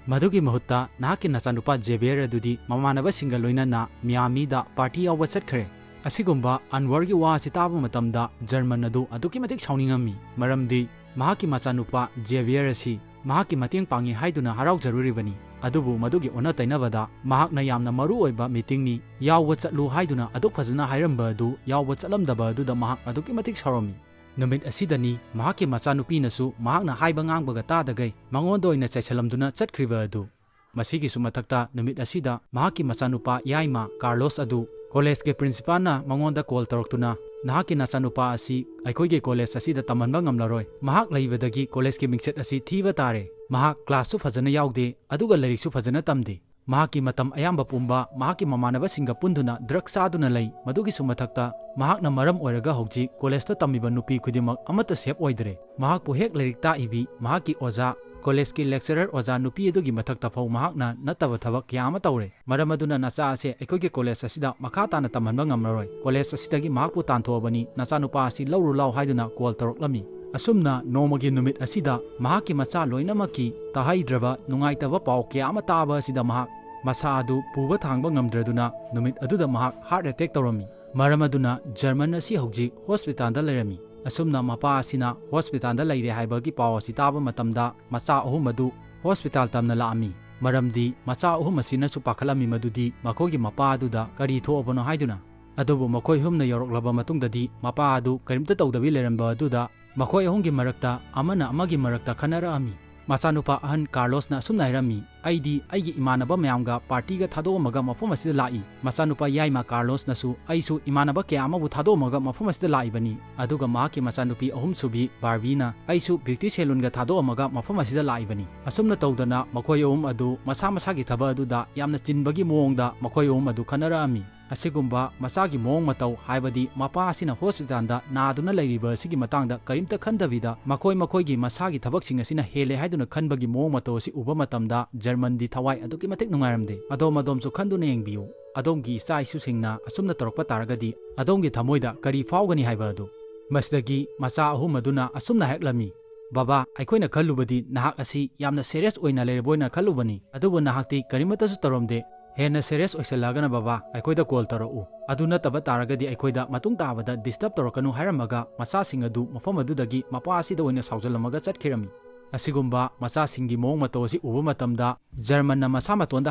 ꯃꯗꯨꯒꯤ ꯃꯍꯨꯠꯇ ꯅꯍꯥꯛꯀꯤ ꯅꯆꯥꯅꯨꯄꯥ ꯖꯦꯕꯤꯌꯔ ꯑꯗꯨꯗꯤ ꯃꯃꯥꯟꯅꯕꯁꯤꯡꯒ ꯂꯣꯏꯅꯅ ꯃꯤꯌꯥꯃꯤꯗ ꯄꯥꯔꯇꯤ ꯌꯥꯎꯕ ꯆꯠꯈ꯭ꯔꯦ꯫" ꯑꯁꯤꯒꯨꯝꯕ ꯑꯟꯋꯔꯒꯤ ꯋꯥ ꯑꯁꯤ ꯇꯥꯕ ꯃꯇꯝꯗ ꯖꯔꯃꯟ ꯑꯗꯨ ꯑꯗꯨꯛꯀꯤ ꯃꯇꯤꯛ ꯁꯥꯎꯅꯤꯡꯉꯝꯃꯤ, ꯃꯔꯝꯗꯤ ꯃꯍꯥꯛꯀꯤ ꯃꯆꯥꯅꯨꯄꯥ ꯖꯦꯕꯤꯌꯔ ꯑꯁꯤ ꯃꯍꯥꯛꯀꯤ ꯃꯇꯦꯡ ꯄꯥꯡꯉꯤ ꯍꯥꯏꯗꯨꯅ ꯍꯔꯥꯎꯖꯔꯨꯔꯤꯕꯅꯤ꯫ ꯑꯗꯨꯕꯨ ꯃꯗꯨꯒꯤ ꯑꯣꯟꯅ ꯇꯩꯅꯕꯗ ꯃꯍꯥꯛꯅ ꯌꯥꯝꯅ ꯃꯔꯨ ꯑꯣꯏꯕ ꯃꯤꯇꯤꯡꯅꯤ, ꯌꯥꯎꯕ ꯆꯠꯂꯨ ꯍꯥꯏꯗꯨꯅ ꯑꯗꯨꯛ ꯐꯖꯅ ꯍꯥꯏꯔꯝꯕ ꯑꯗꯨ ꯌꯥꯎꯕ ꯆꯠꯂꯝꯗꯕ ꯑꯗꯨꯗ ꯃꯍꯥꯛ ꯑꯗꯨꯛꯀꯤ ꯃꯇꯤꯛ ꯁꯥꯎꯔꯝꯃꯤ꯫ ꯅꯨꯃꯤꯠ ꯑꯁꯤꯗꯅꯤ ꯃꯍꯥꯛꯀꯤ ꯃꯆꯥꯅꯨꯄꯤꯅꯁꯨ ꯃꯍꯥꯛꯅ ꯍꯥꯏꯕ ꯉꯥꯡꯕꯒ ꯇꯥꯗꯒꯩ ꯃꯉꯣꯟꯗ ꯑꯣꯏꯅ ꯆꯩꯁꯜꯂꯝꯗꯨꯅ ꯆꯠꯈ꯭ꯔꯤꯕ ꯑꯗꯨ꯫ ꯃꯁꯤꯒꯤꯁꯨ ꯃꯊꯛꯇ ꯅꯨꯃꯤꯠ ꯑꯁꯤꯗ ꯃꯍꯥꯛꯀꯤ ꯃꯆꯥꯅꯨꯄꯥ ꯌꯥꯏꯃ ꯀꯥꯔꯂꯣꯁ ꯑꯗꯨ ꯀꯣꯂꯦꯖꯀꯤ ꯄ꯭ꯔꯤꯟꯁꯤꯄꯥꯜꯅ ꯃꯉꯣꯟꯗ ꯀꯣꯜ ꯇꯧꯔꯛꯇꯨꯅ, "ꯅꯍꯥꯛꯀꯤ ꯅꯆꯥꯅꯨꯄꯥ ꯑꯁꯤ ꯑꯩꯈꯣꯏꯒꯤ ꯀꯣꯂꯦꯖ ꯑꯁꯤꯗ ꯇꯝꯍꯟꯕ ꯉꯝꯂꯔꯣꯏ꯫ ꯃꯍꯥꯛ ꯂꯩꯕꯗꯒꯤ ꯀꯣꯂꯦꯖꯀꯤ ꯃꯤꯡꯆꯠ ꯑꯁꯤ ꯊꯤꯕ ꯇꯥꯔꯦ꯫ ꯃꯍꯥꯛ ꯀ꯭ꯂꯥꯁꯁꯨ ꯐꯖꯅ ꯌꯥꯎꯗꯦ, ꯑꯗꯨꯒ ꯂꯥꯏꯔꯤꯛꯁꯨ ꯐꯖꯅ ꯇꯝꯗꯦ꯫" ꯃꯍꯥꯛꯀꯤ ꯃꯇꯝ ꯑꯌꯥꯝꯕ ꯄꯨꯝꯕ ꯃꯍꯥꯛꯀꯤ ꯃꯃꯥꯟꯅꯕꯁꯤꯡꯒ ꯄꯨꯟꯗꯨꯅ ꯗ꯭ꯔꯒ ꯆꯥꯗꯨꯅ ꯂꯩ꯫ ꯃꯗꯨꯒꯤꯁꯨ ꯃꯊꯛꯇ ꯃꯍꯥꯛꯅ ꯃꯔꯝ ꯑꯣꯏꯔꯒ ꯍꯧꯖꯤꯛ ꯀꯣꯂꯦꯖꯇ ꯇꯝꯃꯤꯕ ꯅꯨꯄꯤ ꯈꯨꯗꯤꯡꯃꯛ ꯑꯃꯠꯇ ꯁꯦꯐ ꯑꯣꯏꯗ꯭ꯔꯦ꯫ ꯃꯍꯥꯛꯄꯨ ꯍꯦꯛ ꯂꯥꯏꯔꯤꯛ ꯇꯥꯛꯏꯕꯤ ꯃꯍꯥꯛꯀꯤ ꯑꯣꯖꯥ, ꯀꯣꯂꯦꯖꯀꯤ ꯂꯦꯛꯆꯔꯔ ꯑꯣꯖꯥ ꯅꯨꯄꯤ ꯑꯗꯨꯒꯤ ꯃꯊꯛꯇ ꯐꯥꯎ ꯃꯍꯥꯛꯅ ꯅꯠꯇꯕ ꯊꯕꯛ ꯀꯌꯥ ꯑꯃ ꯇꯧꯔꯦ꯫ ꯃꯔꯝ ꯑꯗꯨꯅ ꯅꯆꯥ ꯑꯁꯦ ꯑꯩꯈꯣꯏꯒꯤ ꯀꯣꯂꯦꯖ ꯑꯁꯤꯗ ꯃꯈꯥ ꯇꯥꯅ ꯇꯝꯍꯟꯕ ꯉꯝꯂꯔꯣꯏ꯫ ꯀꯣꯂꯦꯖ ꯑꯁꯤꯗꯒꯤ ꯃꯍꯥꯛꯄꯨ ꯇꯥꯟꯊꯣꯛꯑꯕꯅꯤ, ꯅꯆꯥꯅꯨꯄꯥ ꯑꯁꯤ ꯂꯧꯔꯨ ꯂꯥꯎ ꯍꯥꯏꯗꯨꯅ ꯀꯣꯜ ꯇꯧꯔꯛꯂꯝꯃꯤ꯫ ꯑꯁꯨꯝꯅ ꯅꯣꯡꯃꯒꯤ ꯅꯨꯃꯤꯠ ꯑꯁꯤꯗ ꯃꯍꯥꯛꯀꯤ ꯃꯆꯥ ꯂꯣꯏꯅꯃꯛꯀꯤ ꯇꯥꯍꯩꯗ꯭ꯔꯕ ꯅꯨꯡꯉꯥꯏꯇꯕ ꯄꯥꯎ ꯀꯌꯥ ꯑꯃ ꯇꯥꯕ ꯑꯁꯤꯗ ꯃꯍꯥꯛ ꯃꯁꯥ ꯑꯗꯨ ꯄꯨꯕ ꯊꯥꯡꯕ ꯉꯝꯗ꯭ꯔꯗꯨꯅ ꯅꯨꯃꯤꯠ ꯑꯗꯨꯗ ꯃꯍꯥꯛ ꯍꯥꯔꯠ ꯑꯦꯇꯦꯛ ꯇꯧꯔꯝꯃꯤ꯫ ꯃꯔꯝ ꯑꯗꯨꯅ ꯖꯔꯃꯟ ꯑꯁꯤ ꯍꯧꯖꯤꯛ ꯍꯣꯁꯄꯤꯇꯥꯜꯗ ꯂꯩꯔꯝꯃꯤ꯫ ꯑꯁꯨꯝꯅ ꯃꯄꯥ ꯑꯁꯤꯅ ꯍꯣꯁꯄꯤꯇꯥꯜꯗ ꯂꯩꯔꯦ ꯍꯥꯏꯕꯒꯤ ꯄꯥꯎ ꯑꯁꯤ ꯇꯥꯕ ꯃꯇꯝꯗ ꯃꯆꯥ ꯑꯍꯨꯝ ꯑꯗꯨ ꯍꯣꯁꯄꯤꯇꯥꯜ ꯇꯝꯅ ꯂꯥꯛꯑꯝꯃꯤ꯫ ꯃꯔꯝꯗꯤ ꯃꯆꯥ ꯑꯍꯨꯝ ꯑꯁꯤꯅꯁꯨ ꯄꯥꯈꯠꯂꯝꯃꯤ ꯃꯗꯨꯗꯤ ꯃꯈꯣꯏꯒꯤ ꯃꯄꯥ ꯑꯗꯨꯗ ꯀꯔꯤ ꯊꯣꯛꯑꯕꯅꯣ ꯍꯥꯏꯗꯨꯅ꯫ ꯑꯗꯨꯕꯨ ꯃꯈꯣꯏ ꯑꯍꯨꯝꯅ ꯌꯧꯔꯛꯂꯕ ꯃꯇꯨꯡꯗꯗꯤ ꯃꯄꯥ ꯑꯗꯨ ꯀꯔꯤꯝꯇ ꯇꯧꯗꯕꯤ ꯂꯩꯔꯝꯕ ꯑꯗꯨꯗ ꯃꯈꯣꯏ ꯑꯍꯨꯝꯒꯤ ꯃꯔꯛꯇ ꯑꯃꯅ ꯑꯃꯒꯤ ꯃꯔꯛꯇ ꯈꯟꯅꯔꯛꯑꯝꯃꯤ꯫ ꯃꯆꯥꯅꯨꯄꯥ ꯑꯍꯟ ꯀꯥꯔꯂꯣꯁꯅ ꯑꯁꯨꯝꯅ ꯍꯥꯏꯔꯝꯃꯤ, "ꯑꯩꯗꯤ ꯑꯩꯒꯤ ꯏꯃꯥꯟꯅꯕ ꯃꯌꯥꯝꯒ ꯄꯥꯔꯇꯤꯒ ꯊꯥꯗꯣꯛꯑꯝꯃꯒ ꯃꯐꯝ ꯑꯁꯤꯗ ꯂꯥꯛꯏ꯫" ꯃꯆꯥꯅꯨꯄꯥ ꯌꯥꯏꯃ ꯀꯥꯔꯂꯣꯁꯅꯁꯨ, "ꯑꯩꯁꯨ ꯏꯃꯥꯟꯅꯕ ꯀꯌꯥ ꯑꯃꯕꯨ ꯊꯥꯗꯣꯛꯑꯝꯃꯒ ꯃꯐꯝ ꯑꯁꯤꯗ ꯂꯥꯛꯏꯕꯅꯤ꯫" ꯑꯗꯨꯒ ꯃꯍꯥꯛꯀꯤ ꯃꯆꯥꯅꯨꯄꯤ ꯑꯍꯨꯝꯁꯨꯕꯤ ꯕꯥꯔꯕꯤꯅ, "ꯑꯩꯁꯨ ꯕ꯭ꯌꯨꯇꯤ ꯁꯦꯂꯨꯟꯒ ꯊꯥꯗꯣꯛꯑꯝꯃꯒ ꯃꯐꯝ ꯑꯁꯤꯗ ꯂꯥꯛꯏꯕꯅꯤ꯫" ꯑꯁꯨꯝꯅ ꯇꯧꯗꯅ ꯃꯈꯣꯏ ꯑꯍꯨꯝ ꯑꯗꯨ ꯃꯁꯥ ꯃꯁꯥꯒꯤ ꯊꯕꯛ ꯑꯗꯨꯗ ꯌꯥꯝꯅ ꯆꯤꯟꯕꯒꯤ ꯃꯑꯣꯡꯗ ꯃꯈꯣꯏ ꯑꯍꯨꯝ ꯑꯗꯨ ꯈꯟꯅꯔꯛꯑꯝꯃꯤ꯫ ꯑꯁꯤꯒꯨꯝꯕ ꯃꯆꯥꯒꯤ ꯃꯑꯣꯡ ꯃꯇꯧ, ꯍꯥꯏꯕꯗꯤ ꯃꯄꯥ ꯑꯁꯤꯅ ꯍꯣꯁꯄꯤꯇꯥꯜꯗ ꯅꯥꯗꯨꯅ ꯂꯩꯔꯤꯕ ꯑꯁꯤꯒꯤ ꯃꯇꯥꯡꯗ ꯀꯔꯤꯝꯇ ꯈꯟꯗꯕꯤꯗ ꯃꯈꯣꯏ ꯃꯈꯣꯏꯒꯤ ꯃꯁꯥꯒꯤ ꯊꯕꯛꯁꯤꯡ ꯑꯁꯤꯅ ꯍꯦꯜꯂꯦ ꯍꯥꯏꯗꯨꯅ ꯈꯟꯕꯒꯤ ꯃꯑꯣꯡ ꯃꯇꯧ ꯑꯁꯤ ꯎꯕ ꯃꯇꯝꯗ ꯖꯔꯃꯟꯗꯤ ꯊꯋꯥꯏ ꯑꯗꯨꯛꯀꯤ ꯃꯇꯤꯛ ꯅꯨꯡꯉꯥꯏꯔꯝꯗꯦ꯫ ꯑꯗꯣꯝ ꯑꯗꯣꯝꯁꯨ ꯈꯟꯗꯨꯅ ꯌꯦꯡꯕꯤꯌꯨ꯫ ꯑꯗꯣꯝꯒꯤ ꯏꯆꯥ ꯏꯁꯨꯁꯤꯡꯅ ꯑꯁꯨꯝꯅ ꯇꯧꯔꯛꯄ ꯇꯥꯔꯒꯗꯤ ꯑꯗꯣꯝꯒꯤ ꯊꯃꯣꯏꯗ ꯀꯔꯤ ꯐꯥꯎꯒꯅꯤ ꯍꯥꯏꯕ ꯑꯗꯨ꯫ ꯃꯁꯤꯗꯒꯤ ꯃꯆꯥ ꯑꯍꯨꯝ ꯑꯗꯨꯅ ꯑꯁꯨꯝꯅ ꯍꯥꯏꯔꯛꯂꯝꯃꯤ, "ꯕꯕꯥ, ꯑꯩꯈꯣꯏꯅ ꯈꯜꯂꯨꯕꯗꯤ ꯅꯍꯥꯛ ꯑꯁꯤ ꯌꯥꯝꯅ ꯁꯦꯔꯤꯌꯁ ꯑꯣꯏꯅ ꯂꯩꯔꯕ ꯑꯣꯏꯅ ꯈꯜꯂꯨꯕꯅꯤ, ꯑꯗꯨꯕꯨ ꯅꯍꯥꯛꯇꯤ ꯀꯔꯤꯃꯠꯇꯁꯨ ꯇꯧꯔꯝꯗꯦ꯫ ꯍꯦꯟꯅ ꯁꯦꯔꯤꯌꯁ ꯑꯣꯏꯁꯜꯂꯛꯑꯒꯅ ꯕꯕꯥ, ꯑꯩꯈꯣꯏꯗ ꯀꯣꯜ ꯇꯧꯔꯛꯎ꯫ ꯑꯗꯨ ꯅꯠꯇꯕ ꯇꯥꯔꯒꯗꯤ ꯑꯩꯈꯣꯏꯗ ꯃꯇꯨꯡ ꯇꯥꯕꯗ ꯗꯤꯁꯇꯔꯕ ꯇꯧꯔꯛꯀꯅꯨ" ꯍꯥꯏꯔꯝꯃꯒ ꯃꯆꯥꯁꯤꯡ ꯑꯗꯨ ꯃꯐꯝ ꯑꯗꯨꯗꯒꯤ ꯃꯄꯥ ꯑꯁꯤꯗ ꯑꯣꯏꯅ ꯁꯥꯎꯖꯜꯂꯝꯃꯒ ꯆꯠꯈꯤꯔꯝꯃꯤ꯫ ꯑꯁꯤꯒꯨꯝꯕ ꯃꯆꯥꯁꯤꯡꯒꯤ ꯃꯑꯣꯡ ꯃꯇꯧ ꯑꯁꯤ ꯎꯕ ꯃꯇꯝꯗ ꯖꯔꯃꯟꯅ ꯃꯁꯥ ꯃꯇꯣꯟꯗ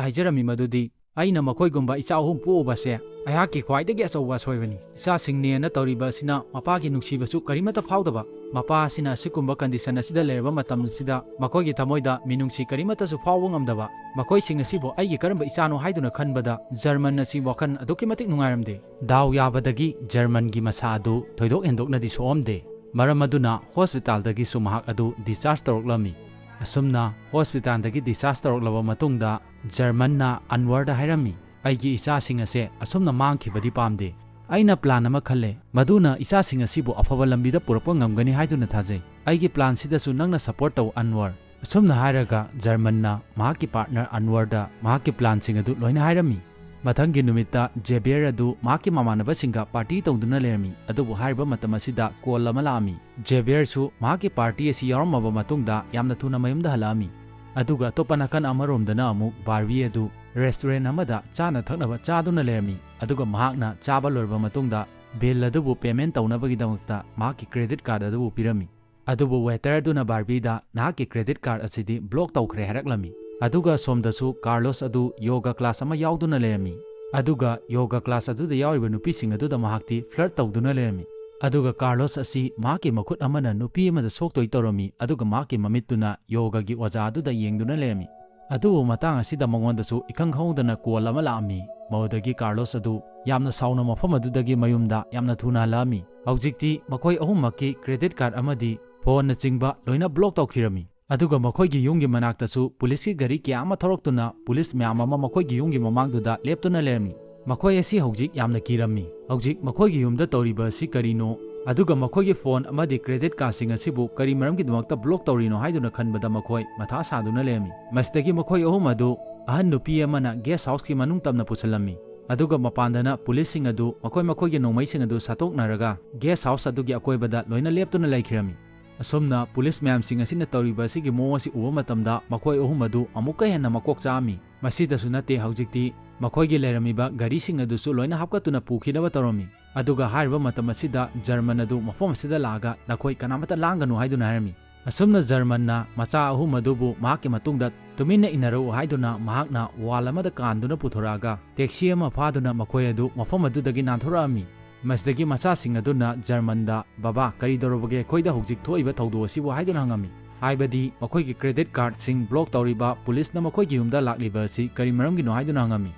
ꯍꯥꯏꯖꯔꯝꯃꯤ ꯃꯗꯨꯗꯤ, "ꯑꯩꯅ ꯃꯈꯣꯏꯒꯨꯝꯕ ꯏꯆꯥ ꯑꯍꯨꯝ ꯄꯣꯛꯎꯕꯁꯦ ꯑꯩꯍꯥꯛꯀꯤ ꯈ꯭ꯋꯥꯏꯗꯒꯤ ꯑꯆꯧꯕ ꯑꯁꯣꯏꯕꯅꯤ꯫ ꯏꯆꯥꯁꯤꯡꯅꯦꯅ ꯇꯧꯔꯤꯕ ꯑꯁꯤꯅ ꯃꯄꯥꯒꯤ ꯅꯨꯡꯁꯤꯕꯁꯨ ꯀꯔꯤꯃꯠꯇ ꯐꯥꯎꯗꯕ, ꯃꯄꯥ ꯑꯁꯤꯅ ꯑꯁꯤꯒꯨꯝꯕ ꯀꯟꯗꯤꯁꯟ ꯑꯁꯤꯗ ꯂꯩꯔꯕ ꯃꯇꯝ ꯑꯁꯤꯗ ꯃꯈꯣꯏꯒꯤ ꯊꯃꯣꯏꯗ ꯃꯤꯅꯨꯡꯁꯤ ꯀꯔꯤꯃꯠꯇꯁꯨ ꯐꯥꯎꯕ ꯉꯝꯗꯕ, ꯃꯈꯣꯏꯁꯤꯡ ꯑꯁꯤꯕꯨ ꯑꯩꯒꯤ ꯀꯔꯝꯕ ꯏꯆꯥꯅꯣ ꯍꯥꯏꯗꯨꯅ ꯈꯟꯕꯗ ꯖꯔꯃꯟ ꯑꯁꯤ ꯋꯥꯈꯜ ꯑꯗꯨꯛꯀꯤ ꯃꯇꯤꯛ ꯅꯨꯡꯉꯥꯏꯔꯝꯗꯦ꯫" ꯗꯥꯎ ꯌꯥꯕꯗꯒꯤ ꯖꯔꯃꯟꯒꯤ ꯃꯁꯥ ꯑꯗꯨ ꯊꯣꯏꯗꯣꯛ ꯍꯦꯟꯗꯣꯛꯅꯗꯤ ꯁꯣꯛꯑꯝꯗꯦ꯫ ꯃꯔꯝ ꯑꯗꯨꯅ ꯍꯣꯁꯄꯤꯇꯥꯜꯗꯒꯤꯁꯨ ꯃꯍꯥꯛ ꯑꯗꯨ ꯗꯤꯁꯆꯥꯔꯖ ꯇꯧꯔꯛꯂꯝꯃꯤ꯫ ꯑꯁꯨꯝꯅ ꯍꯣꯁꯄꯤꯇꯥꯜꯗꯒꯤ discharge ꯇꯧꯔꯛꯂꯕ ꯃꯇꯨꯡꯗ ꯖꯔꯃꯟꯅ ꯑꯟꯋꯔꯗ ꯍꯥꯏꯔꯝꯃꯤ, "ꯑꯩꯒꯤ ꯏꯆꯥꯁꯤꯡ ꯑꯁꯦ ꯑꯁꯨꯝꯅ ꯃꯥꯡꯈꯤꯕꯗꯤ ꯄꯥꯝꯗꯦ꯫ ꯑꯩꯅ plan ꯑꯃ ꯈꯜꯂꯦ, ꯃꯗꯨꯅ ꯏꯆꯥꯁꯤꯡ ꯑꯁꯤꯕꯨ ꯑꯐꯕ ꯂꯝꯕꯤꯗ ꯄꯨꯔꯛꯄ ꯉꯝꯒꯅꯤ ꯍꯥꯏꯗꯨꯅ ꯊꯥꯖꯩ꯫ ꯑꯩꯒꯤ planꯁꯤꯗꯁꯨ ꯅꯪꯅ support ꯇꯧ ꯑꯟꯋꯔ"꯫ ꯑꯁꯨꯝꯅ ꯍꯥꯏꯔꯒ ꯖꯔꯃꯟꯅ ꯃꯍꯥꯛꯀꯤ partner ꯑꯟꯋꯔꯗ ꯃꯍꯥꯛꯀꯤ planꯁꯤꯡ ꯑꯗꯨ ꯂꯣꯏꯅ ꯍꯥꯏꯔꯝꯃꯤ꯫ ꯃꯊꯪꯒꯤ ꯅꯨꯃꯤꯠꯇ ꯖꯦꯕꯤꯌꯔ ꯑꯗꯨ ꯃꯍꯥꯛꯀꯤ ꯃꯃꯥꯟꯅꯕꯁꯤꯡꯒ party ꯇꯧꯗꯨꯅ ꯂꯩꯔꯝꯃꯤ, ꯑꯗꯨꯕꯨ ꯍꯥꯏꯔꯤꯕ ꯃꯇꯝ ꯑꯁꯤꯗ call ꯑꯃ ꯂꯥꯛꯑꯝꯃꯤ꯫ ꯖꯦꯕꯤꯌꯔꯁꯨ ꯃꯍꯥꯛꯀꯤ party ꯑꯁꯤ ꯌꯥꯎꯔꯝꯃꯕ ꯃꯇꯨꯡꯗ ꯌꯥꯝꯅ ꯊꯨꯅ ꯃꯌꯨꯝꯗ ꯍꯜꯂꯛꯑꯝꯃꯤ꯫ ꯑꯗꯨꯒ ꯑꯇꯣꯞꯄ ꯅꯥꯀꯟ ꯑꯃꯔꯣꯝꯗꯅ ꯑꯃꯨꯛ ꯕꯥꯔꯕꯤ ꯑꯗꯨ restaurant ꯑꯃꯗ ꯆꯥꯅ ꯊꯛꯅꯕ ꯆꯥꯗꯨꯅ ꯂꯩꯔꯝꯃꯤ, ꯑꯗꯨꯒ ꯃꯍꯥꯛꯅ ꯆꯥꯕ ꯂꯣꯏꯔꯕ ꯃꯇꯨꯡꯗ bill ꯑꯗꯨꯕꯨ payment ꯇꯧꯅꯕꯒꯤꯗꯃꯛꯇ ꯃꯍꯥꯛꯀꯤ credit card ꯑꯗꯨꯕꯨ ꯄꯤꯔꯝꯃꯤ꯫ ꯑꯗꯨꯕꯨ waiter ꯑꯗꯨꯅ ꯕꯥꯔꯕꯤꯗ "ꯅꯍꯥꯛꯀꯤ credit card ꯑꯁꯤꯗꯤ block ꯇꯧꯈ꯭ꯔꯦ" ꯍꯥꯏꯔꯛꯂꯝꯃꯤ꯫ ꯑꯗꯨꯒ ꯁꯣꯝꯗꯁꯨ ꯀꯥꯔꯂꯣꯁ ꯑꯗꯨ yoga class ꯑꯃ ꯌꯥꯎꯗꯨꯅ ꯂꯩꯔꯝꯃꯤ꯫ ꯑꯗꯨꯒ yoga class ꯑꯗꯨꯗ ꯌꯥꯎꯔꯤꯕ ꯅꯨꯄꯤꯁꯤꯡ ꯑꯗꯨꯗ ꯃꯍꯥꯛꯇꯤ flirt ꯇꯧꯗꯨꯅ ꯂꯩꯔꯝꯃꯤ꯫ ꯑꯗꯨꯒ ꯀꯥꯔꯂꯣꯁ ꯑꯁꯤ ꯃꯍꯥꯛꯀꯤ ꯃꯈꯨꯠ ꯑꯃꯅ ꯅꯨꯄꯤ ꯑꯃꯗ ꯁꯣꯛꯇꯣꯏ ꯇꯧꯔꯝꯃꯤ, ꯑꯗꯨꯒ ꯃꯍꯥꯛꯀꯤ ꯃꯃꯤꯠꯇꯨꯅ yogaꯒꯤ ꯑꯣꯖꯥ ꯑꯗꯨꯗ ꯌꯦꯡꯗꯨꯅ ꯂꯩꯔꯝꯃꯤ꯫ ꯑꯗꯨꯕꯨ ꯃꯇꯥꯡ ꯑꯁꯤꯗ ꯃꯉꯣꯟꯗꯁꯨ ꯏꯈꯪ ꯈꯪꯍꯧꯗꯅ call ꯑꯃ ꯂꯥꯛꯑꯝꯃꯤ꯫ ꯃꯗꯨꯗꯒꯤ ꯀꯥꯔꯂꯣꯁ ꯑꯗꯨ ꯌꯥꯝꯅ ꯁꯥꯎꯅ ꯃꯐꯝ ꯑꯗꯨꯗꯒꯤ ꯃꯌꯨꯝꯗ ꯌꯥꯝꯅ ꯊꯨꯅ ꯍꯜꯂꯛꯑꯝꯃꯤ꯫ ꯍꯧꯖꯤꯛꯇꯤ ꯃꯈꯣꯏ ꯑꯍꯨꯝꯃꯛꯀꯤ credit card ꯑꯃꯗꯤ phoneꯅꯆꯤꯡꯕ ꯂꯣꯏꯅ block ꯇꯧꯈꯤꯔꯝꯃꯤ꯫ ꯑꯗꯨꯒ ꯃꯈꯣꯏꯒꯤ ꯌꯨꯝꯒꯤ ꯃꯅꯥꯛꯇꯁꯨ ꯄꯨꯂꯤꯁꯀꯤ ꯒꯥꯔꯤ ꯀꯌꯥ ꯑꯃ ꯊꯧꯔꯛꯇꯨꯅ ꯄꯨꯂꯤꯁ ꯃꯌꯥꯝ ꯑꯃ ꯃꯈꯣꯏꯒꯤ ꯌꯨꯝꯒꯤ ꯃꯃꯥꯡꯗꯨꯗ ꯂꯦꯞꯇꯨꯅ ꯂꯩꯔꯝꯃꯤ꯫ ꯃꯈꯣꯏ ꯑꯁꯤ ꯍꯧꯖꯤꯛ ꯌꯥꯝꯅ ꯀꯤꯔꯝꯃꯤ꯫ ꯍꯧꯖꯤꯛ ꯃꯈꯣꯏꯒꯤ ꯌꯨꯝꯗ ꯇꯧꯔꯤꯕ ꯑꯁꯤ ꯀꯔꯤꯅꯣ? ꯑꯗꯨꯒ ꯃꯈꯣꯏꯒꯤ phone ꯑꯃꯗꯤ credit cardꯁꯤꯡ ꯑꯁꯤꯕꯨ ꯀꯔꯤ ꯃꯔꯝꯒꯤꯗꯃꯛꯇ block ꯇꯧꯔꯤꯅꯣ ꯍꯥꯏꯗꯨꯅ ꯈꯟꯕꯗ ꯃꯈꯣꯏ ꯃꯊꯥ ꯁꯥꯗꯨꯅ ꯂꯩꯔꯝꯃꯤ꯫ ꯃꯁꯤꯗꯒꯤ ꯃꯈꯣꯏ ꯑꯍꯨꯝ ꯑꯗꯨ ꯑꯍꯟ ꯅꯨꯄꯤ ꯑꯃꯅ guest houseꯀꯤ ꯃꯅꯨꯡ ꯇꯝꯅ ꯄꯨꯁꯤꯜꯂꯝꯃꯤ꯫ ꯑꯗꯨꯒ ꯃꯄꯥꯟꯗꯅ ꯄꯨꯂꯤꯁꯁꯤꯡ ꯑꯗꯨ ꯃꯈꯣꯏ ꯃꯈꯣꯏꯒꯤ ꯅꯣꯡꯃꯩꯁꯤꯡ ꯑꯗꯨ ꯁꯠꯇꯣꯛꯅꯔꯒ guest house ꯑꯗꯨꯒꯤ ꯑꯀꯣꯏꯕꯗ ꯂꯣꯏꯅ ꯂꯦꯞꯇꯨꯅ ꯂꯩꯈꯤꯔꯝꯃꯤ꯫ ꯑꯁꯨꯝꯅ ꯄꯨꯂꯤꯁ ꯃꯌꯥꯝꯁꯤꯡ ꯑꯁꯤꯅ ꯇꯧꯔꯤꯕ ꯑꯁꯤꯒꯤ ꯃꯑꯣꯡ ꯑꯁꯤ ꯎꯕ ꯃꯇꯝꯗ ꯃꯈꯣꯏ ꯑꯍꯨꯝ ꯑꯗꯨ ꯑꯃꯨꯛꯀ ꯍꯦꯟꯅ ꯃꯀꯣꯛ ꯆꯥꯛꯑꯝꯃꯤ꯫ ꯃꯁꯤꯗꯁꯨ ꯅꯠꯇꯦ, ꯍꯧꯖꯤꯛꯇꯤ ꯃꯈꯣꯏꯒꯤ ꯂꯩꯔꯝꯃꯤꯕ ꯒꯥꯔꯤꯁꯤꯡ ꯑꯗꯨꯁꯨ ꯂꯣꯏꯅ ꯍꯥꯞꯀꯠꯇꯨꯅ ꯄꯨꯈꯤꯅꯕ ꯇꯧꯔꯝꯃꯤ꯫ ꯑꯗꯨꯒ ꯍꯥꯏꯔꯤꯕ ꯃꯇꯝ ꯑꯁꯤꯗ ꯖꯔꯃꯟ ꯑꯗꯨ ꯃꯐꯝ ꯑꯁꯤꯗ ꯂꯥꯛꯑꯒ "ꯅꯈꯣꯏ ꯀꯅꯥꯃꯠꯇ ꯂꯥꯡꯒꯅꯨ" ꯍꯥꯏꯗꯨꯅ ꯍꯥꯏꯔꯝꯃꯤ꯫ ꯑꯁꯨꯝꯅ ꯖꯔꯃꯟꯅ ꯃꯆꯥ ꯑꯍꯨꯝ ꯑꯗꯨꯕꯨ ꯃꯍꯥꯛꯀꯤ ꯃꯇꯨꯡꯗ ꯇꯨꯃꯤꯟꯅ ꯏꯟꯅꯔꯛꯎ ꯍꯥꯏꯗꯨꯅ ꯃꯍꯥꯛꯅ wall ꯑꯃꯗ ꯀꯥꯟꯗꯨꯅ ꯄꯨꯊꯣꯔꯛꯑꯒ taxi ꯑꯃ ꯐꯥꯗꯨꯅ ꯃꯈꯣꯏ ꯑꯗꯨ ꯃꯐꯝ ꯑꯗꯨꯗꯒꯤ ꯅꯥꯟꯊꯣꯔꯛꯑꯝꯃꯤ꯫ ꯃꯁꯤꯗꯒꯤ ꯃꯆꯥꯁꯤꯡ ꯑꯗꯨꯅ ꯖꯔꯃꯟꯗ, "ꯕꯕꯥ, ꯀꯔꯤ ꯇꯧꯔꯕꯒꯦ ꯑꯩꯈꯣꯏꯗ ꯍꯧꯖꯤꯛ ꯊꯣꯛꯏꯕ ꯊꯧꯗꯣꯛ ꯑꯁꯤꯕꯨ?" ꯍꯥꯏꯗꯨꯅ ꯍꯪꯉꯝꯃꯤ꯫ ꯍꯥꯏꯕꯗꯤ ꯃꯈꯣꯏꯒꯤ credit cardꯁꯤꯡ block ꯇꯧꯔꯤꯕ ꯄꯨꯂꯤꯁꯅ ꯃꯈꯣꯏꯒꯤ ꯌꯨꯝꯗ ꯂꯥꯛꯂꯤꯕ ꯑꯁꯤ ꯀꯔꯤ ꯃꯔꯝꯒꯤꯅꯣ ꯍꯥꯏꯗꯨꯅ ꯍꯪꯉꯝꯃꯤ꯫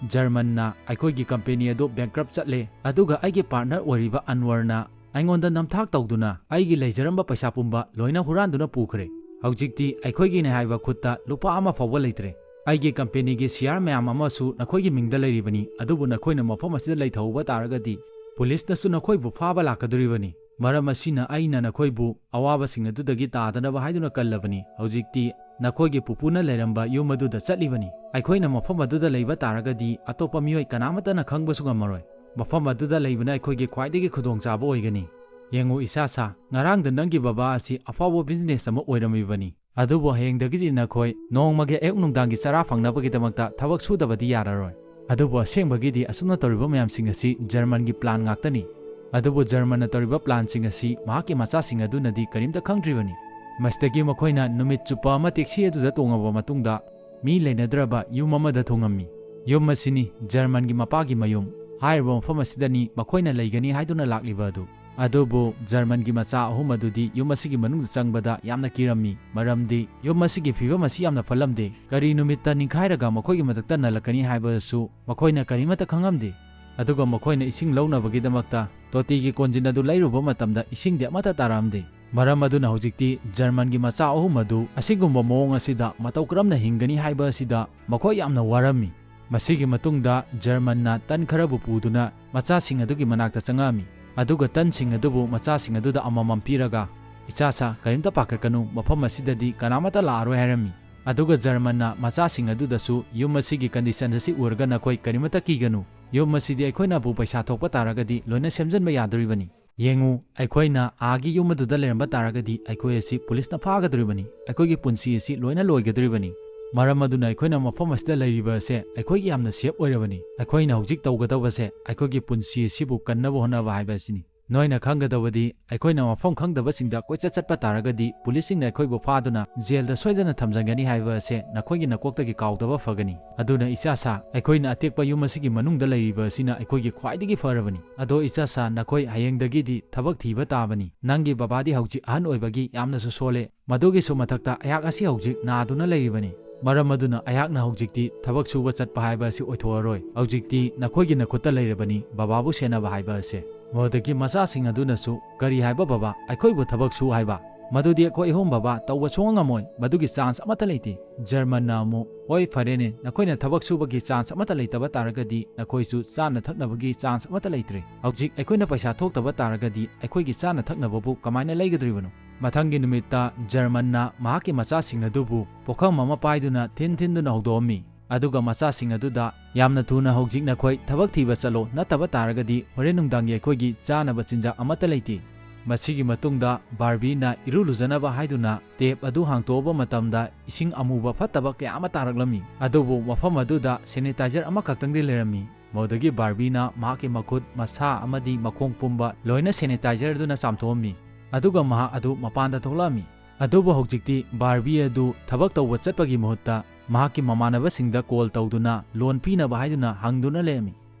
ꯖꯔꯃꯟꯅ, "ꯑꯩꯈꯣꯏꯒꯤ company ꯑꯗꯨ bankrupt ꯆꯠꯂꯦ, ꯑꯗꯨꯒ ꯑꯩꯒꯤ partner ꯑꯣꯏꯔꯤꯕ ꯑꯟꯋꯔꯅ ꯑꯩꯉꯣꯟꯗ ꯅꯝꯊꯥꯛ ꯇꯧꯗꯨꯅ ꯑꯩꯒꯤ ꯂꯩꯖꯔꯝꯕ ꯄꯩꯁꯥ ꯄꯨꯝꯕ ꯂꯣꯏꯅ ꯍꯨꯔꯥꯟꯗꯨꯅ ꯄꯨꯈ꯭ꯔꯦ꯫ ꯍꯧꯖꯤꯛꯇꯤ ꯑꯩꯈꯣꯏꯒꯤꯅꯦ ꯍꯥꯏꯕ ꯈꯨꯠꯇ ꯂꯨꯄꯥ ꯑꯃ ꯐꯥꯎꯕ ꯂꯩꯇ꯭ꯔꯦ꯫ ꯑꯩꯒꯤ ꯀꯝꯄꯦꯅꯤꯒꯤ ꯁꯤꯌꯥꯔ ꯃꯌꯥꯝ ꯑꯃꯁꯨ ꯅꯈꯣꯏꯒꯤ ꯃꯤꯡꯗ ꯂꯩꯔꯤꯕꯅꯤ, ꯑꯗꯨꯕꯨ ꯅꯈꯣꯏꯅ ꯃꯐꯝ ꯑꯁꯤꯗ ꯂꯩꯊꯍꯧꯕ ꯇꯥꯔꯒꯗꯤ ꯄꯨꯂꯤꯁꯅꯁꯨ ꯅꯈꯣꯏꯕꯨ ꯐꯥꯕ ꯂꯥꯛꯀꯗꯧꯔꯤꯕꯅꯤ꯫ ꯃꯔꯝ ꯑꯁꯤꯅ ꯑꯩꯅ ꯅꯈꯣꯏꯕꯨ ꯑꯋꯥꯕꯁꯤꯡ ꯑꯗꯨꯗꯒꯤ ꯇꯥꯗꯅꯕ ꯍꯥꯏꯗꯨꯅ ꯀꯜꯂꯕꯅꯤ꯫ ꯍꯧꯖꯤꯛꯇꯤ ꯅꯈꯣꯏꯒꯤ ꯄꯨꯄꯨꯅ ꯂꯩꯔꯝꯕ ꯌꯨꯝ ꯑꯗꯨꯗ ꯆꯠꯂꯤꯕꯅꯤ꯫ ꯑꯩꯈꯣꯏꯅ ꯃꯐꯝ ꯑꯗꯨꯗ ꯂꯩꯕ ꯇꯥꯔꯒꯗꯤ ꯑꯇꯣꯞꯄ ꯃꯤꯑꯣꯏ ꯀꯅꯥꯃꯠꯇꯅ ꯈꯪꯕꯁꯨ ꯉꯝꯃꯔꯣꯏ꯫ ꯃꯐꯝ ꯑꯗꯨꯗ ꯂꯩꯕꯅ ꯑꯩꯈꯣꯏꯒꯤ ꯈ꯭ꯋꯥꯏꯗꯒꯤ ꯈꯨꯗꯣꯡꯆꯥꯕ ꯑꯣꯏꯒꯅꯤ꯫ ꯌꯦꯡꯉꯨ ꯏꯆꯥꯁꯥ, ꯉꯔꯥꯡꯗ ꯅꯪꯒꯤ ꯕꯕꯥ ꯑꯁꯤ ꯑꯐꯥꯎꯕ ꯕꯤꯖꯤꯅꯦꯁ ꯑꯃ ꯑꯣꯏꯔꯝꯃꯤꯕꯅꯤ꯫ ꯑꯗꯨꯕꯨ ꯍꯌꯦꯡꯗꯒꯤꯗꯤ ꯅꯈꯣꯏ ꯅꯣꯡꯃꯒꯤ ꯑꯌꯨꯛ ꯅꯨꯡꯗꯥꯡꯒꯤ ꯆꯔꯥ ꯐꯪꯅꯕꯒꯤꯗꯃꯛꯇ ꯊꯕꯛ ꯁꯨꯗꯕꯗꯤ ꯌꯥꯔꯔꯣꯏ꯫ ꯑꯗꯨꯕꯨ ꯑꯁꯦꯡꯕꯒꯤꯗꯤ ꯑꯁꯨꯝꯅ ꯇꯧꯔꯤꯕ ꯃꯌꯥꯝꯁꯤꯡ ꯑꯁꯤ ꯖꯔꯃꯟꯒꯤ ꯄ꯭ꯂꯥꯟ ꯉꯥꯛꯇꯅꯤ꯫ ꯑꯗꯨꯕꯨ ꯖꯔꯃꯟꯅ ꯇꯧꯔꯤꯕ ꯄ꯭ꯂꯥꯟꯁꯤꯡ ꯑꯁꯤ ꯃꯍꯥꯛꯀꯤ ꯃꯆꯥꯁꯤꯡ ꯑꯗꯨꯅꯗꯤ ꯀꯔꯤꯝꯇ ꯈꯪꯗ꯭ꯔꯤꯕꯅꯤ꯫ ꯃꯁꯤꯗꯒꯤ ꯃꯈꯣꯏꯅ ꯅꯨꯃꯤꯠ ꯆꯨꯞꯄ ꯑꯃ ꯇꯦꯛꯁꯤ ꯑꯗꯨꯗ ꯇꯣꯡꯉꯕ ꯃꯇꯨꯡꯗ ꯃꯤ ꯂꯩꯅꯗ꯭ꯔꯕ ꯌꯨꯝ ꯑꯃꯗ ꯊꯨꯡꯉꯝꯃꯤ꯫ ꯌꯨꯝ ꯑꯁꯤꯅꯤ ꯖꯔꯃꯟꯒꯤ ꯃꯄꯥꯒꯤ ꯃꯌꯨꯝ꯫ ꯍꯥꯏꯔꯤꯕ ꯃꯐꯝ ꯑꯁꯤꯗꯅꯤ ꯃꯈꯣꯏꯅ ꯂꯩꯒꯅꯤ ꯍꯥꯏꯗꯨꯅ ꯂꯥꯛꯂꯤꯕ ꯑꯗꯨ꯫ ꯑꯗꯨꯕꯨ ꯖꯔꯃꯟꯒꯤ ꯃꯆꯥ ꯑꯍꯨꯝ ꯑꯗꯨꯗꯤ ꯌꯨꯝ ꯑꯁꯤꯒꯤ ꯃꯅꯨꯡꯗ ꯆꯪꯕꯗ ꯌꯥꯝꯅ ꯀꯤꯔꯝꯃꯤ, ꯃꯔꯝꯗꯤ ꯌꯨꯝ ꯑꯁꯤꯒꯤ ꯐꯤꯕꯝ ꯑꯁꯤ ꯌꯥꯝꯅ ꯐꯠꯂꯝꯗꯦ꯫ ꯀꯔꯤ ꯅꯨꯃꯤꯠꯇ ꯅꯤꯡꯈꯥꯏꯔꯒ ꯃꯈꯣꯏꯒꯤ ꯃꯊꯛꯇ ꯅꯜꯂꯛꯀꯅꯤ ꯍꯥꯏꯕꯗꯨꯁꯨ ꯃꯈꯣꯏꯅ ꯀꯔꯤꯃꯠꯇ ꯈꯪꯉꯝꯗꯦ꯫ ꯑꯗꯨꯒ ꯃꯈꯣꯏꯅ ꯏꯁꯤꯡ ꯂꯧꯅꯕꯒꯤꯗꯃꯛꯇ ꯇꯣꯇꯤꯒꯤ ꯀꯣꯟꯖꯤꯟ ꯑꯗꯨ ꯂꯩꯔꯨꯕ ꯃꯇꯝꯗ ꯏꯁꯤꯡꯗꯤ ꯑꯃꯠꯇ ꯇꯥꯔꯛꯑꯝꯗꯦ꯫ ꯃꯔꯝ ꯑꯗꯨꯅ ꯍꯧꯖꯤꯛꯇꯤ ꯖꯔꯃꯟꯒꯤ ꯃꯆꯥ ꯑꯍꯨꯝ ꯑꯗꯨ ꯑꯁꯤꯒꯨꯝꯕ ꯃꯑꯣꯡ ꯑꯁꯤꯗ ꯃꯇꯧ ꯀꯔꯝꯅ ꯍꯤꯡꯒꯅꯤ ꯍꯥꯏꯕ ꯑꯁꯤꯗ ꯃꯈꯣꯏ ꯌꯥꯝꯅ ꯋꯥꯔꯝꯃꯤ꯫ ꯃꯁꯤꯒꯤ ꯃꯇꯨꯡꯗ ꯖꯔꯃꯟꯅ ꯇꯟ ꯈꯔꯕꯨ ꯄꯨꯗꯨꯅ ꯃꯆꯥꯁꯤꯡ ꯑꯗꯨꯒꯤ ꯃꯅꯥꯛꯇ ꯆꯪꯉꯛꯑꯝꯃꯤ꯫ ꯑꯗꯨꯒ ꯇꯟꯁꯤꯡ ꯑꯗꯨꯕꯨ ꯃꯆꯥꯁꯤꯡ ꯑꯗꯨꯗ ꯑꯃꯃꯝ ꯄꯤꯔꯒ, "ꯏꯆꯥꯁꯥ, ꯀꯔꯤꯝꯇ ꯄꯥꯈꯠꯀꯅꯨ, ꯃꯐꯝ ꯑꯁꯤꯗꯗꯤ ꯀꯅꯥꯃꯠꯇ ꯂꯥꯛꯑꯔꯣꯏ" ꯍꯥꯏꯔꯝꯃꯤ꯫ ꯑꯗꯨꯒ ꯖꯔꯃꯟꯅ ꯃꯆꯥꯁꯤꯡ ꯑꯗꯨꯗꯁꯨ, "ꯌꯨꯝ ꯑꯁꯤꯒꯤ ꯀꯟꯗꯤꯁꯟ ꯑꯁꯤ ꯎꯔꯒ ꯅꯈꯣꯏ ꯀꯔꯤꯃꯠꯇ ꯀꯤꯒꯅꯨ꯫ ꯌꯨꯝ ꯑꯁꯤꯗꯤ ꯑꯩꯈꯣꯏꯅꯕꯨ ꯄꯩꯁꯥ ꯊꯣꯛꯄ ꯇꯥꯔꯒꯗꯤ ꯂꯣꯏꯅ ꯁꯦꯝꯖꯤꯟꯕ ꯌꯥꯗꯣꯔꯤꯕꯅꯤ꯫ ꯌꯦꯡꯉꯨ, ꯑꯩꯈꯣꯏꯅ ꯑꯥꯒꯤ ꯌꯨꯝ ꯑꯗꯨꯗ ꯂꯩꯔꯝꯕ ꯇꯥꯔꯒꯗꯤ ꯑꯩꯈꯣꯏ ꯑꯁꯤ ꯄꯨꯂꯤꯁꯅ ꯐꯥꯒꯗꯧꯔꯤꯕꯅꯤ꯫ ꯑꯩꯈꯣꯏꯒꯤ ꯄꯨꯟꯁꯤ ꯑꯁꯤ ꯂꯣꯏꯅ ꯂꯣꯏꯒꯗꯧꯔꯤꯕꯅꯤ꯫ ꯃꯔꯝ ꯑꯗꯨꯅ ꯑꯩꯈꯣꯏꯅ ꯃꯐꯝ ꯑꯁꯤꯗ ꯂꯩꯔꯤꯕ ꯑꯁꯦ ꯑꯩꯈꯣꯏꯒꯤ ꯌꯥꯝꯅ ꯁꯦꯐ ꯑꯣꯏꯔꯕꯅꯤ꯫ ꯑꯩꯈꯣꯏꯅ ꯍꯧꯖꯤꯛ ꯇꯧꯒꯗꯧꯕꯁꯦ ꯑꯩꯈꯣꯏꯒꯤ ꯄꯨꯟꯁꯤ ꯑꯁꯤꯕꯨ ꯀꯟꯅꯕ ꯍꯣꯠꯅꯕ ꯍꯥꯏꯕ ꯑꯁꯤꯅꯤ꯫ ꯅꯣꯏꯅ ꯈꯪꯒꯗꯧꯕꯗꯤ, ꯑꯩꯈꯣꯏꯅ ꯃꯐꯝ ꯈꯪꯗꯕꯁꯤꯡꯗ ꯀꯣꯏꯆꯠ ꯆꯠꯄ ꯇꯥꯔꯒꯗꯤ ꯄꯨꯂꯤꯁꯁꯤꯡꯅ ꯑꯩꯈꯣꯏꯕꯨ ꯐꯥꯗꯨꯅ ꯖꯦꯜꯗ ꯁꯣꯏꯗꯅ ꯊꯝꯖꯟꯒꯅꯤ ꯍꯥꯏꯕ ꯑꯁꯦ ꯅꯈꯣꯏꯒꯤ ꯅꯀꯣꯛꯇꯒꯤ ꯀꯥꯎꯗꯕ ꯐꯒꯅꯤ꯫ ꯑꯗꯨꯅ ꯏꯆꯥꯁꯥ, ꯑꯩꯈꯣꯏꯅ ꯑꯇꯦꯛꯄ ꯌꯨꯝ ꯑꯁꯤꯒꯤ ꯃꯅꯨꯡꯗ ꯂꯩꯔꯤꯕ ꯑꯁꯤꯅ ꯑꯩꯈꯣꯏꯒꯤ ꯈ꯭ꯋꯥꯏꯗꯒꯤ ꯐꯔꯕꯅꯤ꯫ ꯑꯗꯣ ꯏꯆꯥꯁꯥ, ꯅꯈꯣꯏ ꯍꯌꯦꯡꯗꯒꯤꯗꯤ ꯊꯕꯛ ꯊꯤꯕ ꯇꯥꯕꯅꯤ꯫ ꯅꯪꯒꯤ ꯕꯕꯥꯗꯤ ꯍꯧꯖꯤꯛ ꯑꯍꯟ ꯑꯣꯏꯕꯒꯤ ꯌꯥꯝꯅꯁꯨ ꯁꯣꯜꯂꯦ꯫ ꯃꯗꯨꯒꯤꯁꯨ ꯃꯊꯛꯇ ꯑꯩꯍꯥꯛ ꯑꯁꯤ ꯍꯧꯖꯤꯛ ꯅꯥꯗꯨꯅ ꯂꯩꯔꯤꯕꯅꯤ꯫ ꯃꯔꯝ ꯑꯗꯨꯅ ꯑꯩꯍꯥꯛꯅ ꯍꯧꯖꯤꯛꯇꯤ ꯊꯕꯛ ꯁꯨꯕ ꯆꯠꯄ ꯍꯥꯏꯕ ꯑꯁꯤ ꯑꯣꯏꯊꯣꯛꯑꯔꯣꯏ꯫ ꯍꯧꯖꯤꯛꯇꯤ ꯅꯈꯣꯏꯒꯤ ꯅꯈꯨꯠꯇ ꯂꯩꯔꯕꯅꯤ ꯕꯕꯥꯕꯨ ꯁꯦꯟꯅꯕ ꯍꯥꯏꯕ ꯑꯁꯦ꯫ ꯃꯗꯨꯗꯒꯤ ꯃꯆꯥꯁꯤꯡ ꯑꯗꯨꯅꯁꯨ, "ꯀꯔꯤ ꯍꯥꯏꯕ ꯕꯕꯥ? ꯑꯩꯈꯣꯏꯕꯨ ꯊꯕꯛ ꯁꯨ ꯍꯥꯏꯕ?" "ꯃꯗꯨꯗꯤ ꯑꯩꯈꯣꯏ ꯑꯍꯨꯝ ꯕꯕꯥ ꯇꯧꯕ ꯁꯨꯡꯉꯝ ꯉꯝꯃꯣꯏ, ꯃꯗꯨꯒꯤ ꯆꯥꯟꯁ ꯑꯃꯠꯇ ꯂꯩꯇꯦ"꯫ ꯖꯔꯃꯟꯅ ꯑꯃꯨꯛ, "ꯍꯣꯏ, ꯐꯔꯦꯅꯦ, ꯅꯈꯣꯏꯅ ꯊꯕꯛ ꯁꯨꯕꯒꯤ ꯆꯥꯟꯁ ꯑꯃꯠꯇ ꯂꯩꯇꯕ ꯇꯥꯔꯒꯗꯤ ꯅꯈꯣꯏꯁꯨ ꯆꯥꯅ ꯊꯛꯅꯕꯒꯤ ꯆꯥꯟꯁ ꯑꯃꯠꯇ ꯂꯩꯇ꯭ꯔꯦ꯫ ꯍꯧꯖꯤꯛ ꯑꯩꯈꯣꯏꯅ ꯄꯩꯁꯥ ꯊꯣꯛꯇꯕ ꯇꯥꯔꯒꯗꯤ ꯑꯩꯈꯣꯏꯒꯤ ꯆꯥꯅ ꯊꯛꯅꯕꯕꯨ ꯀꯃꯥꯏꯅ ꯂꯩꯒꯗꯧꯔꯤꯕꯅꯣ?" ꯃꯊꯪꯒꯤ ꯅꯨꯃꯤꯠꯇ ꯖꯔꯃꯟꯅ ꯃꯍꯥꯛꯀꯤ ꯃꯆꯥꯁꯤꯡ ꯑꯗꯨꯕꯨ ꯄꯨꯈꯝ ꯑꯃ ꯄꯥꯏꯗꯨꯅ ꯊꯤꯟ ꯊꯤꯟꯗꯨꯅ ꯍꯧꯗꯣꯛꯑꯝꯃꯤ꯫ ꯑꯗꯨꯒ ꯃꯆꯥꯁꯤꯡ ꯑꯗꯨꯗ, "ꯌꯥꯝꯅ ꯊꯨꯅ ꯍꯧꯖꯤꯛ ꯅꯈꯣꯏ ꯊꯕꯛ ꯊꯤꯕ ꯆꯠꯂꯣ, ꯅꯠꯇꯕ ꯇꯥꯔꯒꯗꯤ ꯍꯣꯔꯦꯟ ꯅꯨꯡꯗꯥꯡꯒꯤ ꯑꯩꯈꯣꯏꯒꯤ ꯆꯥꯅꯕ ꯆꯤꯟꯖꯥꯛ ꯑꯃꯠꯇ ꯂꯩꯇꯦ"꯫ ꯃꯁꯤꯒꯤ ꯃꯇꯨꯡꯗ ꯕꯥꯔꯕꯤꯅ ꯏꯔꯨ ꯂꯨꯖꯅꯕ ꯍꯥꯏꯗꯨꯅ ꯇꯦꯞ ꯑꯗꯨ ꯍꯥꯡꯇꯣꯛꯑꯕ ꯃꯇꯝꯗ ꯏꯁꯤꯡ ꯑꯃꯨꯕ ꯐꯠꯇꯕ ꯀꯌꯥ ꯑꯃ ꯇꯥꯔꯛꯂꯝꯃꯤ꯫ ꯑꯗꯨꯕꯨ ꯃꯐꯝ ꯑꯗꯨꯗ ꯁꯦꯅꯤꯇꯥꯏꯖꯔ ꯑꯃꯈꯛꯇꯪꯗꯤ ꯂꯩꯔꯝꯃꯤ꯫ ꯃꯗꯨꯗꯒꯤ ꯕꯥꯔꯕꯤꯅ ꯃꯍꯥꯛꯀꯤ ꯃꯈꯨꯠ, ꯃꯁꯥ ꯑꯃꯗꯤ ꯃꯈꯣꯡ ꯄꯨꯝꯕ ꯂꯣꯏꯅ ꯁꯦꯅꯤꯇꯥꯏꯖꯔ ꯑꯗꯨꯅ ꯆꯥꯝꯊꯣꯛꯑꯝꯃꯤ꯫ ꯑꯗꯨꯒ ꯃꯍꯥꯛ ꯑꯗꯨ ꯃꯄꯥꯟꯗ ꯊꯣꯛꯂꯛꯑꯝꯃꯤ꯫ ꯑꯗꯨꯕꯨ ꯍꯧꯖꯤꯛꯇꯤ ꯕꯥꯔꯕꯤ ꯑꯗꯨ ꯊꯕꯛ ꯇꯧꯕ ꯆꯠꯄꯒꯤ ꯃꯍꯨꯠꯇ ꯃꯍꯥꯛꯀꯤ ꯃꯃꯥꯟꯅꯕꯁꯤꯡꯗ ꯀꯣꯜ ꯇꯧꯗꯨꯅ ꯂꯣꯟ ꯄꯤꯅꯕ ꯍꯥꯏꯗꯨꯅ ꯍꯪꯗꯨꯅ ꯂꯩꯔꯝꯃꯤ꯫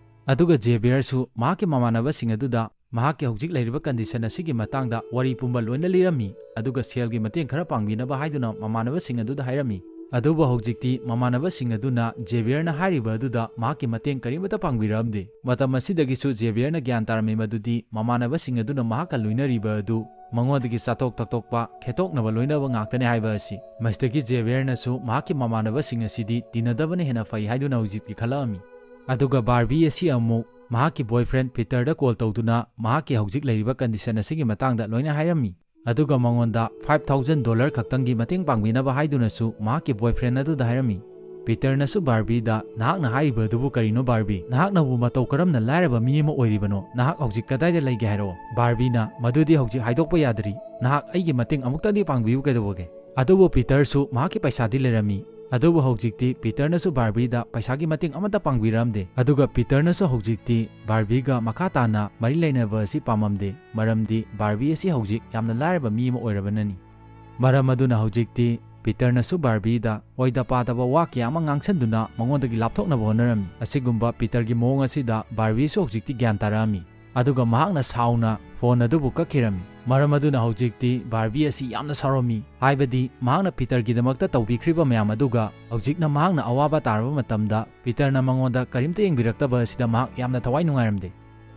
ꯑꯗꯨꯒ ꯖꯦꯕꯤꯌꯔꯁꯨ ꯃꯍꯥꯛꯀꯤ ꯃꯃꯥꯟꯅꯕꯁꯤꯡ ꯑꯗꯨꯗ ꯃꯍꯥꯛꯀꯤ ꯍꯧꯖꯤꯛ ꯂꯩꯔꯤꯕ ꯀꯟꯗꯤꯁꯟ ꯑꯁꯤꯒꯤ ꯃꯇꯥꯡꯗ ꯋꯥꯔꯤ ꯄꯨꯝꯕ ꯂꯣꯏꯅ ꯂꯤꯔꯝꯃꯤ, ꯑꯗꯨꯒ ꯁꯦꯜꯒꯤ ꯃꯇꯦꯡ ꯈꯔ ꯄꯥꯡꯕꯤꯅꯕ ꯍꯥꯏꯗꯨꯅ ꯃꯃꯥꯟꯅꯕꯁꯤꯡ ꯑꯗꯨꯗ ꯍꯥꯏꯔꯝꯃꯤ꯫ ꯑꯗꯨꯕꯨ ꯍꯧꯖꯤꯛꯇꯤ ꯃꯃꯥꯟꯅꯕꯁꯤꯡ ꯑꯗꯨꯅ ꯖꯦꯕꯤꯌꯔꯅ ꯍꯥꯏꯔꯤꯕ ꯑꯗꯨꯗ ꯃꯍꯥꯛꯀꯤ ꯃꯇꯦꯡ ꯀꯔꯤꯃꯠꯇ ꯄꯥꯡꯕꯤꯔꯛꯑꯝꯗꯦ꯫ ꯃꯇꯝ ꯑꯁꯤꯗꯒꯤꯁꯨ ꯖꯦꯕꯤꯌꯔꯅ ꯒ꯭ꯌꯥꯟ ꯇꯥꯔꯝꯃꯤ ꯃꯗꯨꯗꯤ ꯃꯃꯥꯟꯅꯕꯁꯤꯡ ꯑꯗꯨꯅ ꯃꯍꯥꯛꯀ ꯂꯣꯏꯅꯔꯤꯕ ꯑꯗꯨ ꯃꯉꯣꯟꯗꯒꯤ ꯆꯥꯊꯣꯛ ꯊꯛꯇꯣꯛꯄ, ꯈꯦꯠꯇꯣꯛꯅꯕ ꯂꯣꯏꯅꯕ ꯉꯥꯛꯇꯅꯤ ꯍꯥꯏꯕ ꯑꯁꯤ꯫ ꯃꯁꯤꯗꯒꯤ ꯖꯦꯕꯤꯌꯔꯅꯁꯨ ꯃꯍꯥꯛꯀꯤ ꯃꯃꯥꯟꯅꯕꯁꯤꯡ ꯑꯁꯤꯗꯤ ꯇꯤꯟꯅꯗꯕꯅ ꯍꯦꯟꯅ ꯐꯩ ꯍꯥꯏꯗꯨꯅ ꯍꯧꯖꯤꯛꯇꯤ ꯈꯜꯂꯛꯑꯝꯃꯤ꯫ ꯑꯗꯨꯒ ꯕꯥꯔꯕꯤ ꯑꯁꯤ ꯑꯃꯨꯛ ꯃꯍꯥꯛꯀꯤ ꯕꯣꯏꯐ꯭ꯔꯦꯟ ꯄꯤꯇꯔꯗ ꯀꯣꯜ ꯇꯧꯗꯨꯅ ꯃꯍꯥꯛꯀꯤ ꯍꯧꯖꯤꯛ ꯂꯩꯔꯤꯕ ꯀꯟꯗꯤꯁꯟ ꯑꯁꯤꯒꯤ ꯃꯇꯥꯡꯗ ꯂꯣꯏꯅ ꯍꯥꯏꯔꯝꯃꯤ꯫ ꯑꯗꯨꯒ ꯃꯉꯣꯟꯗ ꯐꯥꯏꯚ ꯊꯥꯎꯖꯟ ꯗꯣꯂꯔ ꯈꯛꯇꯪꯒꯤ ꯃꯇꯦꯡ ꯄꯥꯡꯕꯤꯅꯕ ꯍꯥꯏꯗꯨꯅꯁꯨ ꯃꯍꯥꯛꯀꯤ ꯕꯣꯏꯐ꯭ꯔꯦꯟ ꯑꯗꯨꯗ ꯍꯥꯏꯔꯝꯃꯤ꯫ ꯄꯤꯇꯔꯅꯁꯨ ꯕꯥꯔꯕꯤꯗ, "ꯅꯍꯥꯛꯅ ꯍꯥꯏꯔꯤꯕ ꯑꯗꯨꯕꯨ ꯀꯔꯤꯅꯣ ꯕꯥꯔꯕꯤ? ꯅꯍꯥꯛꯅꯕꯨ ꯃꯇꯧ ꯀꯔꯝꯅ ꯂꯥꯏꯔꯕ ꯃꯤ ꯑꯃ ꯑꯣꯏꯔꯤꯕꯅꯣ? ꯅꯍꯥꯛ ꯍꯧꯖꯤꯛ ꯀꯗꯥꯏꯗ ꯂꯩꯒꯦ ꯍꯥꯏꯔꯛꯑꯣ"꯫ ꯕꯥꯔꯕꯤꯅ, "ꯃꯗꯨꯗꯤ ꯍꯧꯖꯤꯛ ꯍꯥꯏꯗꯣꯛꯄ ꯌꯥꯗ꯭ꯔꯤ꯫ ꯅꯍꯥꯛ ꯑꯩꯒꯤ ꯃꯇꯦꯡ ꯑꯃꯨꯛꯇꯪꯗꯤ ꯄꯥꯡꯕꯤꯌꯨ ꯀꯩꯗꯧꯕꯒꯦ?" ꯑꯗꯨꯕꯨ ꯄꯤꯇꯔꯁꯨ ꯃꯍꯥꯛꯀꯤ ꯄꯩꯁꯥꯗꯤ ꯂꯩꯔꯝꯃꯤ꯫ ꯑꯗꯨꯕꯨ ꯍꯧꯖꯤꯛꯇꯤ ꯄꯤꯇꯔꯅꯁꯨ ꯕꯥꯔꯕꯤꯗ ꯄꯩꯁꯥꯒꯤ ꯃꯇꯦꯡ ꯑꯃꯠꯇ ꯄꯥꯡꯕꯤꯔꯝꯗꯦ꯫ ꯑꯗꯨꯒ ꯄꯤꯇꯔꯅꯁꯨ ꯍꯧꯖꯤꯛꯇꯤ ꯕꯥꯔꯕꯤꯒ ꯃꯈꯥ ꯇꯥꯅ ꯃꯔꯤ ꯂꯩꯅꯕ ꯑꯁꯤ ꯄꯥꯝꯃꯝꯗꯦ, ꯃꯔꯝꯗꯤ ꯕꯥꯔꯕꯤ ꯑꯁꯤ ꯍꯧꯖꯤꯛ ꯌꯥꯝꯅ ꯂꯥꯏꯔꯕ ꯃꯤ ꯑꯃ ꯑꯣꯏꯔꯕꯅꯅꯤ꯫ ꯃꯔꯝ ꯑꯗꯨꯅ ꯍꯧꯖꯤꯛꯇꯤ ꯄꯤꯇꯔꯅꯁꯨ ꯕꯥꯔꯕꯤꯗ ꯑꯣꯏꯗ ꯄꯥꯗꯕ ꯋꯥ ꯀꯌꯥ ꯑꯃ ꯉꯥꯡꯁꯟꯗꯨꯅ ꯃꯉꯣꯟꯗꯒꯤ ꯂꯥꯞꯊꯣꯛꯅꯕ ꯍꯣꯠꯅꯔꯝꯃꯤ꯫ ꯑꯁꯤꯒꯨꯝꯕ ꯄꯤꯇꯔꯒꯤ ꯃꯑꯣꯡ ꯑꯁꯤꯗ ꯕꯥꯔꯕꯤꯁꯨ ꯍꯧꯖꯤꯛꯇꯤ ꯒ꯭ꯌꯥꯟ ꯇꯥꯔꯛꯑꯝꯃꯤ꯫ ꯑꯗꯨꯒ ꯃꯍꯥꯛꯅ ꯁꯥꯎꯅ ꯐꯣꯟ ꯑꯗꯨꯕꯨ ꯀꯛꯈꯤꯔꯝꯃꯤ꯫ ꯃꯔꯝ ꯑꯗꯨꯅ ꯍꯧꯖꯤꯛꯇꯤ ꯕꯥꯔꯕꯤ ꯑꯁꯤ ꯌꯥꯝꯅ ꯁꯥꯎꯔꯝꯃꯤ, ꯍꯥꯏꯕꯗꯤ ꯃꯍꯥꯛꯅ ꯄꯤꯇꯔꯒꯤꯗꯃꯛꯇ ꯇꯧꯕꯤꯈ꯭ꯔꯤꯕ ꯃꯌꯥꯝ ꯑꯗꯨꯒ ꯍꯧꯖꯤꯛꯅ ꯃꯍꯥꯛꯅ ꯑꯋꯥꯕ ꯇꯥꯔꯕ ꯃꯇꯝꯗ ꯄꯤꯇꯔꯅ ꯃꯉꯣꯟꯗ ꯀꯔꯤꯝꯇ ꯌꯦꯡꯕꯤꯔꯛꯇꯕ ꯑꯁꯤꯗ ꯃꯍꯥꯛ ꯌꯥꯝꯅ ꯊꯋꯥꯏ ꯅꯨꯡꯉꯥꯏꯔꯝꯗꯦ꯫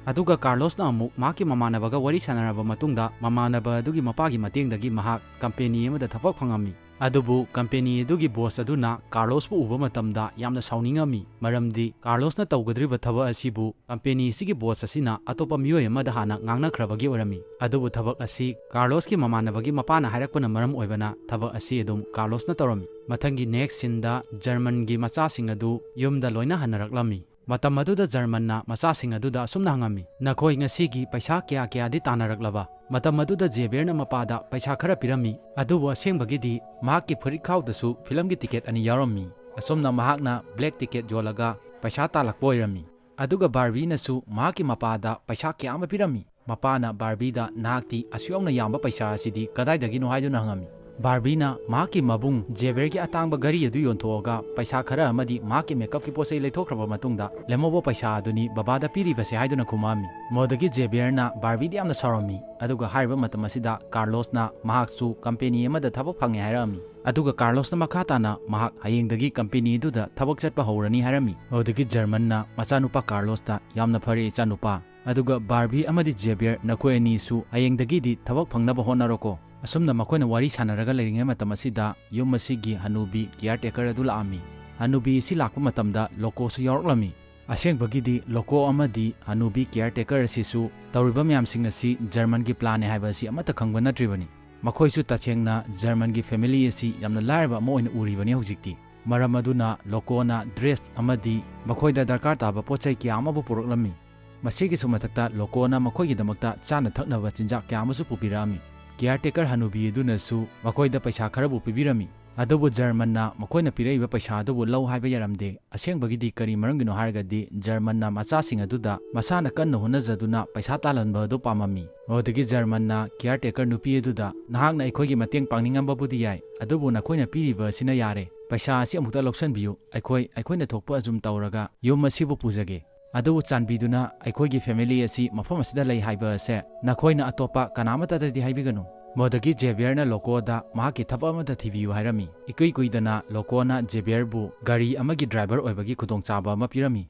ꯑꯗꯨꯒ ꯀꯥꯔꯂꯣꯁꯅ ꯑꯃꯨꯛ ꯃꯍꯥꯛꯀꯤ ꯃꯃꯥꯟꯅꯕꯒ ꯋꯥꯔꯤ ꯁꯥꯟꯅꯔꯕ ꯃꯇꯨꯡꯗ, ꯃꯃꯥꯟꯅꯕ ꯑꯗꯨꯒꯤ ꯃꯄꯥꯒꯤ ꯃꯇꯦꯡꯗꯒꯤ ꯃꯍꯥꯛ ꯀꯝꯄꯦꯅꯤ ꯑꯃꯗ ꯊꯕꯛ ꯐꯪꯉꯝꯃꯤ꯫ ꯑꯗꯨꯕꯨ ꯀꯝꯄꯦꯅꯤ ꯑꯗꯨꯒꯤ ꯕꯣꯁ ꯑꯗꯨꯅ ꯀꯥꯔꯂꯣꯁꯄꯨ ꯎꯕ ꯃꯇꯝꯗ ꯌꯥꯝꯅ ꯁꯥꯎꯅꯤꯡꯉꯝꯃꯤ, ꯃꯔꯝꯗꯤ ꯀꯥꯔꯂꯣꯁꯅ ꯇꯧꯒꯗꯧꯔꯤꯕ ꯊꯕꯛ ꯑꯁꯤꯕꯨ ꯀꯝꯄꯦꯅꯤ ꯑꯁꯤꯒꯤ ꯕꯣꯁ ꯑꯁꯤꯅ ꯑꯇꯣꯞꯄ ꯃꯤꯑꯣꯏ ꯑꯃꯗ ꯍꯥꯟꯅ ꯉꯥꯡꯅꯈ꯭ꯔꯕꯒꯤ ꯑꯣꯏꯔꯝꯃꯤ꯫ ꯑꯗꯨꯕꯨ ꯊꯕꯛ ꯑꯁꯤ ꯀꯥꯔꯂꯣꯁꯀꯤ ꯃꯃꯥꯟꯅꯕꯒꯤ ꯃꯄꯥꯅ ꯍꯥꯏꯔꯛꯄꯅ ꯃꯔꯝ ꯑꯣꯏꯕꯅ ꯊꯕꯛ ꯑꯁꯤ ꯑꯗꯨꯝ ꯀꯥꯔꯂꯣꯁꯅ ꯇꯧꯔꯝꯃꯤ꯫ ꯃꯊꯪꯒꯤ ꯅꯦꯛꯁ ꯁꯤꯟꯗ ꯖꯔꯃꯟꯒꯤ ꯃꯆꯥꯁꯤꯡ ꯑꯗꯨ ꯌꯨꯝꯗ ꯂꯣꯏꯅ ꯍꯟꯅꯔꯛꯂꯝꯃꯤ꯫ ꯃꯇꯝ ꯑꯗꯨꯗ ꯖꯔꯃꯟꯅ ꯃꯆꯥꯁꯤꯡ ꯑꯗꯨꯗ ꯑꯁꯨꯝꯅ ꯍꯪꯉꯝꯃꯤ, "ꯅꯈꯣꯏ ꯉꯁꯤꯒꯤ ꯄꯩꯁꯥ ꯀꯌꯥ ꯀꯌꯥꯗꯤ ꯇꯥꯟꯅꯔꯛꯂꯕ?" ꯃꯇꯝ ꯑꯗꯨꯗ ꯖꯦꯕꯤꯌꯔꯅ ꯃꯄꯥꯗ ꯄꯩꯁꯥ ꯈꯔ ꯄꯤꯔꯝꯃꯤ, ꯑꯗꯨꯕꯨ ꯑꯁꯦꯡꯕꯒꯤꯗꯤ ꯃꯍꯥꯛꯀꯤ ꯐꯨꯔꯤꯠꯈꯥꯎꯗꯁꯨ ꯐꯤꯂꯝꯒꯤ ꯇꯤꯀꯦꯠ ꯑꯅꯤ ꯌꯥꯎꯔꯝꯃꯤ꯫ ꯑꯁꯨꯝꯅ ꯃꯍꯥꯛꯅ ꯕ꯭ꯂꯦꯛ ꯇꯤꯀꯦꯠ ꯌꯣꯜꯂꯒ ꯄꯩꯁꯥ ꯇꯥꯜꯂꯛꯄ ꯑꯣꯏꯔꯝꯃꯤ꯫ ꯑꯗꯨꯒ ꯕꯥꯔꯕꯤꯅꯁꯨ ꯃꯍꯥꯛꯀꯤ ꯃꯄꯥꯗ ꯄꯩꯁꯥ ꯀꯌꯥ ꯑꯃ ꯄꯤꯔꯝꯃꯤ꯫ ꯃꯄꯥꯅ ꯕꯥꯔꯕꯤꯗ, "ꯅꯍꯥꯛꯇꯤ ꯑꯁꯨꯛ ꯌꯥꯝꯅ ꯌꯥꯝꯕ ꯄꯩꯁꯥ ꯑꯁꯤꯗꯤ ꯀꯗꯥꯏꯗꯒꯤꯅꯣ?" ꯍꯥꯏꯗꯨꯅ ꯍꯪꯉꯝꯃꯤ꯫ ꯕꯥꯔꯕꯤꯅ ꯃꯍꯥꯛꯀꯤ ꯃꯕꯨꯡ ꯖꯦꯕꯤꯌꯔꯒꯤ ꯑꯇꯥꯡꯕ ꯒꯥꯔꯤ ꯑꯗꯨ ꯌꯣꯟꯊꯣꯛꯑꯒ ꯄꯩꯁꯥ ꯈꯔ ꯑꯃꯗꯤ ꯃꯍꯥꯛꯀꯤ ꯃꯦꯀꯞꯀꯤ ꯄꯣꯠ ꯆꯩ ꯂꯩꯊꯣꯛꯈ꯭ꯔꯕ ꯃꯇꯨꯡꯗ, "ꯂꯦꯝꯍꯧꯕ ꯄꯩꯁꯥ ꯑꯗꯨꯅꯤ ꯕꯕꯥꯗ ꯄꯤꯔꯤꯕꯁꯦ" ꯍꯥꯏꯗꯨꯅ ꯈꯨꯝꯃꯛꯑꯝꯃꯤ꯫ ꯃꯗꯨꯗꯒꯤ ꯖꯦꯕꯤꯌꯔꯅ ꯕꯥꯔꯕꯤꯗ ꯌꯥꯝꯅ ꯁꯥꯎꯔꯝꯃꯤ, ꯑꯗꯨꯒ ꯍꯥꯏꯔꯤꯕ ꯃꯇꯝ ꯑꯁꯤꯗ ꯀꯥꯔꯂꯣꯁꯅ ꯃꯍꯥꯛꯁꯨ ꯀꯝꯄꯦꯅꯤ ꯑꯃꯗ ꯊꯕꯛ ꯐꯪꯉꯦ ꯍꯥꯏꯔꯛꯑꯝꯃꯤ꯫ ꯑꯗꯨꯒ ꯀꯥꯔꯂꯣꯁꯅ ꯃꯈꯥ ꯇꯥꯅ ꯃꯍꯥꯛ ꯍꯌꯦꯡꯗꯒꯤ ꯀꯝꯄꯦꯅꯤ ꯑꯗꯨꯗ ꯊꯕꯛ ꯆꯠꯄ ꯍꯧꯔꯅꯤ ꯍꯥꯏꯔꯝꯃꯤ꯫ ꯃꯗꯨꯗꯒꯤ ꯖꯔꯃꯟꯅ ꯃꯆꯥꯅꯨꯄꯥ ꯀꯥꯔꯂꯣꯁꯇ, "ꯌꯥꯝꯅ ꯐꯔꯦ ꯏꯆꯥꯅꯨꯄꯥ, ꯑꯗꯨꯒ ꯕꯥꯔꯕꯤ ꯑꯃꯗꯤ ꯖꯦꯕꯤꯌꯔ, ꯅꯈꯣꯏ ꯑꯅꯤꯁꯨ ꯍꯌꯦꯡꯗꯒꯤꯗꯤ ꯊꯕꯛ ꯐꯪꯅꯕ ꯍꯣꯠꯅꯔꯣꯀꯣ꯫" ꯑꯁꯨꯝꯅ ꯃꯈꯣꯏꯅ ꯋꯥꯔꯤ ꯁꯥꯟꯅꯔꯒ ꯂꯩꯔꯤꯉꯩ ꯃꯇꯝ ꯑꯁꯤꯗ ꯌꯨꯝ ꯑꯁꯤꯒꯤ ꯍꯅꯨꯕꯤ ꯀꯤꯌꯥꯔ ꯇꯦꯀꯔ ꯑꯗꯨ ꯂꯥꯛꯑꯝꯃꯤ꯫ ꯍꯅꯨꯕꯤ ꯑꯁꯤ ꯂꯥꯛꯄ ꯃꯇꯝꯗ ꯂꯣꯀꯣꯁꯨ ꯌꯥꯎꯔꯛꯂꯝꯃꯤ꯫ ꯑꯁꯦꯡꯕꯒꯤꯗꯤ ꯂꯣꯀꯣ ꯑꯃꯗꯤ ꯍꯅꯨꯕꯤ ꯀꯤꯌꯥꯔ ꯇꯦꯀꯔ ꯑꯁꯤꯁꯨ ꯇꯧꯔꯤꯕ ꯃꯌꯥꯝꯁꯤꯡ ꯑꯁꯤ ꯖꯔꯃꯟꯒꯤ ꯄ꯭ꯂꯥꯟꯅꯦ ꯍꯥꯏꯕ ꯑꯁꯤ ꯑꯃꯠꯇ ꯈꯪꯕ ꯅꯠꯇ꯭ꯔꯤꯕꯅꯤ꯫ ꯃꯈꯣꯏꯁꯨ ꯇꯁꯦꯡꯅ ꯖꯔꯃꯟꯒꯤ ꯐꯦꯃꯤꯂꯤ ꯑꯁꯤ ꯌꯥꯝꯅ ꯂꯥꯏꯔꯕ ꯑꯃ ꯑꯣꯏꯅ ꯎꯔꯤꯕꯅꯤ ꯍꯧꯖꯤꯛꯇꯤ꯫ ꯃꯔꯝ ꯑꯗꯨꯅ ꯂꯣꯀꯣꯅ ꯗ꯭ꯔꯦꯁ ꯑꯃꯗꯤ ꯃꯈꯣꯏꯗ ꯗꯔꯀꯥꯔ ꯇꯥꯕ ꯄꯣꯠ ꯆꯩ ꯀꯌꯥ ꯑꯃꯕꯨ ꯄꯨꯔꯛꯂꯝꯃꯤ꯫ ꯃꯁꯤꯒꯤꯁꯨ ꯃꯊꯛꯇ ꯂꯣꯀꯣꯅ ꯃꯈꯣꯏꯒꯤꯗꯃꯛꯇ ꯆꯥꯅ ꯊꯛꯅꯕ ꯆꯤꯟꯖꯥꯛ ꯀꯌꯥ ꯑꯃꯁꯨ ꯄꯨꯕꯤꯔꯛꯑꯝꯃꯤ꯫ ꯀꯤꯌꯥꯔ ꯇꯦꯀꯔ ꯍꯅꯨꯕꯤ ꯑꯗꯨꯅꯁꯨ ꯃꯈꯣꯏꯗ ꯄꯩꯁꯥ ꯈꯔꯕꯨ ꯄꯤꯕꯤꯔꯝꯃꯤ꯫ ꯑꯗꯨꯕꯨ ꯖꯔꯃꯟꯅ ꯃꯈꯣꯏꯅ ꯄꯤꯔꯛꯏꯕ ꯄꯩꯁꯥ ꯑꯗꯨꯕꯨ ꯂꯧ ꯍꯥꯏꯕ ꯌꯥꯔꯝꯗꯦ꯫ ꯑꯁꯦꯡꯕꯒꯤꯗꯤ ꯀꯔꯤ ꯃꯔꯝꯒꯤꯅꯣ ꯍꯥꯏꯔꯒꯗꯤ ꯖꯔꯃꯟꯅ ꯃꯆꯥꯁꯤꯡ ꯑꯗꯨꯗ ꯃꯁꯥꯅ ꯀꯟꯅ ꯍꯣꯠꯅꯖꯗꯨꯅ ꯄꯩꯁꯥ ꯇꯥꯜꯍꯟꯕ ꯑꯗꯨ ꯄꯥꯝꯃꯝꯃꯤ꯫ ꯑꯗꯨꯗꯒꯤ ꯖꯔꯃꯟꯅ ꯀꯤꯌꯥꯔ ꯇꯦꯀꯔ ꯅꯨꯄꯤ ꯑꯗꯨꯗ, "ꯅꯍꯥꯛꯅ ꯑꯩꯈꯣꯏꯒꯤ ꯃꯇꯦꯡ ꯄꯥꯡꯅꯤꯡꯉꯝꯕꯕꯨꯗꯤ ꯌꯥꯏ, ꯑꯗꯨꯕꯨ ꯅꯈꯣꯏꯅ ꯄꯤꯔꯤꯕ ꯑꯁꯤꯅ ꯌꯥꯔꯦ꯫ ꯄꯩꯁꯥ ꯑꯁꯤ ꯑꯃꯨꯛꯇ ꯂꯧꯁꯟꯕꯤꯌꯨ꯫ ꯑꯩꯈꯣꯏ, ꯑꯩꯈꯣꯏꯅ ꯊꯣꯛꯄ ꯑꯗꯨꯝ ꯇꯧꯔꯒ ꯌꯨꯝ ꯑꯁꯤꯕꯨ ꯄꯨꯖꯒꯦ꯫ ꯑꯗꯨꯕꯨ ꯆꯥꯟꯕꯤꯗꯨꯅ ꯑꯩꯈꯣꯏꯒꯤ ꯐꯦꯃꯤꯂꯤ ꯑꯁꯤ ꯃꯐꯝ ꯑꯁꯤꯗ ꯂꯩ ꯍꯥꯏꯕ ꯑꯁꯦ ꯅꯈꯣꯏꯅ ꯑꯇꯣꯞꯄ ꯀꯅꯥꯃꯠꯇꯗꯗꯤ ꯍꯥꯏꯕꯤꯒꯅꯨ꯫" ꯃꯗꯨꯗꯒꯤ ꯖꯦꯕꯤꯌꯔꯅ ꯂꯣꯀꯣꯗ ꯃꯍꯥꯛꯀꯤ ꯊꯕꯛ ꯑꯃꯗ ꯊꯤꯕꯤꯌꯨ ꯍꯥꯏꯔꯝꯃꯤ꯫ ꯏꯀꯨꯏ ꯀꯨꯏꯗꯅ ꯂꯣꯀꯣꯅ ꯖꯦꯕꯤꯌꯔꯕꯨ ꯒꯥꯔꯤ ꯑꯃꯒꯤ ꯗ꯭ꯔꯥꯏꯚꯔ ꯑꯣꯏꯕꯒꯤ ꯈꯨꯗꯣꯡꯆꯥꯕ ꯑꯃ ꯄꯤꯔꯝꯃꯤ꯫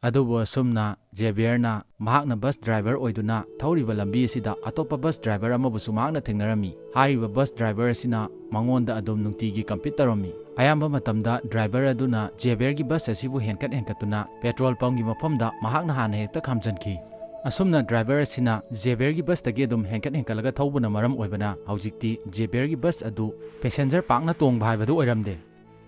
ꯑꯗꯨꯕꯨ ꯑꯁꯨꯝꯅ ꯖꯦꯕꯤꯌꯔꯅ ꯃꯍꯥꯛꯅ ꯕꯁ ꯗ꯭ꯔꯥꯏꯚꯔ ꯑꯣꯏꯗꯨꯅ ꯊꯧꯔꯤꯕ ꯂꯝꯕꯤ ꯑꯁꯤꯗ ꯑꯇꯣꯞꯄ ꯕꯁ ꯗ꯭ꯔꯥꯏꯚꯔ ꯑꯃꯕꯨꯁꯨ ꯃꯍꯥꯛꯅ ꯊꯦꯡꯅꯔꯝꯃꯤ꯫ ꯍꯥꯏꯔꯤꯕ ꯕꯁ ꯗ꯭ꯔꯥꯏꯚꯔ ꯑꯁꯤꯅ ꯃꯉꯣꯟꯗ ꯑꯗꯨꯝ ꯅꯨꯡꯇꯤꯒꯤ ꯀꯝꯄꯤꯠ ꯇꯧꯔꯝꯃꯤ꯫ ꯑꯌꯥꯝꯕ ꯃꯇꯝꯗ ꯗ꯭ꯔꯥꯏꯚꯔ ꯑꯗꯨꯅ ꯖꯦꯕꯤꯌꯔꯒꯤ ꯕꯁ ꯑꯁꯤꯕꯨ ꯍꯦꯟꯀꯠ ꯍꯦꯟꯀꯠꯇꯨꯅ ꯄꯦꯇ꯭ꯔꯣꯜ ꯄꯝꯒꯤ ꯃꯐꯝꯗ ꯃꯍꯥꯛꯅ ꯍꯥꯟꯅ ꯍꯦꯛꯇ ꯈꯥꯝꯖꯟꯈꯤ꯫ ꯑꯁꯨꯝꯅ ꯗ꯭ꯔꯥꯏꯚꯔ ꯑꯁꯤꯅ ꯖꯦꯕꯤꯌꯔꯒꯤ ꯕꯁꯇꯒꯤ ꯑꯗꯨꯝ ꯍꯦꯟꯀꯠ ꯍꯦꯟꯀꯠꯂꯒ ꯊꯧꯕꯅ ꯃꯔꯝ ꯑꯣꯏꯕꯅ ꯍꯧꯖꯤꯛꯇꯤ ꯖꯦꯕꯤꯌꯔꯒꯤ ꯕꯁ ꯑꯗꯨ ꯄꯦꯁꯦꯟꯖꯔ ꯄꯥꯛꯅ ꯇꯣꯡꯕ ꯍꯥꯏꯕꯗꯨ ꯑꯣꯏꯔꯝꯗꯦ꯫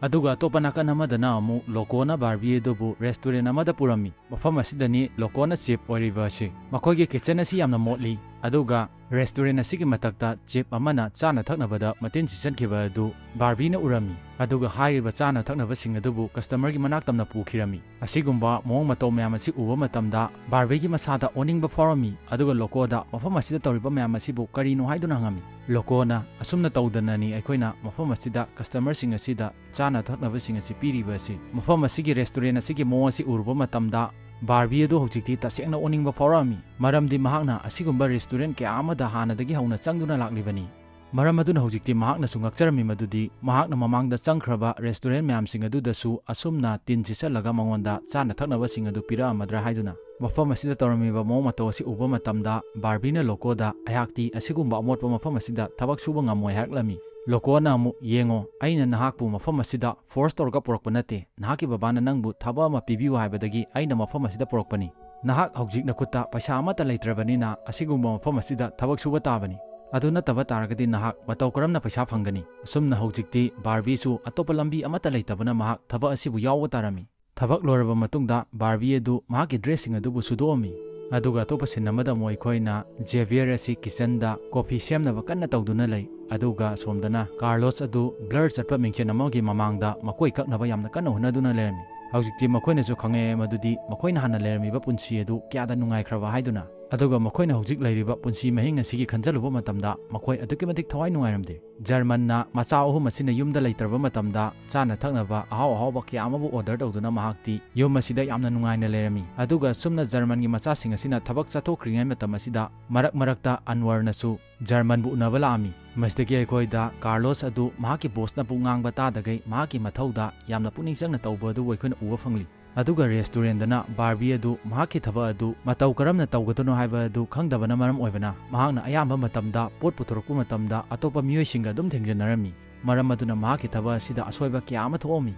ꯑꯗꯨꯒ ꯑꯇꯣꯞꯄ ꯅꯥꯀꯟ ꯑꯃꯗꯅ ꯑꯃꯨꯛ ꯂꯣꯀꯣꯅ ꯕꯥꯔꯕꯤ ꯑꯗꯨꯕꯨ ꯔꯦꯁꯇꯨꯔꯦꯟ ꯑꯃꯗ ꯄꯨꯔꯝꯃꯤ꯫ ꯃꯐꯝ ꯑꯁꯤꯗꯅꯤ ꯂꯣꯀꯣꯅ ꯆꯤꯞ ꯑꯣꯏꯔꯤꯕ ꯑꯁꯤ꯫ ꯃꯈꯣꯏꯒꯤ ꯀꯤꯠꯆꯟ ꯑꯁꯤ ꯌꯥꯝꯅ ꯃꯣꯠꯂꯤ, ꯑꯗꯨꯒ ꯔꯦꯁꯇꯨꯔꯦꯟ ꯑꯁꯤꯒꯤ ꯃꯊꯛꯇ ꯆꯤꯞ ꯑꯃꯅ ꯆꯥꯅ ꯊꯛꯅꯕꯗ ꯃꯇꯤꯟ ꯁꯤꯠꯆꯟꯈꯤꯕ ꯑꯗꯨ ꯕꯥꯔꯕꯤꯅ ꯎꯔꯝꯃꯤ꯫ ꯑꯗꯨꯒ ꯍꯥꯏꯔꯤꯕ ꯆꯥꯅ ꯊꯛꯅꯕꯁꯤꯡ ꯑꯗꯨꯕꯨ ꯀꯁꯇꯃꯔꯒꯤ ꯃꯅꯥꯛ ꯇꯝꯅ ꯄꯨꯈꯤꯔꯝꯃꯤ꯫ ꯑꯁꯤꯒꯨꯝꯕ ꯃꯑꯣꯡ ꯃꯇꯧ ꯃꯌꯥꯝ ꯑꯁꯤ ꯎꯕ ꯃꯇꯝꯗ ꯕꯥꯔꯕꯤꯒꯤ ꯃꯁꯥꯗ ꯑꯣꯅꯤꯡꯕ ꯐꯥꯎꯔꯝꯃꯤ, ꯑꯗꯨꯒ ꯂꯣꯀꯣꯗ ꯃꯐꯝ ꯑꯁꯤꯗ ꯇꯧꯔꯤꯕ ꯃꯌꯥꯝ ꯑꯁꯤꯕꯨ ꯀꯔꯤꯅꯣ ꯍꯥꯏꯗꯨꯅ ꯍꯪꯉꯝꯃꯤ꯫ ꯂꯣꯀꯣꯅ, "ꯑꯁꯨꯝꯅ ꯇꯧꯗꯅꯅꯤ ꯑꯩꯈꯣꯏꯅ ꯃꯐꯝ ꯑꯁꯤꯗ ꯀꯁꯇꯃꯔꯁꯤꯡ ꯑꯁꯤꯗ ꯆꯥꯅ ꯊꯛꯅꯕꯁꯤꯡ ꯑꯁꯤ ꯄꯤꯔꯤꯕ ꯑꯁꯤ꯫ ꯃꯐꯝ ꯑꯁꯤꯒꯤ ꯔꯦꯁꯇꯨꯔꯦꯟ ꯑꯁꯤꯒꯤ ꯃꯑꯣꯡ ꯑꯁꯤ ꯎꯔꯨꯕ ꯃꯇꯝꯗ ꯕꯥꯔꯕꯤ ꯑꯗꯨ ꯍꯧꯖꯤꯛꯇꯤ ꯇꯁꯦꯡꯅ ꯑꯣꯅꯤꯡꯕ ꯐꯥꯎꯔꯛꯑꯝꯃꯤ, ꯃꯔꯝꯗꯤ ꯃꯍꯥꯛꯅ ꯑꯁꯤꯒꯨꯝꯕ ꯔꯦꯁꯇꯨꯔꯦꯟ ꯀꯌꯥ ꯑꯃꯗ ꯍꯥꯟꯅꯗꯒꯤ ꯍꯧꯅ ꯆꯪꯗꯨꯅ ꯂꯥꯛꯂꯤꯕꯅꯤ꯫ ꯃꯔꯝ ꯑꯗꯨꯅ ꯍꯧꯖꯤꯛꯇꯤ ꯃꯍꯥꯛꯅꯁꯨ ꯉꯛꯆꯔꯝꯃꯤ ꯃꯗꯨꯗꯤ ꯃꯍꯥꯛꯅ ꯃꯃꯥꯡꯗ ꯆꯪꯈ꯭ꯔꯕ ꯔꯦꯁꯇꯨꯔꯦꯟ ꯃꯌꯥꯝꯁꯤꯡ ꯑꯗꯨꯗꯁꯨ ꯑꯁꯨꯝꯅ ꯇꯤꯟ ꯁꯤꯠꯆꯜꯂꯒ ꯃꯉꯣꯟꯗ ꯆꯥꯅ ꯊꯛꯅꯕꯁꯤꯡ ꯑꯗꯨ ꯄꯤꯔꯛꯑꯝꯃꯗ꯭ꯔꯥ ꯍꯥꯏꯗꯨꯅ꯫ ꯃꯐꯝ ꯑꯁꯤꯗ ꯇꯧꯔꯝꯃꯤꯕ ꯃꯑꯣꯡ ꯃꯇꯧ ꯑꯁꯤ ꯎꯕ ꯃꯇꯝꯗ ꯕꯥꯔꯕꯤꯅ ꯂꯣꯀꯣꯗ, "ꯑꯩꯍꯥꯛꯇꯤ ꯑꯁꯤꯒꯨꯝꯕ ꯑꯃꯣꯠꯄ ꯃꯐꯝ ꯑꯁꯤꯗ ꯊꯕꯛ ꯁꯨꯕ ꯉꯝꯃꯣꯏ" ꯍꯥꯏꯔꯛꯂꯝꯃꯤ꯫ ꯂꯣꯀꯣꯅ ꯑꯃꯨꯛ, "ꯌꯦꯡꯉꯣ, ꯑꯩꯅ ꯅꯍꯥꯛꯄꯨ ꯃꯐꯝ ꯑꯁꯤꯗ ꯐꯣꯔꯁ ꯇꯧꯔꯒ ꯄꯨꯔꯛꯄ ꯅꯠꯇꯦ꯫ ꯅꯍꯥꯛꯀꯤ ꯕꯕꯥꯅ ꯅꯪꯕꯨ ꯊꯕꯛ ꯑꯃ ꯄꯤꯕꯤꯌꯨ ꯍꯥꯏꯕꯗꯒꯤ ꯑꯩꯅ ꯃꯐꯝ ꯑꯁꯤꯗ ꯄꯨꯔꯛꯄꯅꯤ꯫ ꯅꯍꯥꯛ ꯍꯧꯖꯤꯛ ꯅꯈꯨꯠꯇ ꯄꯩꯁꯥ ꯑꯃꯠꯇ ꯂꯩꯇ꯭ꯔꯕꯅꯤꯅ ꯑꯁꯤꯒꯨꯝꯕ ꯃꯐꯝ ꯑꯁꯤꯗ ꯊꯕꯛ ꯁꯨꯕ ꯇꯥꯕꯅꯤ꯫ ꯑꯗꯨ ꯅꯠꯇꯕ ꯇꯥꯔꯒꯗꯤ ꯅꯍꯥꯛ ꯃꯇꯧ ꯀꯔꯝꯅ ꯄꯩꯁꯥ ꯐꯪꯒꯅꯤ?" ꯑꯁꯨꯝꯅ ꯍꯧꯖꯤꯛꯇꯤ ꯕꯥꯔꯕꯤꯁꯨ ꯑꯇꯣꯞꯄ ꯂꯝꯕꯤ ꯑꯃꯠꯇ ꯂꯩꯇꯕꯅ ꯃꯍꯥꯛ ꯊꯕꯛ ꯑꯁꯤꯕꯨ ꯌꯥꯎꯕ ꯇꯥꯔꯝꯃꯤ꯫ ꯊꯕꯛ ꯂꯣꯏꯔꯕ ꯃꯇꯨꯡꯗ ꯕꯥꯔꯕꯤ ꯑꯗꯨ ꯃꯍꯥꯛꯀꯤ ꯗ꯭ꯔꯦꯁꯁꯤꯡ ꯑꯗꯨꯕꯨ ꯁꯨꯗꯣꯛꯑꯝꯃꯤ꯫ ꯑꯗꯨꯒ ꯑꯇꯣꯞꯄ ꯁꯤꯟ ꯑꯃꯗ ꯑꯃꯨꯛ ꯑꯩꯈꯣꯏꯅ ꯖꯦꯚꯤꯌꯔ ꯑꯁꯤ ꯀꯤꯆꯟꯗ ꯀꯣꯐꯤ ꯁꯦꯝꯅꯕ ꯀꯟꯅ ꯇꯧꯗꯨꯅ ꯂꯩ꯫ ꯑꯗꯨꯒ ꯑꯁꯣꯝꯗꯅ ꯀꯥꯔꯂꯣꯁ ꯑꯗꯨ ꯕ꯭ꯂꯔ ꯆꯠꯄ ꯃꯤꯡꯁꯦꯟ ꯑꯃꯒꯤ ꯃꯃꯥꯡꯗ ꯃꯀꯣꯏ ꯀꯛꯅꯕ ꯌꯥꯝꯅ ꯀꯟꯅ ꯍꯣꯠꯅꯗꯨꯅ ꯂꯩꯔꯝꯃꯤ꯫ ꯍꯧꯖꯤꯛꯇꯤ ꯃꯈꯣꯏꯅꯁꯨ ꯈꯪꯉꯛꯑꯦ ꯃꯗꯨꯗꯤ ꯃꯈꯣꯏꯅ ꯍꯥꯟꯅ ꯂꯩꯔꯝꯃꯤꯕ ꯄꯨꯟꯁꯤ ꯑꯗꯨ ꯀꯌꯥꯗ ꯅꯨꯡꯉꯥꯏꯈ꯭ꯔꯕ ꯍꯥꯏꯗꯨꯅ꯫ ꯑꯗꯨꯒ ꯃꯈꯣꯏꯅ ꯍꯧꯖꯤꯛ ꯂꯩꯔꯤꯕ ꯄꯨꯟꯁꯤ ꯃꯍꯤꯡ ꯑꯁꯤꯒꯤ ꯈꯟꯖꯜꯂꯨꯕ ꯃꯇꯝꯗ ꯃꯈꯣꯏ ꯑꯗꯨꯛꯀꯤ ꯃꯇꯤꯛ ꯊꯋꯥꯏ ꯅꯨꯡꯉꯥꯏꯔꯝꯗꯦ꯫ ꯖꯔꯃꯟꯅ ꯃꯆꯥ ꯑꯍꯨꯝ ꯑꯁꯤꯅ ꯌꯨꯝꯗ ꯂꯩꯇ꯭ꯔꯕ ꯃꯇꯝꯗ ꯆꯥꯅ ꯊꯛꯅꯕ ꯑꯍꯥꯎ ꯑꯍꯥꯎꯕ ꯀꯌꯥ ꯑꯃꯕꯨ ꯑꯣꯔꯗꯔ ꯇꯧꯗꯨꯅ ꯃꯍꯥꯛꯇꯤ ꯌꯨꯝ ꯑꯁꯤꯗ ꯌꯥꯝꯅ ꯅꯨꯡꯉꯥꯏꯅ ꯂꯩꯔꯝꯃꯤ꯫ ꯑꯗꯨꯒ ꯁꯨꯝꯅ ꯖꯔꯃꯟꯒꯤ ꯃꯆꯥꯁꯤꯡ ꯑꯁꯤꯅ ꯊꯕꯛ ꯆꯠꯊꯣꯛꯈ꯭ꯔꯤꯉꯩ ꯃꯇꯝ ꯑꯁꯤꯗ ꯃꯔꯛ ꯃꯔꯛꯇ ꯑꯟꯋꯔꯅꯁꯨ ꯖꯔꯃꯟꯕꯨ ꯎꯅꯕ ꯂꯥꯛꯑꯝꯃꯤ꯫ ꯃꯁꯤꯗꯒꯤ ꯑꯩꯈꯣꯏꯗ ꯀꯥꯔꯂꯣꯁ ꯑꯗꯨ ꯃꯍꯥꯛꯀꯤ ꯕꯣꯁꯅ ꯄꯨꯡꯉꯥꯡꯕ ꯇꯥꯗꯈꯩ ꯃꯍꯥꯛꯀꯤ ꯃꯊꯧꯗ ꯌꯥꯝꯅ ꯄꯨꯛꯅꯤꯡ ꯆꯪꯅ ꯇꯧꯕ ꯑꯗꯨꯕꯨ ꯑꯩꯈꯣꯏꯅ ꯎꯕ ꯐꯪꯂꯤ꯫ ꯑꯗꯨꯒ ꯔꯦꯁꯇꯨꯔꯦꯟꯗꯅ ꯕꯥꯔꯕꯤ ꯑꯗꯨ ꯃꯍꯥꯛꯀꯤ ꯊꯕꯛ ꯑꯗꯨ ꯃꯇꯧ ꯀꯔꯝꯅ ꯇꯧꯒꯗꯕꯅꯣ ꯍꯥꯏꯕ ꯑꯗꯨ ꯈꯪꯗꯕꯅ ꯃꯔꯝ ꯑꯣꯏꯕꯅ, ꯃꯍꯥꯛꯅ ꯑꯌꯥꯝꯕ ꯃꯇꯝꯗ ꯄꯣꯠ ꯄꯨꯊꯣꯔꯛꯄ ꯃꯇꯝꯗ ꯑꯇꯣꯞꯄ ꯃꯤꯑꯣꯏꯁꯤꯡꯒ ꯑꯗꯨꯝ ꯊꯦꯡꯖꯟꯅꯔꯝꯃꯤ꯫ ꯃꯔꯝ ꯑꯗꯨꯅ ꯃꯍꯥꯛꯀꯤ ꯊꯕꯛ ꯑꯁꯤꯗ ꯑꯁꯣꯏꯕ ꯀꯌꯥ ꯑꯃ ꯊꯣꯛꯑꯝꯃꯤ꯫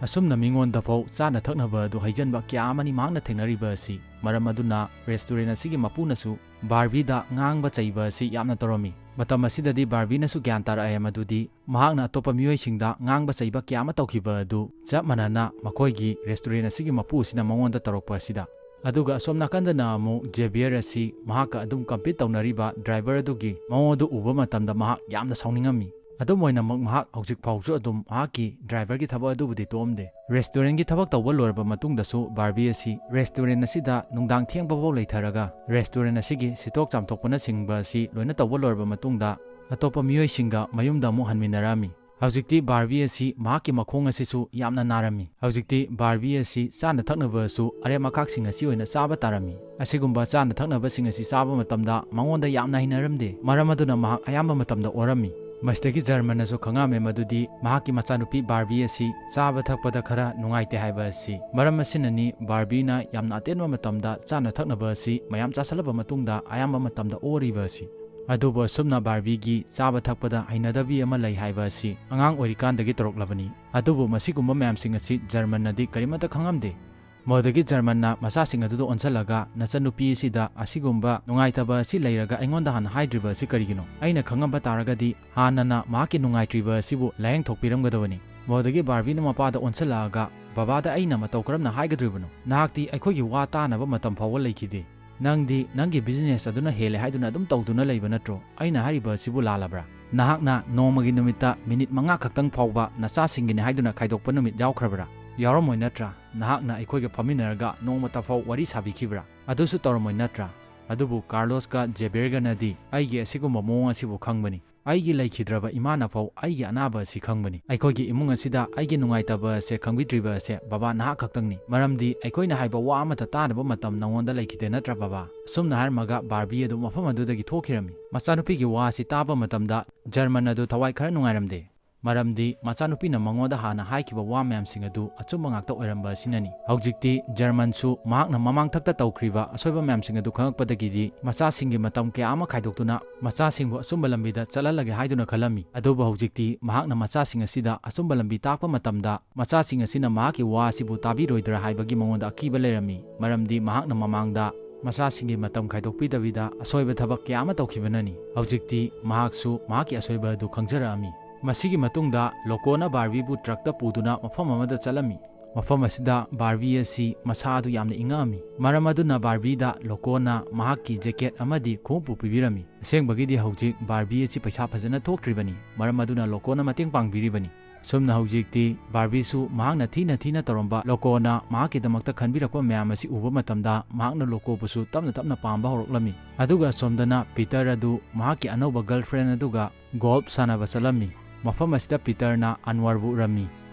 ꯑꯁꯨꯝꯅ ꯃꯤꯉꯣꯟꯗ ꯐꯥꯎ ꯆꯥꯅ ꯊꯛꯅꯕ ꯑꯗꯨ ꯍꯩꯖꯟꯕ ꯀꯌꯥ ꯑꯃꯅꯤ ꯃꯍꯥꯛꯅ ꯊꯦꯡꯅꯔꯤꯕ ꯑꯁꯤ꯫ ꯃꯔꯝ ꯑꯗꯨꯅ ꯔꯦꯁꯇꯨꯔꯦꯟ ꯑꯁꯤꯒꯤ ꯃꯄꯨꯅꯁꯨ ꯕꯥꯔꯕꯤꯗ ꯉꯥꯡꯕ ꯆꯩꯕ ꯑꯁꯤ ꯌꯥꯝꯅ ꯇꯧꯔꯝꯃꯤ꯫ ꯃꯇꯝ ꯑꯁꯤꯗꯗꯤ ꯕꯥꯔꯕꯤꯅꯁꯨ ꯒ꯭ꯌꯥꯟ ꯇꯥꯔꯛꯑꯦ ꯃꯗꯨꯗꯤ ꯃꯍꯥꯛꯅ ꯑꯇꯣꯞꯄ ꯃꯤꯑꯣꯏꯁꯤꯡꯗ ꯉꯥꯡꯕ ꯆꯩꯕ ꯀꯌꯥ ꯑꯃ ꯇꯧꯈꯤꯕ ꯑꯗꯨ ꯆꯞ ꯃꯥꯟꯅꯅ ꯃꯈꯣꯏꯒꯤ ꯔꯦꯁꯇꯨꯔꯦꯟ ꯑꯁꯤꯒꯤ ꯃꯄꯨ ꯑꯁꯤꯅ ꯃꯉꯣꯟꯗ ꯇꯧꯔꯛꯄ ꯑꯁꯤꯗ꯫ ꯑꯗꯨꯒ ꯑꯁꯣꯝ ꯅꯥꯀꯟꯗꯅ ꯑꯃꯨꯛ ꯖꯦꯕꯤꯌꯔ ꯑꯁꯤ ꯃꯍꯥꯛꯀ ꯑꯗꯨꯝ ꯀꯝꯄꯤꯠ ꯇꯧꯅꯔꯤꯕ ꯗ꯭ꯔꯥꯏꯚꯔ ꯑꯗꯨꯒꯤ ꯃꯑꯣꯡ ꯑꯗꯨ ꯎꯕ ꯃꯇꯝꯗ ꯃꯍꯥꯛ ꯌꯥꯝꯅ ꯁꯥꯎꯅꯤꯡꯉꯝꯃꯤ꯫ ꯑꯗꯨꯝ ꯑꯣꯏꯅꯃꯛ ꯃꯍꯥꯛ ꯍꯧꯖꯤꯛ ꯐꯥꯎꯁꯨ ꯑꯗꯨꯝ ꯃꯍꯥꯛꯀꯤ ꯗ꯭ꯔꯥꯏꯚꯔꯒꯤ ꯊꯕꯛ ꯑꯗꯨꯕꯨꯗꯤ ꯇꯣꯛꯑꯝꯗꯦ꯫ ꯔꯦꯁꯇꯨꯔꯦꯟꯒꯤ ꯊꯕꯛ ꯇꯧꯕ ꯂꯣꯏꯔꯕ ꯃꯇꯨꯡꯗꯁꯨ ꯕꯥꯔꯕꯤ ꯑꯁꯤ ꯔꯦꯁꯇꯨꯔꯦꯟ ꯑꯁꯤꯗ ꯅꯨꯡꯗꯥꯡ ꯊꯦꯡꯕ ꯐꯥꯎ ꯂꯩꯊꯔꯒ ꯔꯦꯁꯇꯨꯔꯦꯟ ꯑꯁꯤꯒꯤ ꯁꯤꯠꯇꯣꯛ ꯆꯥꯝꯊꯣꯛꯄꯅꯆꯤꯡꯕ ꯑꯁꯤ ꯂꯣꯏꯅ ꯇꯧꯕ ꯂꯣꯏꯔꯕ ꯃꯇꯨꯡꯗ ꯑꯇꯣꯞꯄ ꯃꯤꯑꯣꯏꯁꯤꯡꯒ ꯃꯌꯨꯝꯗ ꯑꯃꯨꯛ ꯍꯟꯃꯤꯟꯅꯔꯛꯑꯝꯃꯤ꯫ ꯍꯧꯖꯤꯛꯇꯤ ꯕꯥꯔꯕꯤ ꯑꯁꯤ ꯃꯍꯥꯛꯀꯤ ꯃꯈꯣꯡ ꯑꯁꯤꯁꯨ ꯌꯥꯝꯅ ꯅꯥꯔꯝꯃꯤ꯫ ꯍꯧꯖꯤꯛꯇꯤ ꯕꯥꯔꯕꯤ ꯑꯁꯤ ꯆꯥꯅ ꯊꯛꯅꯕꯁꯨ ꯑꯔꯦꯝ ꯑꯈꯥꯛꯁꯤꯡ ꯑꯁꯤ ꯑꯣꯏꯅ ꯆꯥꯕ ꯇꯥꯔꯝꯃꯤ꯫ ꯑꯁꯤꯒꯨꯝꯕ ꯆꯥꯅ ꯊꯛꯅꯕꯁꯤꯡ ꯑꯁꯤ ꯆꯥꯕ ꯃꯇꯝꯗ ꯃꯉꯣꯟꯗ ꯌꯥꯝꯅ ꯍꯩꯅꯔꯝꯗꯦ꯫ ꯃꯔꯝ ꯑꯗꯨꯅ ꯃꯍꯥꯛ ꯑꯌꯥꯝꯕ ꯃꯇꯝꯗ ꯑꯣꯔꯝꯃꯤ꯫ ꯃꯁꯤꯗꯒꯤ ꯖꯔꯃꯟꯅꯁꯨ ꯈꯪꯉꯝꯃꯦ ꯃꯗꯨꯗꯤ ꯃꯍꯥꯛꯀꯤ ꯃꯆꯥꯅꯨꯄꯤ ꯕꯥꯔꯕꯤ ꯑꯁꯤ ꯆꯥꯕ ꯊꯛꯄꯗ ꯈꯔ ꯅꯨꯡꯉꯥꯏꯇꯦ ꯍꯥꯏꯕ ꯑꯁꯤ꯫ ꯃꯔꯝ ꯑꯁꯤꯅꯅꯤ ꯕꯥꯔꯕꯤꯅ ꯌꯥꯝꯅ ꯑꯇꯦꯟꯕ ꯃꯇꯝꯗ ꯆꯥꯅ ꯊꯛꯅꯕ ꯑꯁꯤ ꯃꯌꯥꯝ ꯆꯥꯁꯤꯜꯂꯕ ꯃꯇꯨꯡꯗ ꯑꯌꯥꯝꯕ ꯃꯇꯝꯗ ꯑꯣꯔꯤꯕ ꯑꯁꯤ꯫ ꯑꯗꯨꯕꯨ ꯑꯁꯨꯝꯅ ꯕꯥꯔꯕꯤꯒꯤ ꯆꯥꯕ ꯊꯛꯄꯗ ꯍꯩꯅꯗꯕꯤ ꯑꯃ ꯂꯩ ꯍꯥꯏꯕ ꯑꯁꯤ ꯑꯉꯥꯡ ꯑꯣꯏꯔꯤꯀꯥꯟꯗꯒꯤ ꯇꯧꯔꯛꯂꯕꯅꯤ꯫ ꯑꯗꯨꯕꯨ ꯃꯁꯤꯒꯨꯝꯕ ꯃꯌꯥꯝꯁꯤꯡ ꯑꯁꯤ ꯖꯔꯃꯟꯅꯗꯤ ꯀꯔꯤꯃꯠꯇ ꯈꯪꯉꯝꯗꯦ꯫ ꯃꯗꯨꯗꯒꯤ ꯖꯔꯃꯟꯅ ꯃꯆꯥꯁꯤꯡ ꯑꯗꯨꯗ ꯑꯣꯟꯁꯤꯜꯂꯒ, "ꯅꯆꯟꯅꯨꯄꯤ ꯑꯁꯤꯗ ꯑꯁꯤꯒꯨꯝꯕ ꯅꯨꯡꯉꯥꯏꯇꯕ ꯑꯁꯤ ꯂꯩꯔꯒ ꯑꯩꯉꯣꯟꯗ ꯍꯥꯟꯅ ꯍꯥꯏꯗ꯭ꯔꯤꯕ ꯑꯁꯤ ꯀꯔꯤꯒꯤꯅꯣ? ꯑꯩꯅ ꯈꯪꯉꯝꯕ ꯇꯥꯔꯒꯗꯤ ꯍꯥꯟꯅꯅ ꯃꯍꯥꯛꯀꯤ ꯅꯨꯡꯉꯥꯏꯇ꯭ꯔꯤꯕ ꯑꯁꯤꯕꯨ ꯂꯥꯏꯌꯦꯡ ꯊꯣꯛꯄꯤꯔꯝꯒꯗꯕꯅꯤ"꯫ ꯃꯗꯨꯗꯒꯤ ꯕꯥꯔꯕꯤꯅ ꯃꯄꯥꯗ ꯑꯣꯟꯁꯤꯜꯂꯛꯑꯒ, "ꯕꯕꯥꯗ ꯑꯩꯅ ꯃꯇꯧ ꯀꯔꯝꯅ ꯍꯥꯏꯒꯗꯧꯔꯤꯕꯅꯣ? ꯅꯍꯥꯛꯇꯤ ꯑꯩꯈꯣꯏꯒꯤ ꯋꯥ ꯇꯥꯅꯕ ꯃꯇꯝ ꯐꯥꯎꯕ ꯂꯩꯈꯤꯗꯦ꯫ ꯅꯪꯗꯤ ꯅꯪꯒꯤ ꯕꯤꯖꯤꯅꯦꯁ ꯑꯗꯨꯅ ꯍꯦꯜꯂꯦ ꯍꯥꯏꯗꯨꯅ ꯑꯗꯨꯝ ꯇꯧꯗꯨꯅ ꯂꯩꯕ ꯅꯠꯇ꯭ꯔꯣ? ꯑꯩꯅ ꯍꯥꯏꯔꯤꯕ ꯑꯁꯤꯕꯨ ꯂꯥꯜꯂꯕ꯭ꯔꯥ? ꯅꯍꯥꯛꯅ ꯅꯣꯡꯃꯒꯤ ꯅꯨꯃꯤꯠꯇ ꯃꯤꯅꯤꯠ ꯃꯉꯥ ꯈꯛꯇꯪ ꯐꯥꯎꯕ ꯅꯆꯥꯁꯤꯡꯒꯤꯅꯤ ꯍꯥꯏꯗꯨꯅ ꯈꯥꯏꯗꯣꯛꯄ ꯅꯨꯃꯤꯠ ꯌꯥꯎꯈ꯭ꯔꯕ꯭ꯔꯥ? ꯌꯥꯎꯔꯝꯃꯣꯏ ꯅꯠꯇ꯭ꯔꯥ? ꯅꯍꯥꯛꯅ ꯑꯩꯈꯣꯏꯒ ꯐꯝꯃꯤꯟꯅꯔꯒ ꯅꯣꯡꯃꯇ ꯐꯥꯎ ꯋꯥꯔꯤ ꯁꯥꯕꯤꯈꯤꯕ꯭ꯔꯥ? ꯑꯗꯨꯁꯨ ꯇꯧꯔꯝꯃꯣꯏ ꯅꯠꯇ꯭ꯔꯥ?" ꯑꯗꯨꯕꯨ ꯀꯥꯔꯂꯣꯁꯀ ꯖꯦꯕꯦꯔꯒꯅꯗꯤ ꯑꯩꯒꯤ ꯑꯁꯤꯒꯨꯝꯕ ꯃꯑꯣꯡ ꯑꯁꯤꯕꯨ ꯈꯪꯕꯅꯤ꯫ ꯑꯩꯒꯤ ꯂꯩꯈꯤꯗ꯭ꯔꯕ ꯏꯃꯥꯅ ꯐꯥꯎ ꯑꯩꯒꯤ ꯑꯅꯥꯕ ꯑꯁꯤ ꯈꯪꯕꯅꯤ꯫ ꯑꯩꯈꯣꯏꯒꯤ ꯏꯃꯨꯡ ꯑꯁꯤꯗ ꯑꯩꯒꯤ ꯅꯨꯡꯉꯥꯏꯇꯕ ꯑꯁꯦ ꯈꯪꯕꯤꯗ꯭ꯔꯤꯕ ꯑꯁꯦ ꯕꯕꯥ ꯅꯍꯥꯛ ꯈꯛꯇꯪꯅꯤ, ꯃꯔꯝꯗꯤ ꯑꯩꯈꯣꯏꯅ ꯍꯥꯏꯕ ꯋꯥ ꯑꯃꯠꯇ ꯇꯥꯅꯕ ꯃꯇꯝ ꯅꯉꯣꯟꯗ ꯂꯩꯈꯤꯗꯦ ꯅꯠꯇ꯭ꯔꯥ ꯕꯕꯥ?" ꯑꯁꯨꯝꯅ ꯍꯥꯏꯔꯝꯃꯒ ꯕꯥꯔꯕꯤ ꯑꯗꯨ ꯃꯐꯝ ꯑꯗꯨꯗꯒꯤ ꯊꯣꯛꯈꯤꯔꯝꯃꯤ꯫ ꯃꯆꯥꯅꯨꯄꯤꯒꯤ ꯋꯥ ꯑꯁꯤ ꯇꯥꯕ ꯃꯇꯝꯗ ꯖꯔꯃꯟ ꯑꯗꯨ ꯊꯋꯥꯏ ꯈꯔ ꯅꯨꯡꯉꯥꯏꯔꯝꯗꯦ, ꯃꯔꯝꯗꯤ ꯃꯆꯥꯅꯨꯄꯤꯅ ꯃꯉꯣꯟꯗ ꯍꯥꯟꯅ ꯍꯥꯏꯈꯤꯕ ꯋꯥ ꯃꯌꯥꯝꯁꯤꯡ ꯑꯗꯨ ꯑꯆꯨꯝꯕ ꯉꯥꯛꯇ ꯑꯣꯏꯔꯝꯕ ꯑꯁꯤꯅꯅꯤ꯫ ꯍꯧꯖꯤꯛꯇꯤ ꯖꯔꯃꯟꯁꯨ ꯃꯍꯥꯛꯅ ꯃꯃꯥꯡꯊꯛꯇ ꯇꯧꯈ꯭ꯔꯤꯕ ꯑꯁꯣꯏꯕ ꯃꯌꯥꯝꯁꯤꯡ ꯑꯗꯨ ꯈꯪꯉꯛꯄꯗꯒꯤꯗꯤ ꯃꯆꯥꯁꯤꯡꯒꯤ ꯃꯇꯝ ꯀꯌꯥ ꯑꯃ ꯈꯥꯏꯗꯣꯛꯇꯨꯅ ꯃꯆꯥꯁꯤꯡꯕꯨ ꯑꯆꯨꯝꯕ ꯂꯝꯕꯤꯗ ꯆꯠꯍꯜꯂꯒꯦ ꯍꯥꯏꯗꯨꯅ ꯈꯜꯂꯝꯃꯤ꯫ ꯑꯗꯨꯕꯨ ꯍꯧꯖꯤꯛꯇꯤ ꯃꯍꯥꯛꯅ ꯃꯆꯥꯁꯤꯡ ꯑꯁꯤꯗ ꯑꯆꯨꯝꯕ ꯂꯝꯕꯤ ꯇꯥꯛꯄ ꯃꯇꯝꯗ ꯃꯆꯥꯁꯤꯡ ꯑꯁꯤꯅ ꯃꯍꯥꯛꯀꯤ ꯋꯥ ꯑꯁꯤꯕꯨ ꯇꯥꯕꯤꯔꯣꯏꯗ꯭ꯔꯥ ꯍꯥꯏꯕꯒꯤ ꯃꯉꯣꯟꯗ ꯑꯀꯤꯕ ꯂꯩꯔꯝꯃꯤ, ꯃꯔꯝꯗꯤ ꯃꯍꯥꯛꯅ ꯃꯃꯥꯡꯗ ꯃꯆꯥꯁꯤꯡꯒꯤ ꯃꯇꯝ ꯈꯥꯏꯗꯣꯛꯄꯤꯗꯕꯤꯗ ꯑꯁꯣꯏꯕ ꯊꯕꯛ ꯀꯌꯥ ꯑꯃ ꯇꯧꯈꯤꯕꯅꯅꯤ꯫ ꯍꯧꯖꯤꯛꯇꯤ ꯃꯍꯥꯛꯁꯨ ꯃꯍꯥꯛꯀꯤ ꯑꯁꯣꯏꯕ ꯑꯗꯨ ꯈꯪꯖꯔꯛꯑꯝꯃꯤ꯫ ꯃꯁꯤꯒꯤ ꯃꯇꯨꯡꯗ ꯂꯣꯀꯣꯅ ꯕꯥꯔꯕꯤꯕꯨ ꯇ꯭ꯔꯛꯇ ꯄꯨꯗꯨꯅ ꯃꯐꯝ ꯑꯃꯗ ꯆꯠꯂꯝꯃꯤ꯫ ꯃꯐꯝ ꯑꯁꯤꯗ ꯕꯥꯔꯕꯤ ꯑꯁꯤ ꯃꯁꯥ ꯑꯗꯨ ꯌꯥꯝꯅ ꯏꯪꯉꯛꯑꯝꯃꯤ, ꯃꯔꯝ ꯑꯗꯨꯅ ꯕꯥꯔꯕꯤꯗ ꯂꯣꯀꯣꯅ ꯃꯍꯥꯛꯀꯤ ꯖꯦꯀꯦꯠ ꯑꯃꯗꯤ ꯈꯣꯡꯎꯞꯄꯨ ꯄꯤꯕꯤꯔꯝꯃꯤ꯫ ꯑꯁꯦꯡꯕꯒꯤꯗꯤ ꯍꯧꯖꯤꯛ ꯕꯥꯔꯕꯤ ꯑꯁꯤ ꯄꯩꯁꯥ ꯐꯖꯅ ꯊꯣꯛꯇ꯭ꯔꯤꯕꯅꯤ, ꯃꯔꯝ ꯑꯗꯨꯅ ꯂꯣꯀꯣꯅ ꯃꯇꯦꯡ ꯄꯥꯡꯕꯤꯔꯤꯕꯅꯤ꯫ ꯑꯁꯨꯝꯅ ꯍꯧꯖꯤꯛꯇꯤ ꯕꯥꯔꯕꯤꯁꯨ ꯃꯍꯥꯛꯅ ꯊꯤꯅ ꯊꯤꯅ ꯇꯧꯔꯝꯕ ꯂꯣꯀꯣꯅ ꯃꯍꯥꯛꯀꯤꯗꯃꯛꯇ ꯈꯟꯕꯤꯔꯛꯄ ꯃꯌꯥꯝ ꯑꯁꯤ ꯎꯕ ꯃꯇꯝꯗ ꯃꯍꯥꯛꯅ ꯂꯣꯀꯣꯕꯨꯁꯨ ꯇꯞꯅ ꯇꯞꯅ ꯄꯥꯝꯕ ꯍꯧꯔꯛꯂꯝꯃꯤ꯫ ꯑꯗꯨꯒ ꯑꯁꯣꯝꯗꯅ ꯄꯤꯇꯔ ꯑꯗꯨ ꯃꯍꯥꯛꯀꯤ ꯑꯅꯧꯕ ꯒꯔꯜꯐ꯭ꯔꯦꯟ ꯑꯗꯨꯒ ꯒꯣꯜꯐ ꯁꯥꯟꯅꯕ ꯆꯠꯂꯝꯃꯤ꯫ ꯃꯐꯝ ꯑꯁꯤꯗ ꯄꯤꯇꯔꯅ ꯑꯟꯋꯔꯕꯨ ꯎꯔꯝꯃꯤ꯫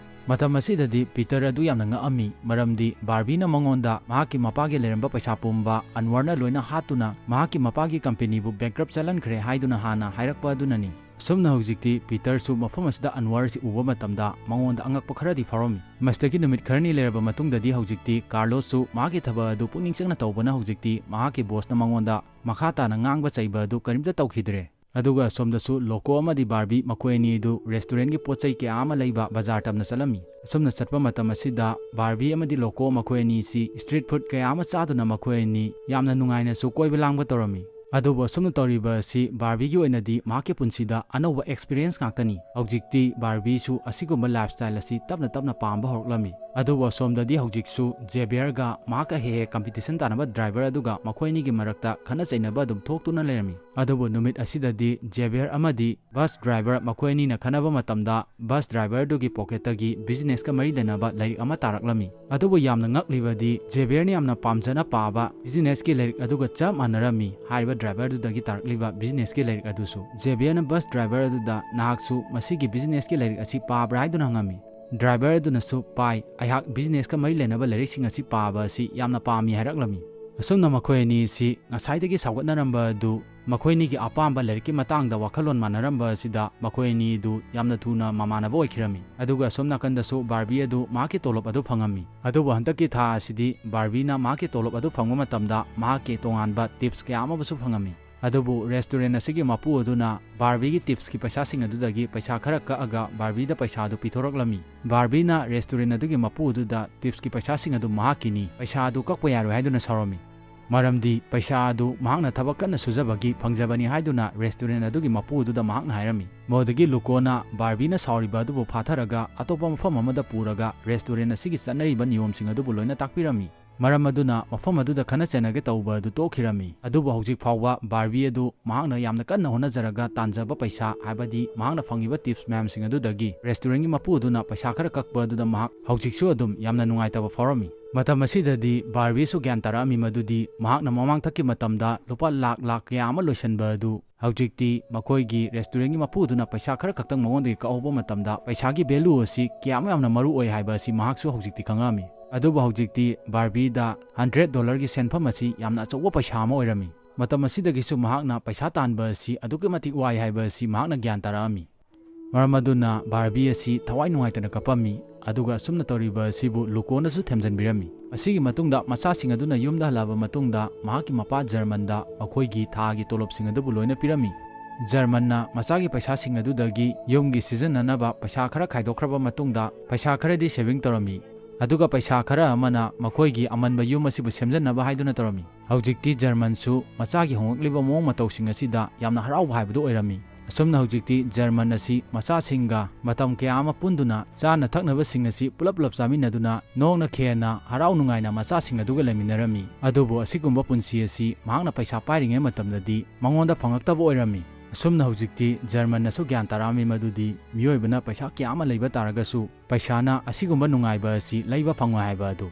ꯃꯇꯝ ꯑꯁꯤꯗꯗꯤ ꯄꯤꯇꯔ ꯑꯗꯨ ꯌꯥꯝꯅ ꯉꯛꯑꯝꯃꯤ, ꯃꯔꯝꯗꯤ ꯕꯥꯔꯕꯤꯅ ꯃꯉꯣꯟꯗ ꯃꯍꯥꯛꯀꯤ ꯃꯄꯥꯒꯤ ꯂꯩꯔꯝꯕ ꯄꯩꯁꯥ ꯄꯨꯝꯕ ꯑꯟꯋꯔꯅ ꯂꯣꯏꯅ ꯍꯥꯠꯇꯨꯅ ꯃꯍꯥꯛꯀꯤ ꯃꯄꯥꯒꯤ ꯀꯝꯄꯦꯅꯤꯕꯨ ꯕꯦꯡꯀ꯭ꯔꯞ ꯆꯠꯍꯟꯈ꯭ꯔꯦ ꯍꯥꯏꯗꯨꯅ ꯍꯥꯟꯅ ꯍꯥꯏꯔꯛꯄ ꯑꯗꯨꯅꯅꯤ꯫ ꯑꯁꯨꯝꯅ ꯍꯧꯖꯤꯛꯇꯤ ꯄꯤꯇꯔꯁꯨ ꯃꯐꯝ ꯑꯁꯤꯗ ꯑꯟꯋꯔꯁꯤ ꯎꯕ ꯃꯇꯝꯗ ꯃꯉꯣꯟꯗ ꯑꯉꯛꯄ ꯈꯔꯗꯤ ꯐꯥꯎꯔꯝꯃꯤ꯫ ꯃꯁꯤꯗꯒꯤ ꯅꯨꯃꯤꯠ ꯈꯔꯅꯤ ꯂꯩꯔꯕ ꯃꯇꯨꯡꯗꯗꯤ ꯍꯧꯖꯤꯛꯇꯤ ꯀꯥꯔꯂꯣꯁꯁꯨ ꯃꯍꯥꯛꯀꯤ ꯊꯕꯛ ꯑꯗꯨ ꯄꯨꯛꯅꯤꯡ ꯆꯪꯅ ꯇꯧꯕꯅ ꯍꯧꯖꯤꯛꯇꯤ ꯃꯍꯥꯛꯀꯤ ꯕꯣꯁꯅ ꯃꯉꯣꯟꯗ ꯃꯈꯥ ꯇꯥꯅ ꯉꯥꯡꯕ ꯆꯩꯕ ꯑꯗꯨ ꯀꯔꯤꯝꯇ ꯇꯧꯈꯤꯗ꯭ꯔꯦ꯫ ꯑꯗꯨꯒ ꯑꯁꯣꯝꯗꯁꯨ ꯂꯣꯀꯣ ꯑꯃꯗꯤ ꯕꯥꯔꯕꯤ ꯃꯈꯣꯏ ꯑꯅꯤ ꯑꯗꯨ ꯔꯦꯁꯇꯨꯔꯦꯟꯒꯤ ꯄꯣꯠ ꯆꯩ ꯀꯌꯥ ꯑꯃ ꯂꯩꯕ ꯕꯖꯥꯔ ꯇꯝꯅ ꯆꯠꯂꯝꯃꯤ꯫ ꯑꯁꯨꯝꯅ ꯆꯠꯄ ꯃꯇꯝ ꯑꯁꯤꯗ ꯕꯥꯔꯕꯤ ꯑꯃꯗꯤ ꯂꯣꯀꯣ ꯃꯈꯣꯏ ꯑꯅꯤꯁꯤ ꯁ꯭ꯇ꯭ꯔꯤꯠ ꯐꯨꯗ ꯀꯌꯥ ꯑꯃ ꯆꯥꯗꯨꯅ ꯃꯈꯣꯏ ꯑꯅꯤ ꯌꯥꯝꯅ ꯅꯨꯡꯉꯥꯏꯅꯁꯨ ꯀꯣꯏꯕ ꯂꯥꯡꯕ ꯇꯧꯔꯝꯃꯤ꯫ ꯑꯗꯨꯕꯨ ꯑꯁꯨꯝꯅ ꯇꯧꯔꯤꯕ ꯑꯁꯤ ꯕꯥꯔꯕꯤꯒꯤ ꯑꯣꯏꯅꯗꯤ ꯃꯍꯥꯛꯀꯤ ꯄꯨꯟꯁꯤꯗ ꯑꯅꯧꯕ ꯑꯦꯛꯁꯄꯤꯔꯤꯌꯦꯟꯁ ꯉꯥꯛꯇꯅꯤ꯫ ꯍꯧꯖꯤꯛꯇꯤ ꯕꯥꯔꯕꯤꯁꯨ ꯑꯁꯤꯒꯨꯝꯕ ꯂꯥꯏꯐꯁ꯭ꯇꯥꯏꯜ ꯑꯁꯤ ꯇꯞꯅ ꯇꯞꯅ ꯄꯥꯝꯕ ꯍꯧꯔꯛꯂꯝꯃꯤ꯫ ꯑꯗꯨꯕꯨ ꯑꯁꯣꯝꯗꯗꯤ ꯍꯧꯖꯤꯛꯁꯨ ꯖꯦꯕꯤꯌꯔꯒ ꯃꯍꯥꯛꯀ ꯍꯦꯛ ꯍꯦꯛ ꯀꯝꯄꯤꯇꯤꯁꯟ ꯇꯥꯟꯅꯕ ꯗ꯭ꯔꯥꯏꯚꯔ ꯑꯗꯨꯒ ꯃꯈꯣꯏ ꯑꯅꯤꯒꯤ ꯃꯔꯛꯇ ꯈꯠꯅ ꯆꯩꯅꯕ ꯑꯗꯨꯝ ꯊꯣꯛꯇꯨꯅ ꯂꯩꯔꯝꯃꯤ꯫ ꯑꯗꯨꯕꯨ ꯅꯨꯃꯤꯠ ꯑꯁꯤꯗꯗꯤ ꯖꯦꯕꯤꯌꯔ ꯑꯃꯗꯤ ꯕꯁ ꯗ꯭ꯔꯥꯏꯚꯔ ꯃꯈꯣꯏ ꯑꯅꯤꯅ ꯈꯠꯅꯕ ꯃꯇꯝꯗ ꯕꯁ ꯗ꯭ꯔꯥꯏꯚꯔꯗꯨꯒꯤ ꯄꯣꯀꯦꯠꯇꯒꯤ ꯕꯤꯖꯤꯅꯦꯁꯀ ꯃꯔꯤ ꯂꯩꯅꯕ ꯂꯥꯏꯔꯤꯛ ꯑꯃ ꯇꯥꯔꯛꯂꯝꯃꯤ꯫ ꯑꯗꯨꯕꯨ ꯌꯥꯝꯅ ꯉꯛꯂꯤꯕꯗꯤ ꯖꯦꯕꯤꯌꯔꯅ ꯌꯥꯝꯅ ꯄꯥꯝꯖꯅ ꯄꯥꯕ ꯕꯤꯖꯤꯅꯦꯁꯀꯤ ꯂꯥꯏꯔꯤꯛ ꯑꯗꯨꯒ ꯆꯞ ꯃꯥꯟꯅꯔꯝꯃꯤ꯫ ꯍꯥꯏꯔꯤꯕ ꯗ꯭ꯔꯥꯏꯚꯔꯗꯨꯗꯒꯤ ꯇꯥꯔꯛꯂꯤꯕ ꯕꯤꯖꯤꯅꯦꯁꯀꯤ ꯂꯥꯏꯔꯤꯛ ꯑꯗꯨꯁꯨ꯫ ꯖꯦꯕꯤꯌꯔꯅ ꯕꯁ ꯗ꯭ꯔꯥꯏꯚꯔ ꯑꯗꯨꯗ, "ꯅꯍꯥꯛꯁꯨ ꯃꯁꯤꯒꯤ ꯕꯤꯖꯤꯅꯦꯁꯀꯤ ꯂꯥꯏꯔꯤꯛ ꯑꯁꯤ ꯄꯥꯕ꯭ꯔꯥ?" ꯍꯥꯏꯗꯨꯅ ꯍꯪꯉꯝꯃꯤ꯫ ꯗ꯭ꯔꯥꯏꯚꯔ ꯑꯗꯨꯅꯁꯨ, "ꯄꯥꯏ, ꯑꯩꯍꯥꯛ ꯕꯤꯖꯤꯅꯦꯁꯀ ꯃꯔꯤ ꯂꯩꯅꯕ ꯂꯥꯏꯔꯤꯛꯁꯤꯡ ꯑꯁꯤ ꯄꯥꯕ ꯑꯁꯤ ꯌꯥꯝꯅ ꯄꯥꯝꯃꯤ" ꯍꯥꯏꯔꯛꯂꯝꯃꯤ꯫ ꯑꯁꯨꯝꯅ ꯃꯈꯣꯏ ꯑꯅꯤ ꯑꯁꯤ ꯉꯁꯥꯏꯗꯒꯤ ꯁꯥꯎꯒꯠꯅꯔꯝꯕ ꯑꯗꯨ, ꯃꯈꯣꯏ ꯑꯅꯤꯒꯤ ꯑꯄꯥꯝꯕ ꯂꯥꯏꯔꯤꯛꯀꯤ ꯃꯇꯥꯡꯗ ꯋꯥꯈꯜꯂꯣꯟ ꯃꯥꯟꯅꯔꯝꯕ ꯑꯁꯤꯗ ꯃꯈꯣꯏ ꯑꯅꯤꯗꯨ ꯌꯥꯝꯅ ꯊꯨꯅ ꯃꯃꯥꯟꯅꯕ ꯑꯣꯏꯈꯤꯔꯝꯃꯤ꯫ ꯑꯗꯨꯒ ꯑꯁꯣꯝ ꯅꯥꯀꯟꯗꯁꯨ ꯕꯥꯔꯕꯤ ꯑꯗꯨ ꯃꯍꯥꯛꯀꯤ ꯇꯣꯂꯣꯞ ꯑꯗꯨ ꯐꯪꯉꯝꯃꯤ꯫ ꯑꯗꯨꯕꯨ ꯍꯟꯗꯛꯀꯤ ꯊꯥ ꯑꯁꯤꯗꯤ ꯕꯥꯔꯕꯤꯅ ꯃꯍꯥꯛꯀꯤ ꯇꯣꯂꯣꯞ ꯑꯗꯨ ꯐꯪꯕ ꯃꯇꯝꯗ ꯃꯍꯥꯛꯀꯤ ꯇꯣꯉꯥꯟꯕ ꯇꯤꯞꯁ ꯀꯌꯥ ꯑꯃꯕꯨꯁꯨ ꯐꯪꯉꯝꯃꯤ꯫ ꯑꯗꯨꯕꯨ ꯔꯦꯁꯇꯨꯔꯦꯟ ꯑꯁꯤꯒꯤ ꯃꯄꯨ ꯑꯗꯨꯅ ꯕꯥꯔꯕꯤꯒꯤ ꯇꯤꯞꯁꯀꯤ ꯄꯩꯁꯥꯁꯤꯡ ꯑꯗꯨꯗꯒꯤ ꯄꯩꯁꯥ ꯈꯔ ꯀꯛꯑꯒ ꯕꯥꯔꯕꯤꯗ ꯄꯩꯁꯥ ꯑꯗꯨ ꯄꯤꯊꯣꯔꯛꯂꯝꯃꯤ꯫ ꯕꯥꯔꯕꯤꯅ ꯔꯦꯁꯇꯨꯔꯦꯟ ꯑꯗꯨꯒꯤ ꯃꯄꯨ ꯑꯗꯨꯗ ꯇꯤꯞꯁꯀꯤ ꯄꯩꯁꯥꯁꯤꯡ ꯑꯗꯨ ꯃꯍꯥꯛꯀꯤꯅꯤ, ꯄꯩꯁꯥ ꯑꯗꯨ ꯀꯛꯄ ꯌꯥꯔꯣꯏ ꯍꯥꯏꯗꯨꯅ ꯁꯥꯎꯔꯝꯃꯤ꯫ ꯃꯔꯝꯗꯤ ꯄꯩꯁꯥ ꯑꯗꯨ ꯃꯍꯥꯛꯅ ꯊꯕꯛ ꯀꯟꯅ ꯁꯨꯖꯕꯒꯤ ꯐꯪꯖꯕꯅꯤ ꯍꯥꯏꯗꯨꯅ ꯔꯦꯁꯇꯨꯔꯦꯟ ꯑꯗꯨꯒꯤ ꯃꯄꯨ ꯑꯗꯨꯗ ꯃꯍꯥꯛꯅ ꯍꯥꯏꯔꯝꯃꯤ꯫ ꯃꯗꯨꯗꯒꯤ ꯂꯨꯀꯣꯅ ꯕꯥꯔꯕꯤꯅ ꯁꯥꯎꯔꯤꯕ ꯑꯗꯨꯕꯨ ꯐꯥꯊꯔꯒ ꯑꯇꯣꯞꯄ ꯃꯐꯝ ꯑꯃꯗ ꯄꯨꯔꯒ ꯔꯦꯁꯇꯨꯔꯦꯟ ꯑꯁꯤꯒꯤ ꯆꯠꯅꯔꯤꯕ ꯅꯤꯌꯣꯝꯁꯤꯡ ꯑꯗꯨꯕꯨ ꯂꯣꯏꯅ ꯇꯥꯛꯄꯤꯔꯝꯃꯤ꯫ ꯃꯔꯝ ꯑꯗꯨꯅ ꯃꯐꯝ ꯑꯗꯨꯗ ꯈꯠꯅ ꯆꯩꯅꯒꯦ ꯇꯧꯕ ꯑꯗꯨ ꯇꯣꯛꯈꯤꯔꯝꯃꯤ꯫ ꯑꯗꯨꯕꯨ ꯍꯧꯖꯤꯛ ꯐꯥꯎꯕ ꯕꯥꯔꯕꯤ ꯑꯗꯨ ꯃꯍꯥꯛꯅ ꯌꯥꯝꯅ ꯀꯟꯅ ꯍꯣꯠꯅꯖꯔꯒ ꯇꯥꯟꯖꯕ ꯄꯩꯁꯥ, ꯍꯥꯏꯕꯗꯤ ꯃꯍꯥꯛꯅ ꯐꯪꯉꯤꯕ ꯇꯤꯞꯁ ꯃꯌꯥꯝꯁꯤꯡ ꯑꯗꯨꯗꯒꯤ ꯔꯦꯁꯇꯨꯔꯦꯟꯒꯤ ꯃꯄꯨ ꯑꯗꯨꯅ ꯄꯩꯁꯥ ꯈꯔ ꯀꯛꯄ ꯑꯗꯨꯗ ꯃꯍꯥꯛ ꯍꯧꯖꯤꯛꯁꯨ ꯑꯗꯨꯝ ꯌꯥꯝꯅ ꯅꯨꯡꯉꯥꯏꯇꯕ ꯐꯥꯎꯔꯝꯃꯤ꯫ ꯃꯇꯝ ꯑꯁꯤꯗꯗꯤ ꯕꯥꯔꯕꯤꯁꯨ ꯒ꯭ꯌꯥꯟ ꯇꯥꯔꯛꯑꯝꯃꯤ ꯃꯗꯨꯗꯤ ꯃꯍꯥꯛꯅ ꯃꯃꯥꯡꯊꯛꯀꯤ ꯃꯇꯝꯗ ꯂꯨꯄꯥ ꯂꯥꯛ ꯂꯥꯛ ꯀꯌꯥ ꯑꯃ ꯂꯣꯏꯁꯤꯟꯕ ꯑꯗꯨ ꯍꯧꯖꯤꯛꯇꯤ ꯃꯈꯣꯏꯒꯤ ꯔꯦꯁꯇꯨꯔꯦꯟꯒꯤ ꯃꯄꯨꯗꯨꯅ ꯄꯩꯁꯥ ꯈꯔ ꯈꯛꯇꯪ ꯃꯉꯣꯟꯗꯒꯤ ꯀꯛꯍꯧꯕ ꯃꯇꯝꯗ ꯄꯩꯁꯥꯒꯤ ꯚꯦꯂꯨ ꯑꯁꯤ ꯀꯌꯥꯃꯨꯛ ꯌꯥꯝꯅ ꯃꯔꯨ ꯑꯣꯏ ꯍꯥꯏꯕ ꯑꯁꯤ ꯃꯍꯥꯛꯁꯨ ꯍꯧꯖꯤꯛꯇꯤ ꯈꯪꯉꯛꯑꯝꯃꯤ꯫ ꯑꯗꯨꯕꯨ ꯍꯧꯖꯤꯛꯇꯤ ꯕꯥꯔꯕꯤꯗ ꯍꯟꯗ꯭ꯔꯦꯠ ꯗꯣꯂꯔꯒꯤ ꯁꯦꯟꯐꯝ ꯑꯁꯤ ꯌꯥꯝꯅ ꯑꯆꯧꯕ ꯄꯩꯁꯥ ꯑꯃ ꯑꯣꯏꯔꯝꯃꯤ꯫ ꯃꯇꯝ ꯑꯁꯤꯗꯒꯤꯁꯨ ꯃꯍꯥꯛꯅ ꯄꯩꯁꯥ ꯇꯥꯟꯕ ꯑꯁꯤ ꯑꯗꯨꯛꯀꯤ ꯃꯇꯤꯛ ꯋꯥꯏ ꯍꯥꯏꯕ ꯑꯁꯤ ꯃꯍꯥꯛꯅ ꯒ꯭ꯌꯥꯟ ꯇꯥꯔꯛꯑꯝꯃꯤ꯫ ꯃꯔꯝ ꯑꯗꯨꯅ ꯕꯥꯔꯕꯤ ꯑꯁꯤ ꯊꯋꯥꯏ ꯅꯨꯡꯉꯥꯏꯇꯅ ꯀꯞꯄꯝꯃꯤ꯫ ꯑꯗꯨꯒ ꯑꯁꯨꯝꯅ ꯇꯧꯔꯤꯕ ꯑꯁꯤꯕꯨ ꯂꯨꯀꯣꯅꯁꯨ ꯊꯦꯝꯖꯤꯟꯕꯤꯔꯝꯃꯤ꯫ ꯃꯁꯤꯒꯤ ꯃꯇꯨꯡꯗ ꯃꯆꯥꯁꯤꯡ ꯑꯗꯨꯅ ꯌꯨꯝꯗ ꯍꯜꯂꯛꯑꯕ ꯃꯇꯨꯡꯗ ꯃꯍꯥꯛꯀꯤ ꯃꯄꯥ ꯖꯔꯃꯟꯗ ꯃꯈꯣꯏꯒꯤ ꯊꯥꯒꯤ ꯇꯣꯂꯣꯞꯁꯤꯡ ꯑꯗꯨꯕꯨ ꯂꯣꯏꯅ ꯄꯤꯔꯝꯃꯤ꯫ ꯖꯔꯃꯟꯅ ꯃꯆꯥꯒꯤ ꯄꯩꯁꯥꯁꯤꯡ ꯑꯗꯨꯗꯒꯤ ꯌꯨꯝꯒꯤ ꯁꯤꯖꯤꯟꯅꯅꯕ ꯄꯩꯁꯥ ꯈꯔ ꯈꯥꯏꯗꯣꯛꯈ꯭ꯔꯕ ꯃꯇꯨꯡꯗ ꯄꯩꯁꯥ ꯈꯔꯗꯤ ꯁꯦꯚꯤꯡ ꯇꯧꯔꯝꯃꯤ꯫ ꯑꯗꯨꯒ ꯄꯩꯁꯥ ꯈꯔ ꯑꯃꯅ ꯃꯈꯣꯏꯒꯤ ꯑꯃꯟꯕ ꯌꯨꯝ ꯑꯁꯤꯕꯨ ꯁꯦꯝꯖꯟꯅꯕ ꯍꯥꯏꯗꯨꯅ ꯇꯧꯔꯝꯃꯤ꯫ ꯍꯧꯖꯤꯛꯇꯤ ꯖꯔꯃꯟꯁꯨ ꯃꯆꯥꯒꯤ ꯍꯣꯡꯂꯛꯂꯤꯕ ꯃꯑꯣꯡ ꯃꯇꯧꯁꯤꯡ ꯑꯁꯤꯗ ꯌꯥꯝꯅ ꯍꯔꯥꯎꯕ ꯍꯥꯏꯕꯗꯨ ꯑꯣꯏꯔꯝꯃꯤ꯫ ꯑꯁꯨꯝꯅ ꯍꯧꯖꯤꯛꯇꯤ ꯖꯔꯃꯟ ꯑꯁꯤ ꯃꯆꯥꯁꯤꯡꯒ ꯃꯇꯝ ꯀꯌꯥ ꯑꯃ ꯄꯨꯟꯗꯨꯅ ꯆꯥꯅ ꯊꯛꯅꯕꯁꯤꯡ ꯑꯁꯤ ꯄꯨꯂꯞ ꯄꯨꯂꯞ ꯆꯥꯃꯤꯟꯅꯗꯨꯅ ꯅꯣꯛꯅ ꯈꯦꯅ ꯍꯔꯥꯎ ꯅꯨꯡꯉꯥꯏꯅ ꯃꯆꯥꯁꯤꯡ ꯑꯗꯨꯒ ꯂꯩꯃꯤꯟꯅꯔꯝꯃꯤ꯫ ꯑꯗꯨꯕꯨ ꯑꯁꯤꯒꯨꯝꯕ ꯄꯨꯟꯁꯤ ꯑꯁꯤ ꯃꯍꯥꯛꯅ ꯄꯩꯁꯥ ꯄꯥꯏꯔꯤꯉꯩ ꯃꯇꯝꯗꯗꯤ ꯃꯉꯣꯟꯗ ꯐꯪꯂꯛꯇꯕ ꯑꯣꯏꯔꯝꯃꯤ꯫ ꯑꯁꯨꯝꯅ ꯍꯧꯖꯤꯛꯇꯤ ꯖꯔꯃꯟꯅꯁꯨ ꯒ꯭ꯌꯥꯟ ꯇꯥꯔꯛꯑꯝꯃꯤ ꯃꯗꯨꯗꯤ ꯃꯤꯑꯣꯏꯕꯅ ꯄꯩꯁꯥ ꯀꯌꯥ ꯑꯃ ꯂꯩꯕ ꯇꯥꯔꯒꯁꯨ ꯄꯩꯁꯥꯅ ꯑꯁꯤꯒꯨꯝꯕ ꯅꯨꯡꯉꯥꯏꯕ ꯑꯁꯤ ꯂꯩꯕ ꯐꯪꯉꯣꯏ ꯍꯥꯏꯕ ꯑꯗꯨ꯫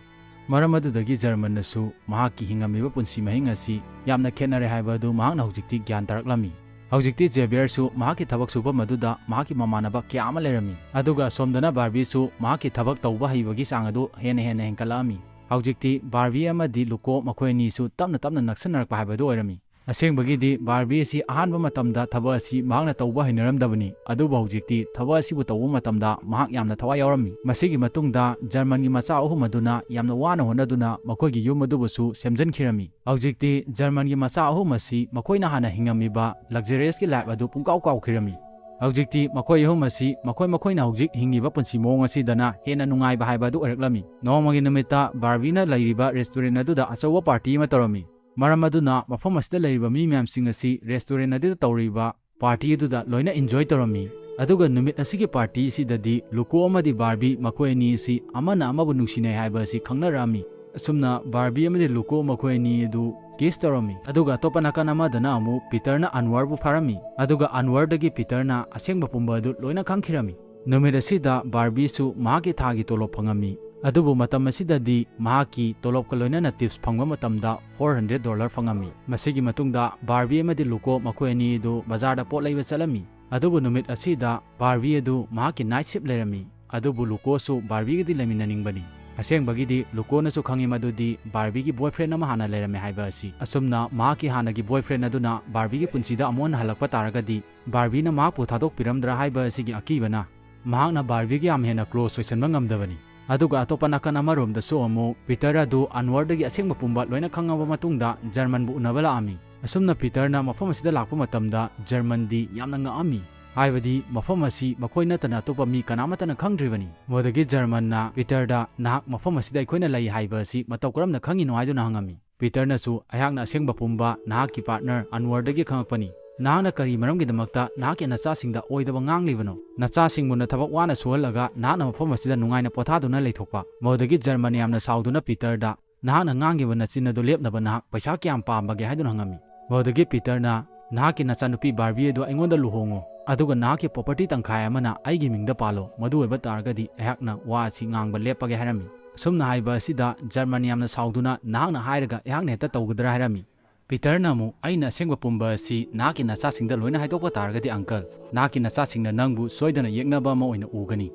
ꯃꯔꯝ ꯑꯗꯨꯗꯒꯤ ꯖꯔꯃꯟꯅꯁꯨ ꯃꯍꯥꯛꯀꯤ ꯍꯤꯡꯉꯝꯃꯤꯕ ꯄꯨꯟꯁꯤ ꯃꯍꯤꯡ ꯑꯁꯤ ꯌꯥꯝꯅ ꯈꯦꯠꯅꯔꯦ ꯍꯥꯏꯕ ꯑꯗꯨ ꯃꯍꯥꯛꯅ ꯍꯧꯖꯤꯛꯇꯤ ꯒ꯭ꯌꯥꯟ ꯇꯥꯔꯛꯂꯝꯃꯤ꯫ ꯍꯧꯖꯤꯛꯇꯤ ꯖꯦꯕꯤꯌꯔꯁꯨ ꯃꯍꯥꯛꯀꯤ ꯊꯕꯛ ꯁꯨꯐꯝ ꯑꯗꯨꯗ ꯃꯍꯥꯛꯀꯤ ꯃꯃꯥꯟꯅꯕ ꯀꯌꯥ ꯑꯃ ꯂꯩꯔꯝꯃꯤ, ꯑꯗꯨꯒ ꯑꯁꯣꯝꯗꯅ ꯕꯥꯔꯕꯤꯁꯨ ꯃꯍꯥꯛꯀꯤ ꯊꯕꯛ ꯇꯧꯕ ꯍꯩꯕꯒꯤ ꯆꯥꯡ ꯑꯗꯨ ꯍꯦꯟꯅ ꯍꯦꯟꯅ ꯍꯦꯟꯒꯠꯂꯛꯂꯝꯃꯤ꯫ ꯍꯧꯖꯤꯛꯇꯤ ꯕꯥꯔꯕꯤ ꯑꯃꯗꯤ ꯂꯨꯀꯣ ꯃꯈꯣꯏ ꯑꯅꯤꯁꯨ ꯇꯞꯅ ꯇꯞꯅ ꯅꯛꯁꯤꯟꯅꯔꯛꯄ ꯍꯥꯏꯕꯗꯨ ꯑꯣꯏꯔꯝꯃꯤ꯫ ꯑꯁꯦꯡꯕꯒꯤꯗꯤ ꯕꯥꯔꯕꯤ ꯑꯁꯤ ꯑꯍꯥꯟꯕ ꯃꯇꯝꯗ ꯊꯕꯛ ꯑꯁꯤ ꯃꯍꯥꯛꯅ ꯇꯧꯕ ꯍꯩꯅꯔꯝꯗꯕꯅꯤ, ꯑꯗꯨꯕꯨ ꯍꯧꯖꯤꯛꯇꯤ ꯊꯕꯛ ꯑꯁꯤꯕꯨ ꯇꯧꯕ ꯃꯇꯝꯗ ꯃꯍꯥꯛ ꯌꯥꯝꯅ ꯊꯋꯥꯏ ꯌꯥꯎꯔꯝꯃꯤ꯫ ꯃꯁꯤꯒꯤ ꯃꯇꯨꯡꯗ ꯖꯔꯃꯟꯒꯤ ꯃꯆꯥ ꯑꯍꯨꯝ ꯑꯗꯨꯅ ꯌꯥꯝꯅ ꯋꯥꯅ ꯍꯣꯠꯅꯗꯨꯅ ꯃꯈꯣꯏꯒꯤ ꯌꯨꯝ ꯑꯗꯨꯕꯨꯁꯨ ꯁꯦꯝꯖꯤꯟꯈꯤꯔꯝꯃꯤ꯫ ꯍꯧꯖꯤꯛꯇꯤ ꯖꯔꯃꯟꯒꯤ ꯃꯆꯥ ꯑꯍꯨꯝ ꯑꯁꯤ ꯃꯈꯣꯏꯅ ꯍꯥꯟꯅ ꯍꯤꯡꯉꯝꯃꯤꯕ luxuriousꯀꯤ life ꯑꯗꯨ ꯄꯨꯡꯀꯥꯎ ꯀꯥꯎꯈꯤꯔꯝꯃꯤ꯫ ꯍꯧꯖꯤꯛꯇꯤ ꯃꯈꯣꯏ ꯑꯍꯨꯝ ꯑꯁꯤ ꯃꯈꯣꯏ ꯃꯈꯣꯏꯅ ꯍꯧꯖꯤꯛ ꯍꯤꯡꯉꯤꯕ ꯄꯨꯟꯁꯤ ꯃꯑꯣꯡ ꯑꯁꯤꯗꯅ ꯍꯦꯟꯅ ꯅꯨꯡꯉꯥꯏꯕ ꯍꯥꯏꯕ ꯑꯗꯨ ꯑꯣꯏꯔꯛꯂꯝꯃꯤ꯫ ꯅꯣꯡꯃꯒꯤ ꯅꯨꯃꯤꯠꯇ ꯕꯥꯔꯕꯤꯅ ꯂꯩꯔꯤꯕ restaurant ꯑꯗꯨꯗ ꯑꯆꯧꯕ party ꯑꯃ ꯇꯧꯔꯝꯃꯤ꯫ ꯃꯔꯝ ꯑꯗꯨꯅ ꯃꯐꯝ ꯑꯁꯤꯗ ꯂꯩꯔꯤꯕ ꯃꯤ ꯃꯌꯥꯝꯁꯤꯡ ꯑꯁꯤ restaurant ꯑꯗꯨꯗ ꯇꯧꯔꯤꯕ party ꯑꯗꯨꯗ ꯂꯣꯏꯅ enjoy ꯇꯧꯔꯝꯃꯤ꯫ ꯑꯗꯨꯒ ꯅꯨꯃꯤꯠ ꯑꯁꯤꯒꯤ party ꯑꯁꯤꯗꯗꯤ ꯂꯨꯀꯣ ꯑꯃꯗꯤ ꯕꯥꯔꯕꯤ ꯃꯈꯣꯏ ꯑꯅꯤ ꯑꯁꯤ ꯑꯃꯅ ꯑꯃꯕꯨ ꯅꯨꯡꯁꯤꯅꯩ ꯍꯥꯏꯕ ꯑꯁꯤ ꯈꯪꯅꯔꯛꯂꯝꯃꯤ꯫ ꯑꯁꯨꯝꯅ ꯕꯥꯔꯕꯤ ꯑꯃꯗꯤ ꯂꯨꯀꯣ ꯃꯈꯣꯏ ꯑꯅꯤ ꯑꯗꯨ kiss ꯇꯧꯔꯝꯃꯤ꯫ ꯑꯗꯨꯒ ꯑꯇꯣꯞꯄ ꯅꯥꯀꯟ ꯑꯃꯗꯅ ꯑꯃꯨꯛ ꯄꯤꯇꯔꯅ ꯑꯟꯋꯔꯕꯨ ꯐꯥꯔꯝꯃꯤ꯫ ꯑꯗꯨꯒ ꯑꯟꯋꯔꯗꯒꯤ ꯄꯤꯇꯔꯅ ꯑꯁꯦꯡꯕ ꯄꯨꯝꯕ ꯑꯗꯨ ꯂꯣꯏꯅ ꯈꯪꯈꯤꯔꯝꯃꯤ꯫ ꯅꯨꯃꯤꯠ ꯑꯁꯤꯗ ꯕꯥꯔꯕꯤꯁꯨ ꯃꯍꯥꯛꯀꯤ ꯊꯥꯒꯤ ꯇꯣꯂꯣꯞ ꯐꯪꯉꯝꯃꯤ꯫ ꯑꯗꯨꯕꯨ ꯃꯇꯝ ꯑꯁꯤꯗꯗꯤ ꯃꯍꯥꯛꯀꯤ ꯇꯣꯂꯣꯞꯀ ꯂꯣꯏꯅꯅ tips ꯐꯪꯕ ꯃꯇꯝꯗ four hundred dollar ꯐꯪꯉꯝꯃꯤ꯫ ꯃꯁꯤꯒꯤ ꯃꯇꯨꯡꯗ ꯕꯥꯔꯕꯤ ꯑꯃꯗꯤ ꯂꯨꯀꯣ ꯃꯈꯣꯏ ꯑꯅꯤ ꯑꯗꯨ ꯕꯖꯥꯔꯗ ꯄꯣꯠ ꯂꯩꯕ ꯆꯠꯂꯝꯃꯤ꯫ ꯑꯗꯨꯕꯨ ꯅꯨꯃꯤꯠ ꯑꯁꯤꯗ ꯕꯥꯔꯕꯤ ꯑꯗꯨ ꯃꯍꯥꯛꯀꯤ night shift ꯂꯩꯔꯝꯃꯤ꯫ ꯑꯗꯨꯕꯨ ꯂꯨꯀꯣꯁꯨ ꯕꯥꯔꯕꯤꯒꯗꯤ ꯂꯩꯃꯤꯟꯅꯅꯤꯡꯕꯅꯤ꯫ ꯑꯁꯦꯡꯕꯒꯤꯗꯤ ꯂꯨꯀꯣꯅꯁꯨ ꯈꯪꯉꯤ ꯃꯗꯨꯗꯤ ꯕꯥꯔꯕꯤꯒꯤ boyfriend ꯑꯃ ꯍꯥꯟꯅ ꯂꯩꯔꯝꯃꯦ ꯍꯥꯏꯕ ꯑꯁꯤ꯫ ꯑꯁꯨꯝꯅ ꯃꯍꯥꯛꯀꯤ ꯍꯥꯟꯅꯒꯤ boyfriend ꯑꯗꯨꯅ ꯕꯥꯔꯕꯤꯒꯤ ꯄꯨꯟꯁꯤꯗ ꯑꯃꯨꯛ ꯍꯟꯅ ꯍꯜꯂꯛꯄ ꯇꯥꯔꯒꯗꯤ ꯕꯥꯔꯕꯤꯅ ꯃꯍꯥꯛꯄꯨ ꯊꯥꯗꯣꯛꯄꯤꯔꯝꯗ꯭ꯔꯥ ꯍꯥꯏꯕ ꯑꯁꯤꯒꯤ ꯑꯀꯤꯕꯅ ꯃꯍꯥꯛꯅ ꯕꯥꯔꯕꯤꯒ ꯌꯥꯝ ꯍꯦꯟꯅ close ꯑꯣꯏꯁꯟꯕ ꯉꯝꯗꯕꯅꯤ꯫ ꯑꯗꯨꯒ ꯑꯇꯣꯞꯄ ꯅꯥꯀꯟ ꯑꯃꯔꯣꯝꯗꯁꯨ ꯑꯃꯨꯛ ꯄꯤꯇꯔ ꯑꯗꯨ ꯑꯟꯋꯔꯗꯒꯤ ꯑꯁꯦꯡꯕ ꯄꯨꯝꯕ ꯂꯣꯏꯅ ꯈꯪꯉꯕ ꯃꯇꯨꯡꯗ ꯖꯔꯃꯟꯕꯨ ꯎꯅꯕ ꯂꯥꯛꯂꯝꯃꯤ꯫ ꯑꯁꯨꯝꯅ ꯄꯤꯇꯔꯅ ꯃꯐꯝ ꯑꯁꯤꯗ ꯂꯥꯛꯄ ꯃꯇꯝꯗ ꯖꯔꯃꯟꯗꯤ ꯌꯥꯝꯅ ꯉꯛꯂꯝꯃꯤ꯫ ꯍꯥꯏꯕꯗꯤ ꯃꯐꯝ ꯑꯁꯤ ꯃꯈꯣꯏ ꯅꯠꯇꯅ ꯑꯇꯣꯞꯄ ꯃꯤ ꯀꯅꯥꯃꯠꯇꯅ ꯈꯪꯗ꯭ꯔꯤꯕꯅꯤ꯫ ꯃꯗꯨꯗꯒꯤ ꯖꯔꯃꯟꯅ ꯄꯤꯇꯔꯗ, "ꯅꯍꯥꯛ ꯃꯐꯝ ꯑꯁꯤꯗ ꯑꯩꯈꯣꯏꯅ ꯂꯩ ꯍꯥꯏꯕ ꯑꯁꯤ ꯃꯇꯧ ꯀꯔꯝꯅ ꯈꯪꯂꯤꯅꯣ?" ꯍꯥꯏꯗꯨꯅ ꯍꯪꯂꯝꯃꯤ꯫ ꯄꯤꯇꯔꯅꯁꯨ, "ꯑꯩꯍꯥꯛꯅ ꯑꯁꯦꯡꯕ ꯄꯨꯝꯕ ꯅꯍꯥꯛꯀꯤ partner ꯑꯟꯋꯔꯗꯒꯤ ꯈꯪꯂꯛꯄꯅꯤ꯫ ꯅꯍꯥꯛꯅ ꯀꯔꯤ ꯃꯔꯝꯒꯤꯗꯃꯛꯇ ꯅꯍꯥꯛꯀꯤ ꯅꯆꯥꯁꯤꯡꯗ ꯑꯣꯏꯗꯕ ꯉꯥꯡꯂꯤꯕꯅꯣ? ꯅꯆꯥꯁꯤꯡꯕꯨꯅ ꯊꯕꯛ ꯋꯥꯅ ꯁꯨꯍꯜꯂꯒ ꯅꯍꯥꯛꯅ ꯃꯐꯝ ꯑꯁꯤꯗ ꯅꯨꯡꯉꯥꯏꯅ ꯄꯣꯊꯥꯗꯨꯅ ꯂꯩꯊꯣꯛꯄ?" ꯃꯗꯨꯗꯒꯤ ꯖꯔꯃꯟ ꯌꯥꯝꯅ ꯁꯥꯎꯗꯨꯅ ꯄꯤꯇꯔꯗ, "ꯅꯍꯥꯛꯅ ꯉꯥꯡꯂꯤꯕ ꯅꯆꯤꯟ ꯑꯗꯨ ꯂꯦꯞꯅꯕ ꯅꯍꯥꯛ ꯄꯩꯁꯥ ꯀꯌꯥꯝ ꯄꯥꯝꯕꯒꯦ?" ꯍꯥꯏꯗꯨꯅ ꯍꯪꯂꯝꯃꯤ꯫ ꯃꯗꯨꯗꯒꯤ ꯄꯤꯇꯔꯅ, "ꯅꯍꯥꯛꯀꯤ ꯅꯆꯥꯅꯨꯄꯤ ꯕꯥꯔꯕꯤ ꯑꯗꯨ ꯑꯩꯉꯣꯟꯗ ꯂꯨꯍꯣꯡꯂꯣ, ꯑꯗꯨꯒ ꯅꯍꯥꯛꯀꯤ property ꯇꯪꯈꯥꯏ ꯑꯃꯅ ꯑꯩꯒꯤ ꯃꯤꯡꯗ ꯄꯥꯜꯂꯣ, ꯃꯗꯨ ꯑꯣꯏꯕ ꯇꯥꯔꯒꯗꯤ ꯑꯩꯍꯥꯛꯅ ꯋꯥ ꯑꯁꯤ ꯉꯥꯡꯕ ꯂꯦꯞꯄꯒꯦ" ꯍꯥꯏꯔꯝꯃꯤ꯫ ꯁꯨꯝꯅ ꯍꯥꯏꯕ ꯑꯁꯤꯗ ꯖꯔꯃꯟ ꯌꯥꯝꯅ ꯁꯥꯎꯗꯨꯅ, "ꯅꯍꯥꯛꯅ ꯍꯥꯏꯔꯒ ꯑꯩꯍꯥꯛꯅ ꯍꯦꯛꯇ ꯇꯧꯒꯗ꯭ꯔꯥ?" ꯍꯥꯏꯔꯝꯃꯤ꯫ ꯄꯤꯇꯔꯅ ꯑꯃꯨꯛ, "ꯑꯩꯅ ꯑꯁꯦꯡꯕ ꯄꯨꯝꯕ ꯑꯁꯤ ꯅꯍꯥꯛꯀꯤ ꯅꯆꯥꯁꯤꯡꯗ ꯂꯣꯏꯅ ꯍꯥꯏꯗꯣꯛꯄ ꯇꯥꯔꯒꯗꯤ, ꯑꯪꯀꯜ, ꯅꯍꯥꯛꯀꯤ ꯅꯆꯥꯁꯤꯡꯅ ꯅꯪꯕꯨ ꯁꯣꯏꯗꯅ ꯌꯦꯛꯅꯕ ꯑꯃ ꯑꯣꯏꯅ ꯎꯒꯅꯤ꯫"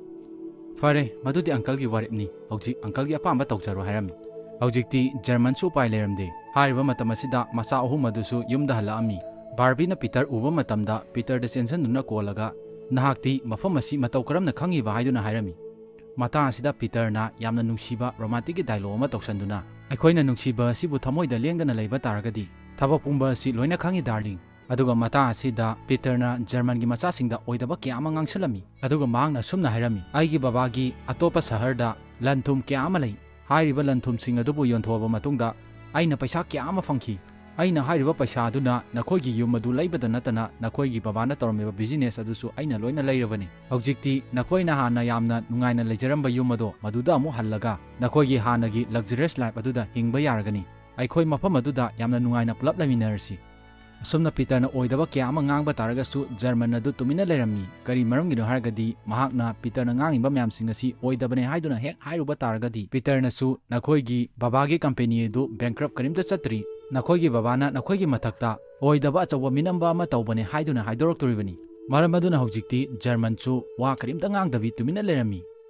"ꯐꯔꯦ, ꯃꯗꯨꯗꯤ ꯑꯪꯀꯜꯒꯤ ꯋꯥꯔꯦꯞꯅꯤ꯫ ꯍꯧꯖꯤꯛ ꯑꯪꯀꯜꯒꯤ ꯑꯄꯥꯝꯕ ꯇꯧꯖꯔꯣ," ꯍꯥꯏꯔꯝꯃꯤ꯫ ꯍꯧꯖꯤꯛꯇꯤ ꯖꯔꯃꯟꯁꯨ ꯎꯄꯥꯏ ꯂꯩꯔꯝꯗꯦ꯫ ꯍꯥꯏꯔꯤꯕ ꯃꯇꯝ ꯑꯁꯤꯗ ꯃꯆꯥ ꯑꯍꯨꯝ ꯑꯗꯨꯁꯨ ꯌꯨꯝꯗ ꯍꯜꯂꯛꯑꯝꯃꯤ꯫ ꯕꯥꯔꯕꯤꯅ ꯄꯤꯇꯔ ꯎꯕ ꯃꯇꯝꯗ ꯄꯤꯇꯔꯗ ꯆꯦꯟꯁꯤꯟꯗꯨꯅ ꯀꯣꯜꯂꯒ, "ꯅꯍꯥꯛꯇꯤ ꯃꯐꯝ ꯑꯁꯤ ꯃꯇꯧ ꯀꯔꯝꯅ ꯈꯪꯉꯤꯕ?" ꯍꯥꯏꯗꯨꯅ ꯍꯥꯏꯔꯝꯃꯤ꯫ ꯃꯇꯥꯡ ꯑꯁꯤꯗ ꯄꯤꯇꯔꯅ ꯌꯥꯝꯅ ꯅꯨꯡꯁꯤꯕ ꯔꯣꯃꯥꯟꯇꯤꯛꯀꯤ ꯗꯥꯏꯂꯣꯒ ꯑꯃ ꯇꯧꯁꯟꯗꯨꯅ, "ꯑꯩꯈꯣꯏꯅ ꯅꯨꯡꯁꯤꯕ ꯑꯁꯤꯕꯨ ꯊꯃꯣꯏꯗ ꯂꯦꯡꯗꯅ ꯂꯩꯕ ꯇꯥꯔꯒꯗꯤ, ꯊꯕꯛ ꯄꯨꯝꯕ ꯑꯁꯤ ꯂꯣꯏꯅ ꯈꯪꯉꯤ, ꯗꯥꯔꯂꯤꯡ꯫" ꯑꯗꯨꯒ ꯃꯇꯥꯡ ꯑꯁꯤꯗ ꯄꯤꯇꯔꯅ ꯖꯔꯃꯟꯒꯤ ꯃꯆꯥꯁꯤꯡꯗ ꯑꯣꯏꯗꯕ ꯀꯌꯥ ꯑꯃ ꯉꯥꯡꯁꯤꯜꯂꯝꯃꯤ꯫ ꯑꯗꯨꯒ ꯃꯍꯥꯛꯅ ꯑꯁꯨꯝꯅ ꯍꯥꯏꯔꯝꯃꯤ, "ꯑꯩꯒꯤ ꯕꯕꯥꯒꯤ ꯑꯇꯣꯞꯄ ꯁꯍꯔꯗ ꯂꯟ ꯊꯨꯝ ꯀꯌꯥ ꯑꯃ ꯂꯩ꯫ ꯍꯥꯏꯔꯤꯕ ꯂꯟ ꯊꯨꯝꯁꯤꯡ ꯑꯗꯨꯕꯨ ꯌꯣꯟꯊꯣꯛꯑꯕ ꯃꯇꯨꯡꯗ ꯑꯩꯅ ꯄꯩꯁꯥ ꯀꯌꯥ ꯑꯃ ꯐꯪꯈꯤ꯫ ꯑꯩꯅ ꯍꯥꯏꯔꯤꯕ ꯄꯩꯁꯥ ꯑꯗꯨꯅ ꯅꯈꯣꯏꯒꯤ ꯌꯨꯝ ꯑꯗꯨ ꯂꯩꯕꯗ ꯅꯠꯇꯅ ꯅꯈꯣꯏꯒꯤ ꯕꯕꯥꯅ ꯇꯧꯔꯝꯃꯤꯕ ꯕꯤꯖꯤꯅꯦꯁ ꯑꯗꯨꯁꯨ ꯑꯩꯅ ꯂꯣꯏꯅ ꯂꯩꯔꯕꯅꯤ꯫ ꯍꯧꯖꯤꯛꯇꯤ ꯅꯈꯣꯏꯅ ꯍꯥꯟꯅ ꯌꯥꯝꯅ ꯅꯨꯡꯉꯥꯏꯅ ꯂꯩꯖꯔꯝꯕ ꯌꯨꯝ ꯑꯗꯣ ꯃꯗꯨꯗ ꯑꯃꯨꯛ ꯍꯜꯂꯒ ꯅꯈꯣꯏꯒꯤ ꯍꯥꯟꯅꯒꯤ ꯂꯛꯖꯔꯤꯌꯁ ꯂꯥꯏꯐ ꯑꯗꯨꯗ ꯍꯤꯡꯕ ꯌꯥꯔꯒꯅꯤ꯫ ꯑꯩꯈꯣꯏ ꯃꯐꯝ ꯑꯗꯨꯗ ꯌꯥꯝꯅ ꯅꯨꯡꯉꯥꯏꯅ ꯄꯨꯂꯞ ꯂꯩꯃꯤꯟꯅꯔꯁꯤ꯫" ꯑꯁꯨꯝꯅ ꯄꯤꯇꯔꯅ ꯑꯣꯏꯗꯕ ꯀꯌꯥ ꯑꯃ ꯉꯥꯡꯕ ꯇꯥꯔꯒꯁꯨ ꯖꯔꯃꯟ ꯑꯗꯨ ꯇꯨꯃꯤꯟꯅ ꯂꯩꯔꯝꯃꯤ꯫ ꯀꯔꯤ ꯃꯔꯝꯒꯤꯅꯣ ꯍꯥꯏꯔꯒꯗꯤ ꯃꯍꯥꯛꯅ ꯄꯤꯇꯔꯅ ꯉꯥꯡꯉꯤꯕ ꯃꯌꯥꯝꯁꯤꯡ ꯑꯁꯤ ꯑꯣꯏꯗꯕꯅꯦ ꯍꯥꯏꯗꯨꯅ ꯍꯦꯛ ꯍꯥꯏꯔꯨꯕ ꯇꯥꯔꯒꯗꯤ ꯄꯤꯇꯔꯅꯁꯨ, "ꯅꯈꯣꯏꯒꯤ ꯕꯕꯥꯒꯤ ꯀꯝꯄꯦꯅꯤ ꯑꯗꯨ ꯕꯦꯡꯀ꯭ꯔꯞ ꯀꯔꯤꯝꯇ ꯆꯠꯇ꯭ꯔꯤ꯫ ꯅꯈꯣꯏꯒꯤ ꯕꯕꯥꯅ ꯅꯈꯣꯏꯒꯤ ꯃꯊꯛꯇ ꯑꯣꯏꯗꯕ ꯑꯆꯧꯕ ꯃꯤꯅꯝꯕ ꯑꯃ ꯇꯧꯕꯅꯦ" ꯍꯥꯏꯗꯨꯅ ꯍꯥꯏꯗꯣꯔꯛꯇꯣꯔꯤꯕꯅꯤ꯫ ꯃꯔꯝ ꯑꯗꯨꯅ ꯍꯧꯖꯤꯛꯇꯤ ꯖꯔꯃꯟꯁꯨ ꯋꯥ ꯀꯔꯤꯝꯇ ꯉꯥꯡꯗꯕꯤ ꯇꯨꯃꯤꯟꯅ ꯂꯩꯔꯝꯃꯤ꯫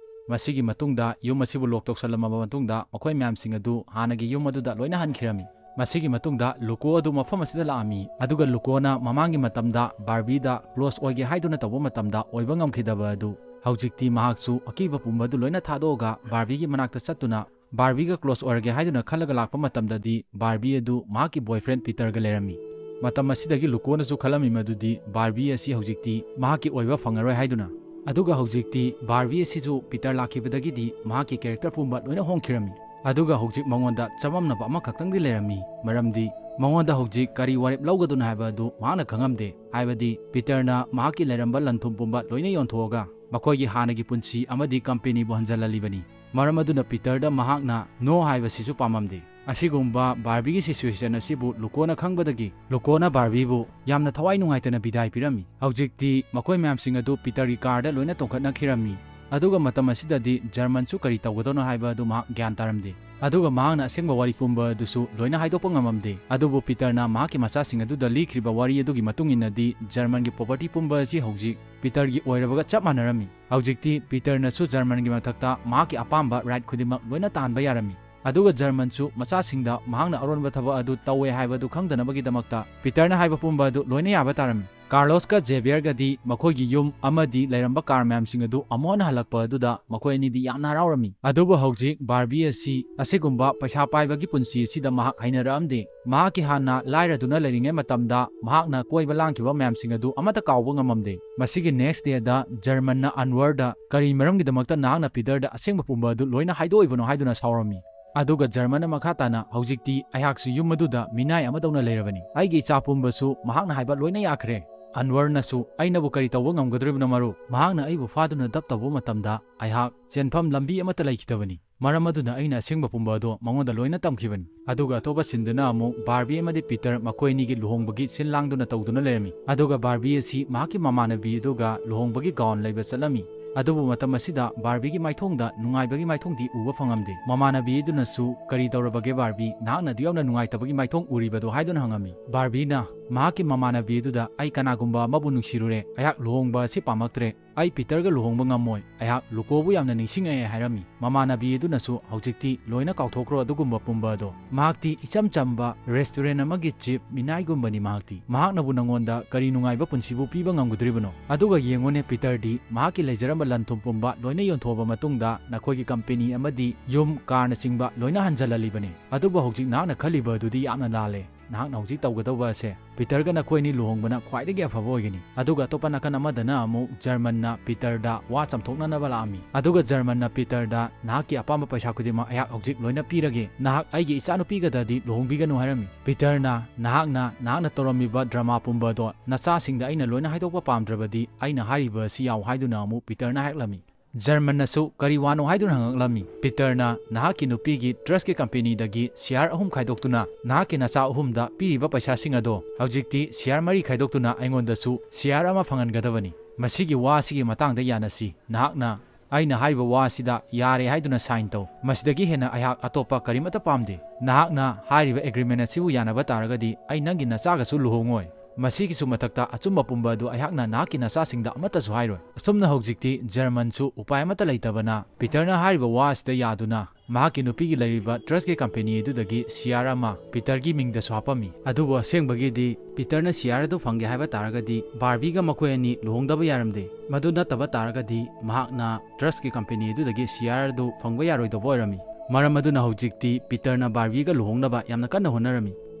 ꯃꯁꯤꯒꯤ ꯃꯇꯨꯡꯗ ꯌꯨꯝ ꯑꯁꯤꯕꯨ ꯂꯣꯛ ꯇꯧꯁꯜꯂꯝꯃꯕ ꯃꯇꯨꯡꯗ ꯃꯈꯣꯏ ꯃꯌꯥꯝꯁꯤꯡ ꯑꯗꯨ ꯍꯥꯟꯅꯒꯤ ꯌꯨꯝ ꯑꯗꯨꯗ ꯂꯣꯏꯅ ꯍꯟꯈꯤꯔꯝꯃꯤ꯫ ꯃꯁꯤꯒꯤ ꯃꯇꯨꯡꯗ ꯂꯨꯀꯣ ꯑꯗꯨ ꯃꯐꯝ ꯑꯁꯤꯗ ꯂꯥꯛꯑꯝꯃꯤ, ꯑꯗꯨꯒ ꯂꯨꯀꯣꯅ ꯃꯃꯥꯡꯒꯤ ꯃꯇꯝꯗ ꯕꯥꯔꯕꯤꯗ ꯀ꯭ꯂꯣꯁ ꯑꯣꯏꯒꯦ ꯍꯥꯏꯗꯨꯅ ꯇꯧꯕ ꯃꯇꯝꯗ ꯑꯣꯏꯕ ꯉꯝꯈꯤꯗꯕ ꯑꯗꯨ ꯍꯧꯖꯤꯛꯇꯤ ꯃꯍꯥꯛꯁꯨ ꯑꯀꯤꯕ ꯄꯨꯝꯕ ꯑꯗꯨ ꯂꯣꯏꯅ ꯊꯥꯗꯣꯛꯑꯒ ꯕꯥꯔꯕꯤꯒꯤ ꯃꯅꯥꯛꯇ ꯆꯠꯇꯨꯅ ꯕꯥꯔꯕꯤꯒ ꯀ꯭ꯂꯣꯁ ꯑꯣꯏꯔꯒꯦ ꯍꯥꯏꯗꯨꯅ ꯈꯜꯂꯒ ꯂꯥꯛꯄ ꯃꯇꯝꯗꯗꯤ ꯕꯥꯔꯕꯤ ꯑꯗꯨ ꯃꯍꯥꯛꯀꯤ ꯕꯣꯏꯐ꯭ꯔꯦꯟ ꯄꯤꯇꯔꯒ ꯂꯩꯔꯝꯃꯤ꯫ ꯃꯇꯝ ꯑꯁꯤꯗꯒꯤ ꯂꯨꯀꯣꯅꯁꯨ ꯈꯜꯂꯝꯃꯤ ꯃꯗꯨꯗꯤ ꯕꯥꯔꯕꯤ ꯑꯁꯤ ꯍꯧꯖꯤꯛꯇꯤ ꯃꯍꯥꯛꯀꯤ ꯑꯣꯏꯕ ꯐꯪꯉꯔꯣꯏ ꯍꯥꯏꯗꯨꯅ꯫ ꯑꯗꯨꯒ ꯍꯧꯖꯤꯛꯇꯤ ꯕꯥꯔꯕꯤ ꯑꯁꯤꯁꯨ ꯄꯤꯇꯔ ꯂꯥꯛꯈꯤꯕꯗꯒꯤꯗꯤ ꯃꯍꯥꯛꯀꯤ ꯀꯦꯔꯦꯛꯇꯔ ꯄꯨꯝꯕ ꯂꯣꯏꯅ ꯍꯣꯡꯈꯤꯔꯝꯃꯤ꯫ ꯑꯗꯨꯒ ꯍꯧꯖꯤꯛ ꯃꯉꯣꯟꯗ ꯆꯃꯝꯅꯕ ꯑꯃꯈꯛꯇꯪꯗꯤ ꯂꯩꯔꯝꯃꯤ, ꯃꯔꯝꯗꯤ ꯃꯉꯣꯟꯗ ꯍꯧꯖꯤꯛ ꯀꯔꯤ ꯋꯥꯔꯦꯞ ꯂꯧꯒꯗꯣꯏꯅꯣ ꯍꯥꯏꯕ ꯑꯗꯨ ꯃꯍꯥꯛꯅ ꯈꯪꯉꯝꯗꯦ꯫ ꯍꯥꯏꯕꯗꯤ ꯄꯤꯇꯔꯅ ꯃꯍꯥꯛꯀꯤ ꯂꯩꯔꯝꯕ ꯂꯟ ꯊꯨꯝ ꯄꯨꯝꯕ ꯂꯣꯏꯅ ꯌꯣꯟꯊꯣꯛꯑꯒ ꯃꯈꯣꯏꯒꯤ ꯍꯥꯟꯅꯒꯤ ꯄꯨꯟꯁꯤ ꯑꯃꯗꯤ ꯀꯝꯄꯦꯅꯤꯕꯨ ꯍꯟꯖꯤꯜꯍꯜꯂꯤꯕꯅꯤ꯫ ꯃꯔꯝ ꯑꯗꯨꯅ ꯄꯤꯇꯔꯗ ꯃꯍꯥꯛꯅ "ꯅꯣ" ꯍꯥꯏꯕꯁꯤꯁꯨ ꯄꯥꯝꯃꯝꯗꯦ꯫ ꯑꯁꯤꯒꯨꯝꯕ ꯕꯥꯔꯕꯤꯒꯤ ꯁꯤꯆꯨꯋꯦꯁꯟ ꯑꯁꯤꯕꯨ ꯂꯨꯀꯣꯅ ꯈꯪꯕꯗꯒꯤ ꯂꯨꯀꯣꯅ ꯕꯥꯔꯕꯤꯕꯨ ꯌꯥꯝꯅ ꯊꯋꯥꯏ ꯅꯨꯡꯉꯥꯏꯇꯅ ꯕꯤꯗꯥꯏ ꯄꯤꯔꯝꯃꯤ꯫ ꯍꯧꯖꯤꯛꯇꯤ ꯃꯈꯣꯏ ꯃꯌꯥꯝꯁꯤꯡ ꯑꯗꯨ ꯄꯤꯇꯔꯒꯤ ꯀꯥꯔꯗ ꯂꯣꯏꯅ ꯇꯣꯡꯈꯠꯅꯈꯤꯔꯝꯃꯤ꯫ ꯑꯗꯨꯒ ꯃꯇꯝ ꯑꯁꯤꯗꯗꯤ ꯖꯔꯃꯟꯁꯨ ꯀꯔꯤ ꯇꯧꯒꯗꯧꯅꯣ ꯍꯥꯏꯕ ꯑꯗꯨ ꯃꯍꯥꯛ ꯒ꯭ꯌꯥꯟ ꯇꯥꯔꯝꯗꯦ꯫ ꯑꯗꯨꯒ ꯃꯍꯥꯛꯅ ꯑꯁꯦꯡꯕ ꯋꯥꯔꯤ ꯄꯨꯝꯕ ꯑꯗꯨꯁꯨ ꯂꯣꯏꯅ ꯍꯥꯏꯗꯣꯛꯄ ꯉꯝꯃꯝꯗꯦ꯫ ꯑꯗꯨꯕꯨ ꯄꯤꯇꯔꯅ ꯃꯍꯥꯛꯀꯤ ꯃꯆꯥꯁꯤꯡ ꯑꯗꯨꯗ ꯂꯤꯈ꯭ꯔꯤꯕ ꯋꯥꯔꯤ ꯑꯗꯨꯒꯤ ꯃꯇꯨꯡ ꯏꯟꯅꯗꯤ ꯖꯔꯃꯟꯒꯤ property ꯄꯨꯝꯕ ꯑꯁꯤ ꯍꯧꯖꯤꯛ ꯄꯤꯇꯔꯒꯤ ꯑꯣꯏꯔꯕꯒ ꯆꯞ ꯃꯥꯟꯅꯔꯝꯃꯤ꯫ ꯍꯧꯖꯤꯛꯇꯤ ꯄꯤꯇꯔꯅꯁꯨ ꯖꯔꯃꯟꯒꯤ ꯃꯊꯛꯇ ꯃꯍꯥꯛꯀꯤ ꯑꯄꯥꯝꯕ right ꯈꯨꯗꯤꯡꯃꯛ ꯂꯣꯏꯅ ꯇꯥꯟꯕ ꯌꯥꯔꯝꯃꯤ꯫ ꯑꯗꯨꯒ ꯖꯔꯃꯟꯁꯨ ꯃꯆꯥꯁꯤꯡꯗ ꯃꯍꯥꯛꯅ ꯑꯔꯣꯟꯕ ꯊꯕꯛ ꯑꯗꯨ ꯇꯧꯋꯦ ꯍꯥꯏꯕꯗꯨ ꯈꯪꯗꯅꯕꯒꯤꯗꯃꯛꯇ ꯄꯤꯇꯔꯅ ꯍꯥꯏꯕ ꯄꯨꯝꯕ ꯑꯗꯨ ꯂꯣꯏꯅ ꯌꯥꯕ ꯇꯥꯔꯝꯃꯤ꯫ ꯀꯥꯔꯂꯣꯁꯀ ꯖꯦꯕꯤꯌꯔꯒꯗꯤ ꯃꯈꯣꯏꯒꯤ ꯌꯨꯝ ꯑꯃꯗꯤ ꯂꯩꯔꯝꯕ car ꯃꯌꯥꯝꯁꯤꯡ ꯑꯗꯨ ꯑꯃꯨꯛ ꯍꯟꯅ ꯍꯜꯂꯛꯄ ꯑꯗꯨꯗ ꯃꯈꯣꯏ ꯑꯅꯤꯗꯤ ꯌꯥꯝꯅ ꯍꯔꯥꯎꯔꯝꯃꯤ꯫ ꯑꯗꯨꯕꯨ ꯍꯧꯖꯤꯛ ꯕꯥꯔꯕꯤ ꯑꯁꯤ ꯑꯁꯤꯒꯨꯝꯕ ꯄꯩꯁꯥ ꯄꯥꯏꯕꯒꯤ ꯄꯨꯟꯁꯤ ꯑꯁꯤꯗ ꯃꯍꯥꯛ ꯍꯩꯅꯔꯛꯑꯝꯗꯦ꯫ ꯃꯍꯥꯛꯀꯤ ꯍꯥꯟꯅ ꯂꯥꯏꯔꯗꯨꯅ ꯂꯩꯔꯤꯉꯩ ꯃꯇꯝꯗ ꯃꯍꯥꯛꯅ ꯀꯣꯏꯕ ꯂꯥꯡꯈꯤꯕ ꯃꯌꯥꯝꯁꯤꯡ ꯑꯗꯨ ꯑꯃꯠꯇ ꯀꯥꯎꯕ ꯉꯝꯃꯝꯗꯦ꯫ ꯃꯁꯤꯒꯤ next dayꯗ ꯖꯔꯃꯟꯅ ꯑꯟꯋꯔꯗ ꯀꯔꯤ ꯃꯔꯝꯒꯤꯗꯃꯛꯇ ꯅꯍꯥꯛꯅ ꯄꯤꯇꯔꯗ ꯑꯁꯦꯡꯕ ꯄꯨꯝꯕ ꯑꯗꯨ ꯂꯣꯏꯅ ꯍꯥꯏꯗꯣꯛꯏꯕꯅꯣ ꯍꯥꯏꯗꯨꯅ ꯁꯥꯎꯔꯝꯃꯤ꯫ ꯑꯗꯨꯒ ꯖꯔꯃꯟꯅ ꯃꯈꯥ ꯇꯥꯅ, "ꯍꯧꯖꯤꯛꯇꯤ ꯑꯩꯍꯥꯛꯁꯨ ꯌꯨꯝ ꯑꯗꯨꯗ ꯃꯤꯅꯥꯏ ꯑꯃꯗꯧꯅ ꯂꯩꯔꯕꯅꯤ꯫ ꯑꯩꯒꯤ ꯏꯆꯥ ꯄꯨꯝꯕꯁꯨ ꯃꯍꯥꯛꯅ ꯍꯥꯏꯕ ꯂꯣꯏꯅ ꯌꯥꯈ꯭ꯔꯦ꯫ ꯑꯟꯋꯔꯅꯁꯨ ꯑꯩꯅꯕꯨ ꯀꯔꯤ ꯇꯧꯕ ꯉꯝꯒꯗꯧꯔꯤꯕꯅꯣ ꯃꯔꯨꯞ? ꯃꯍꯥꯛꯅ ꯑꯩꯕꯨ ꯐꯥꯗꯨꯅ ꯗꯞ ꯇꯧꯕ ꯃꯇꯝꯗ ꯑꯩꯍꯥꯛ ꯆꯦꯟꯐꯝ ꯂꯝꯕꯤ ꯑꯃꯠꯇ ꯂꯩꯈꯤꯗꯕꯅꯤ꯫ ꯃꯔꯝ ꯑꯗꯨꯅ ꯑꯩꯅ ꯑꯁꯦꯡꯕ ꯄꯨꯝꯕ ꯑꯗꯣ ꯃꯉꯣꯟꯗ ꯂꯣꯏꯅ ꯇꯝꯈꯤꯕꯅꯤ"꯫ ꯑꯗꯨꯒ ꯑꯇꯣꯞꯄ sceneꯗꯅ ꯑꯃꯨꯛ ꯕꯥꯔꯕꯤ ꯑꯃꯗꯤ ꯄꯤꯇꯔ ꯃꯈꯣꯏ ꯑꯅꯤꯒꯤ ꯂꯨꯍꯣꯡꯕꯒꯤ ꯁꯤꯜ ꯂꯥꯡꯗꯨꯅ ꯇꯧꯗꯨꯅ ꯂꯩꯔꯝꯃꯤ꯫ ꯑꯗꯨꯒ ꯕꯥꯔꯕꯤ ꯑꯁꯤ ꯃꯍꯥꯛꯀꯤ ꯃꯃꯥꯟꯅꯕꯤ ꯑꯗꯨꯒ ꯂꯨꯍꯣꯡꯕꯒꯤ gown ꯂꯩꯕ ꯆꯠꯂꯝꯃꯤ꯫ ꯑꯗꯨꯕꯨ ꯃꯇꯝ ꯑꯁꯤꯗ ꯕꯥꯔꯕꯤꯒꯤ ꯃꯥꯏꯊꯣꯡꯗ ꯅꯨꯡꯉꯥꯏꯕꯒꯤ ꯃꯥꯏꯊꯣꯡꯗꯤ ꯎꯕ ꯐꯪꯉꯝꯗꯦ꯫ ꯃꯃꯥꯟꯅꯕꯤ ꯑꯗꯨꯅꯁꯨ, "ꯀꯔꯤ ꯇꯧꯔꯕꯒꯦ ꯕꯥꯔꯕꯤ? ꯅꯍꯥꯛꯅ ꯑꯗꯨ ꯌꯥꯝꯅ ꯅꯨꯡꯉꯥꯏꯇꯕꯒꯤ ꯃꯥꯏꯊꯣꯡ ꯎꯔꯤꯕꯗꯣ?" ꯍꯥꯏꯗꯨꯅ ꯍꯪꯉꯝꯃꯤ꯫ ꯕꯥꯔꯕꯤꯅ ꯃꯍꯥꯛꯀꯤ ꯃꯃꯥꯟꯅꯕꯤ ꯑꯗꯨꯗ, "ꯑꯩ ꯀꯅꯥꯒꯨꯝꯕ ꯑꯃꯕꯨ ꯅꯨꯡꯁꯤꯔꯨꯔꯦ꯫ ꯑꯩꯍꯥꯛ ꯂꯨꯍꯣꯡꯕ ꯑꯁꯤ ꯄꯥꯝꯂꯛꯇ꯭ꯔꯦ꯫ ꯑꯩ ꯄꯤꯇꯔꯒ ꯂꯨꯍꯣꯡꯕ ꯉꯝꯃꯣꯏ꯫ ꯑꯩꯍꯥꯛ ꯂꯨꯀꯣꯕꯨ ꯌꯥꯝꯅ ꯅꯤꯡꯁꯤꯡꯉꯛꯑꯦ" ꯍꯥꯏꯔꯝꯃꯤ꯫ ꯃꯃꯥꯟꯅꯕꯤ ꯑꯗꯨꯅꯁꯨ, "ꯍꯧꯖꯤꯛꯇꯤ ꯂꯣꯏꯅ ꯀꯥꯎꯊꯣꯛꯈ꯭ꯔꯣ ꯑꯗꯨꯒꯨꯝꯕ ꯄꯨꯝꯕ ꯑꯗꯣ꯫ ꯃꯍꯥꯛꯇꯤ ꯏꯆꯝ ꯆꯝꯕ restaurant ꯑꯃꯒꯤ chief ꯃꯤꯅꯥꯏꯒꯨꯝꯕꯅꯤ꯫ ꯃꯍꯥꯛꯇꯤ, ꯃꯍꯥꯛꯅꯕꯨ ꯅꯉꯣꯟꯗ ꯀꯔꯤ ꯅꯨꯡꯉꯥꯏꯕ ꯄꯨꯟꯁꯤꯕꯨ ꯄꯤꯕ ꯉꯝꯒꯗꯧꯔꯤꯕꯅꯣ? ꯑꯗꯨꯒ ꯌꯦꯡꯉꯨꯅꯦ, ꯄꯤꯇꯔꯗꯤ ꯃꯍꯥꯛꯀꯤ ꯂꯩꯖꯔꯝꯕ ꯂꯟ ꯊꯨꯝ ꯄꯨꯝꯕ ꯂꯣꯏꯅ ꯌꯣꯟꯊꯣꯛꯑꯕ ꯃꯇꯨꯡꯗ ꯅꯈꯣꯏꯒꯤ company ꯑꯃꯗꯤ ꯌꯨꯝ, carꯅꯆꯤꯡꯕ ꯂꯣꯏꯅ ꯍꯟꯖꯜꯍꯜꯂꯤꯕꯅꯤ꯫ ꯑꯗꯨꯕꯨ ꯍꯧꯖꯤꯛ ꯅꯍꯥꯛꯅ ꯈꯜꯂꯤꯕ ꯑꯗꯨꯗꯤ ꯌꯥꯝꯅ ꯂꯥꯜꯂꯦ꯫ ꯅꯍꯥꯛꯅ ꯍꯧꯖꯤꯛ ꯇꯧꯒꯗꯧꯕ ꯑꯁꯦ ꯄꯤꯇꯔꯒ ꯅꯈꯣꯏ ꯑꯅꯤ ꯂꯨꯍꯣꯡꯕꯅ ꯈ꯭ꯋꯥꯏꯗꯒꯤ ꯑꯐꯕ ꯑꯣꯏꯒꯅꯤ"꯫ ꯑꯗꯨꯒ ꯑꯇꯣꯞꯄ ꯅꯥꯀꯟ ꯑꯃꯗꯅ ꯑꯃꯨꯛ ꯖꯔꯃꯟꯅ ꯄꯤꯇꯔꯗ ꯋꯥ ꯆꯥꯝꯊꯣꯛꯅꯅꯕ ꯂꯥꯛꯑꯝꯃꯤ꯫ ꯑꯗꯨꯒ ꯖꯔꯃꯟꯅ ꯄꯤꯇꯔꯗ, "ꯅꯍꯥꯛꯀꯤ ꯑꯄꯥꯝꯕ ꯄꯩꯁꯥ ꯈꯨꯗꯤꯡꯃꯛ ꯑꯩꯍꯥꯛ ꯍꯧꯖꯤꯛ ꯂꯣꯏꯅ ꯄꯤꯔꯒꯦ꯫ ꯅꯍꯥꯛ ꯑꯩꯒꯤ ꯏꯆꯥꯅꯨꯄꯤꯒꯗꯗꯤ ꯂꯨꯍꯣꯡꯕꯤꯒꯅꯨ" ꯍꯥꯏꯔꯝꯃꯤ꯫ ꯄꯤꯇꯔꯅ, "ꯅꯍꯥꯛꯅ, ꯅꯍꯥꯛꯅ ꯇꯧꯔꯝꯃꯤꯕ drama ꯄꯨꯝꯕ ꯑꯗꯣ ꯅꯆꯥꯁꯤꯡꯗ ꯑꯩꯅ ꯂꯣꯏꯅ ꯍꯥꯏꯗꯣꯛꯄ ꯄꯥꯝꯗ꯭ꯔꯕꯗꯤ ꯑꯩꯅ ꯍꯥꯏꯔꯤꯕ ꯑꯁꯤ ꯌꯥꯎ" ꯍꯥꯏꯗꯨꯅ ꯑꯃꯨꯛ ꯄꯤꯇꯔꯅ ꯍꯥꯏꯔꯛꯂꯝꯃꯤ꯫ ꯖꯔꯃꯟꯅꯁꯨ, "ꯀꯔꯤ ꯋꯥꯅꯣ?" ꯍꯥꯏꯗꯨꯅ ꯍꯪꯂꯛꯂꯝꯃꯤ꯫ ꯄꯤꯇꯔꯅ, "ꯅꯍꯥꯛꯀꯤ ꯅꯨꯄꯤꯒꯤ trustꯀꯤ companyꯗꯒꯤ share ꯑꯍꯨꯝ ꯈꯥꯏꯗꯣꯛꯇꯨꯅ ꯅꯍꯥꯛꯀꯤ ꯅꯆꯥ ꯑꯍꯨꯝꯗ ꯄꯤꯔꯤꯕ ꯄꯩꯁꯥꯁꯤꯡ ꯑꯗꯣ ꯍꯧꯖꯤꯛꯇꯤ share ꯃꯔꯤ ꯈꯥꯏꯗꯣꯛꯇꯨꯅ ꯑꯩꯉꯣꯟꯗꯁꯨ share ꯑꯃ ꯐꯪꯍꯟꯒꯗꯕꯅꯤ꯫ ꯃꯁꯤꯒꯤ ꯋꯥ ꯑꯁꯤꯒꯤ ꯃꯇꯥꯡꯗ ꯌꯥꯅꯁꯤ꯫ ꯅꯍꯥꯛꯅ ꯑꯩꯅ ꯍꯥꯏꯔꯤꯕ ꯋꯥ ꯑꯁꯤꯗ ꯌꯥꯔꯦ ꯍꯥꯏꯗꯨꯅ sign ꯇꯧ꯫ ꯃꯁꯤꯗꯒꯤ ꯍꯦꯟꯅ ꯑꯩꯍꯥꯛ ꯑꯇꯣꯞꯄ ꯀꯔꯤꯃꯠꯇ ꯄꯥꯝꯗꯦ꯫ ꯅꯍꯥꯛꯅ ꯍꯥꯏꯔꯤꯕ agreement ꯑꯁꯤꯕꯨ ꯌꯥꯅꯕ ꯇꯥꯔꯒꯗꯤ ꯑꯩ ꯅꯪꯒꯤ ꯅꯆꯥꯒꯁꯨ ꯂꯨꯍꯣꯡꯉꯣꯏ꯫ ꯃꯁꯤꯒꯤꯁꯨ ꯃꯊꯛꯇ ꯑꯆꯨꯝꯕ ꯄꯨꯝꯕ ꯑꯗꯨ ꯑꯩꯍꯥꯛꯅ ꯅꯍꯥꯛꯀꯤ ꯅꯆꯥꯁꯤꯡꯗ ꯑꯃꯠꯇꯁꯨ ꯍꯥꯏꯔꯣꯏ꯫ ꯑꯁꯨꯝꯅ ꯍꯧꯖꯤꯛꯇꯤ ꯖꯔꯃꯟꯁꯨ ꯎꯄꯥꯏ ꯑꯃꯠꯇ ꯂꯩꯇꯕꯅ ꯄꯤꯇꯔꯅ ꯍꯥꯏꯔꯤꯕ ꯋꯥ ꯑꯁꯤꯗ ꯌꯥꯗꯨꯅ ꯃꯍꯥꯛꯀꯤ ꯅꯨꯄꯤꯒꯤ ꯂꯩꯔꯤꯕ trustꯀꯤ company ꯑꯗꯨꯗꯒꯤ share ꯑꯃ ꯄꯤꯇꯔꯒꯤ ꯃꯤꯡꯗꯁꯨ ꯍꯥꯞꯄꯝꯃꯤ꯫ ꯑꯗꯨꯕꯨ ꯑꯁꯦꯡꯕꯒꯤꯗꯤ ꯄꯤꯇꯔꯅ share ꯑꯗꯨ ꯐꯪꯒꯦ ꯍꯥꯏꯕ ꯇꯥꯔꯒꯗꯤ ꯕꯥꯔꯕꯤꯒ ꯃꯈꯣꯏ ꯑꯅꯤ ꯂꯨꯍꯣꯡꯗꯕ ꯌꯥꯔꯝꯗꯦ꯫ ꯃꯗꯨ ꯅꯠꯇꯕ ꯇꯥꯔꯒꯗꯤ ꯃꯍꯥꯛꯅ trustꯀꯤ company ꯑꯗꯨꯗꯒꯤ share ꯑꯗꯨ ꯐꯪꯕ ꯌꯥꯔꯣꯏꯗꯧꯕ ꯑꯣꯏꯔꯝꯃꯤ꯫ ꯃꯔꯝ ꯑꯗꯨꯅ ꯍꯧꯖꯤꯛꯇꯤ ꯄꯤꯇꯔꯅ ꯕꯥꯔꯕꯤꯒ ꯂꯨꯍꯣꯡꯅꯕ ꯌꯥꯝꯅ ꯀꯟꯅ ꯍꯣꯠꯅꯔꯝꯃꯤ꯫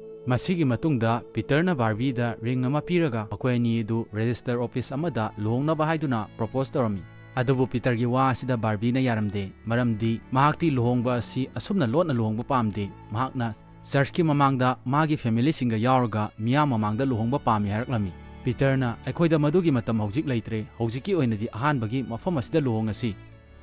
ꯃꯁꯤꯒꯤ ꯃꯇꯨꯡꯗ ꯄꯤꯇꯔꯅ ꯕꯥꯔꯕꯤꯗ ring ꯑꯃ ꯄꯤꯔꯒ ꯃꯈꯣꯏ ꯑꯅꯤ ꯑꯗꯨ register office ꯑꯃꯗ ꯂꯨꯍꯣꯡꯅꯕ ꯍꯥꯏꯗꯨꯅ propose ꯇꯧꯔꯝꯃꯤ꯫ ꯑꯗꯨꯕꯨ ꯄꯤꯇꯔꯒꯤ ꯋꯥ ꯑꯁꯤꯗ ꯕꯥꯔꯕꯤꯅ ꯌꯥꯔꯝꯗꯦ, ꯃꯔꯝꯗꯤ ꯃꯍꯥꯛꯇꯤ ꯂꯨꯍꯣꯡꯕ ꯑꯁꯤ ꯑꯁꯨꯝꯅ ꯂꯣꯠꯅ ꯂꯨꯍꯣꯡꯕ ꯄꯥꯝꯗꯦ꯫ ꯃꯍꯥꯛꯅ churchꯀꯤ ꯃꯃꯥꯡꯗ ꯃꯥꯒꯤ familyꯁꯤꯡꯒ ꯌꯥꯎꯔꯒ ꯃꯤꯌꯥꯝ ꯃꯃꯥꯡꯗ ꯂꯨꯍꯣꯡꯕ ꯄꯥꯝꯃꯤ ꯍꯥꯏꯔꯛꯂꯝꯃꯤ꯫ ꯄꯤꯇꯔꯅ, "ꯑꯩꯈꯣꯏꯗ ꯃꯗꯨꯒꯤ ꯃꯇꯝ ꯍꯧꯖꯤꯛ ꯂꯩꯇ꯭ꯔꯦ, ꯍꯧꯖꯤꯛꯀꯤ ꯑꯣꯏꯅꯗꯤ ꯑꯍꯥꯟꯕꯒꯤ ꯃꯐꯝ ꯑꯁꯤꯗ ꯂꯨꯍꯣꯡꯉꯁꯤ꯫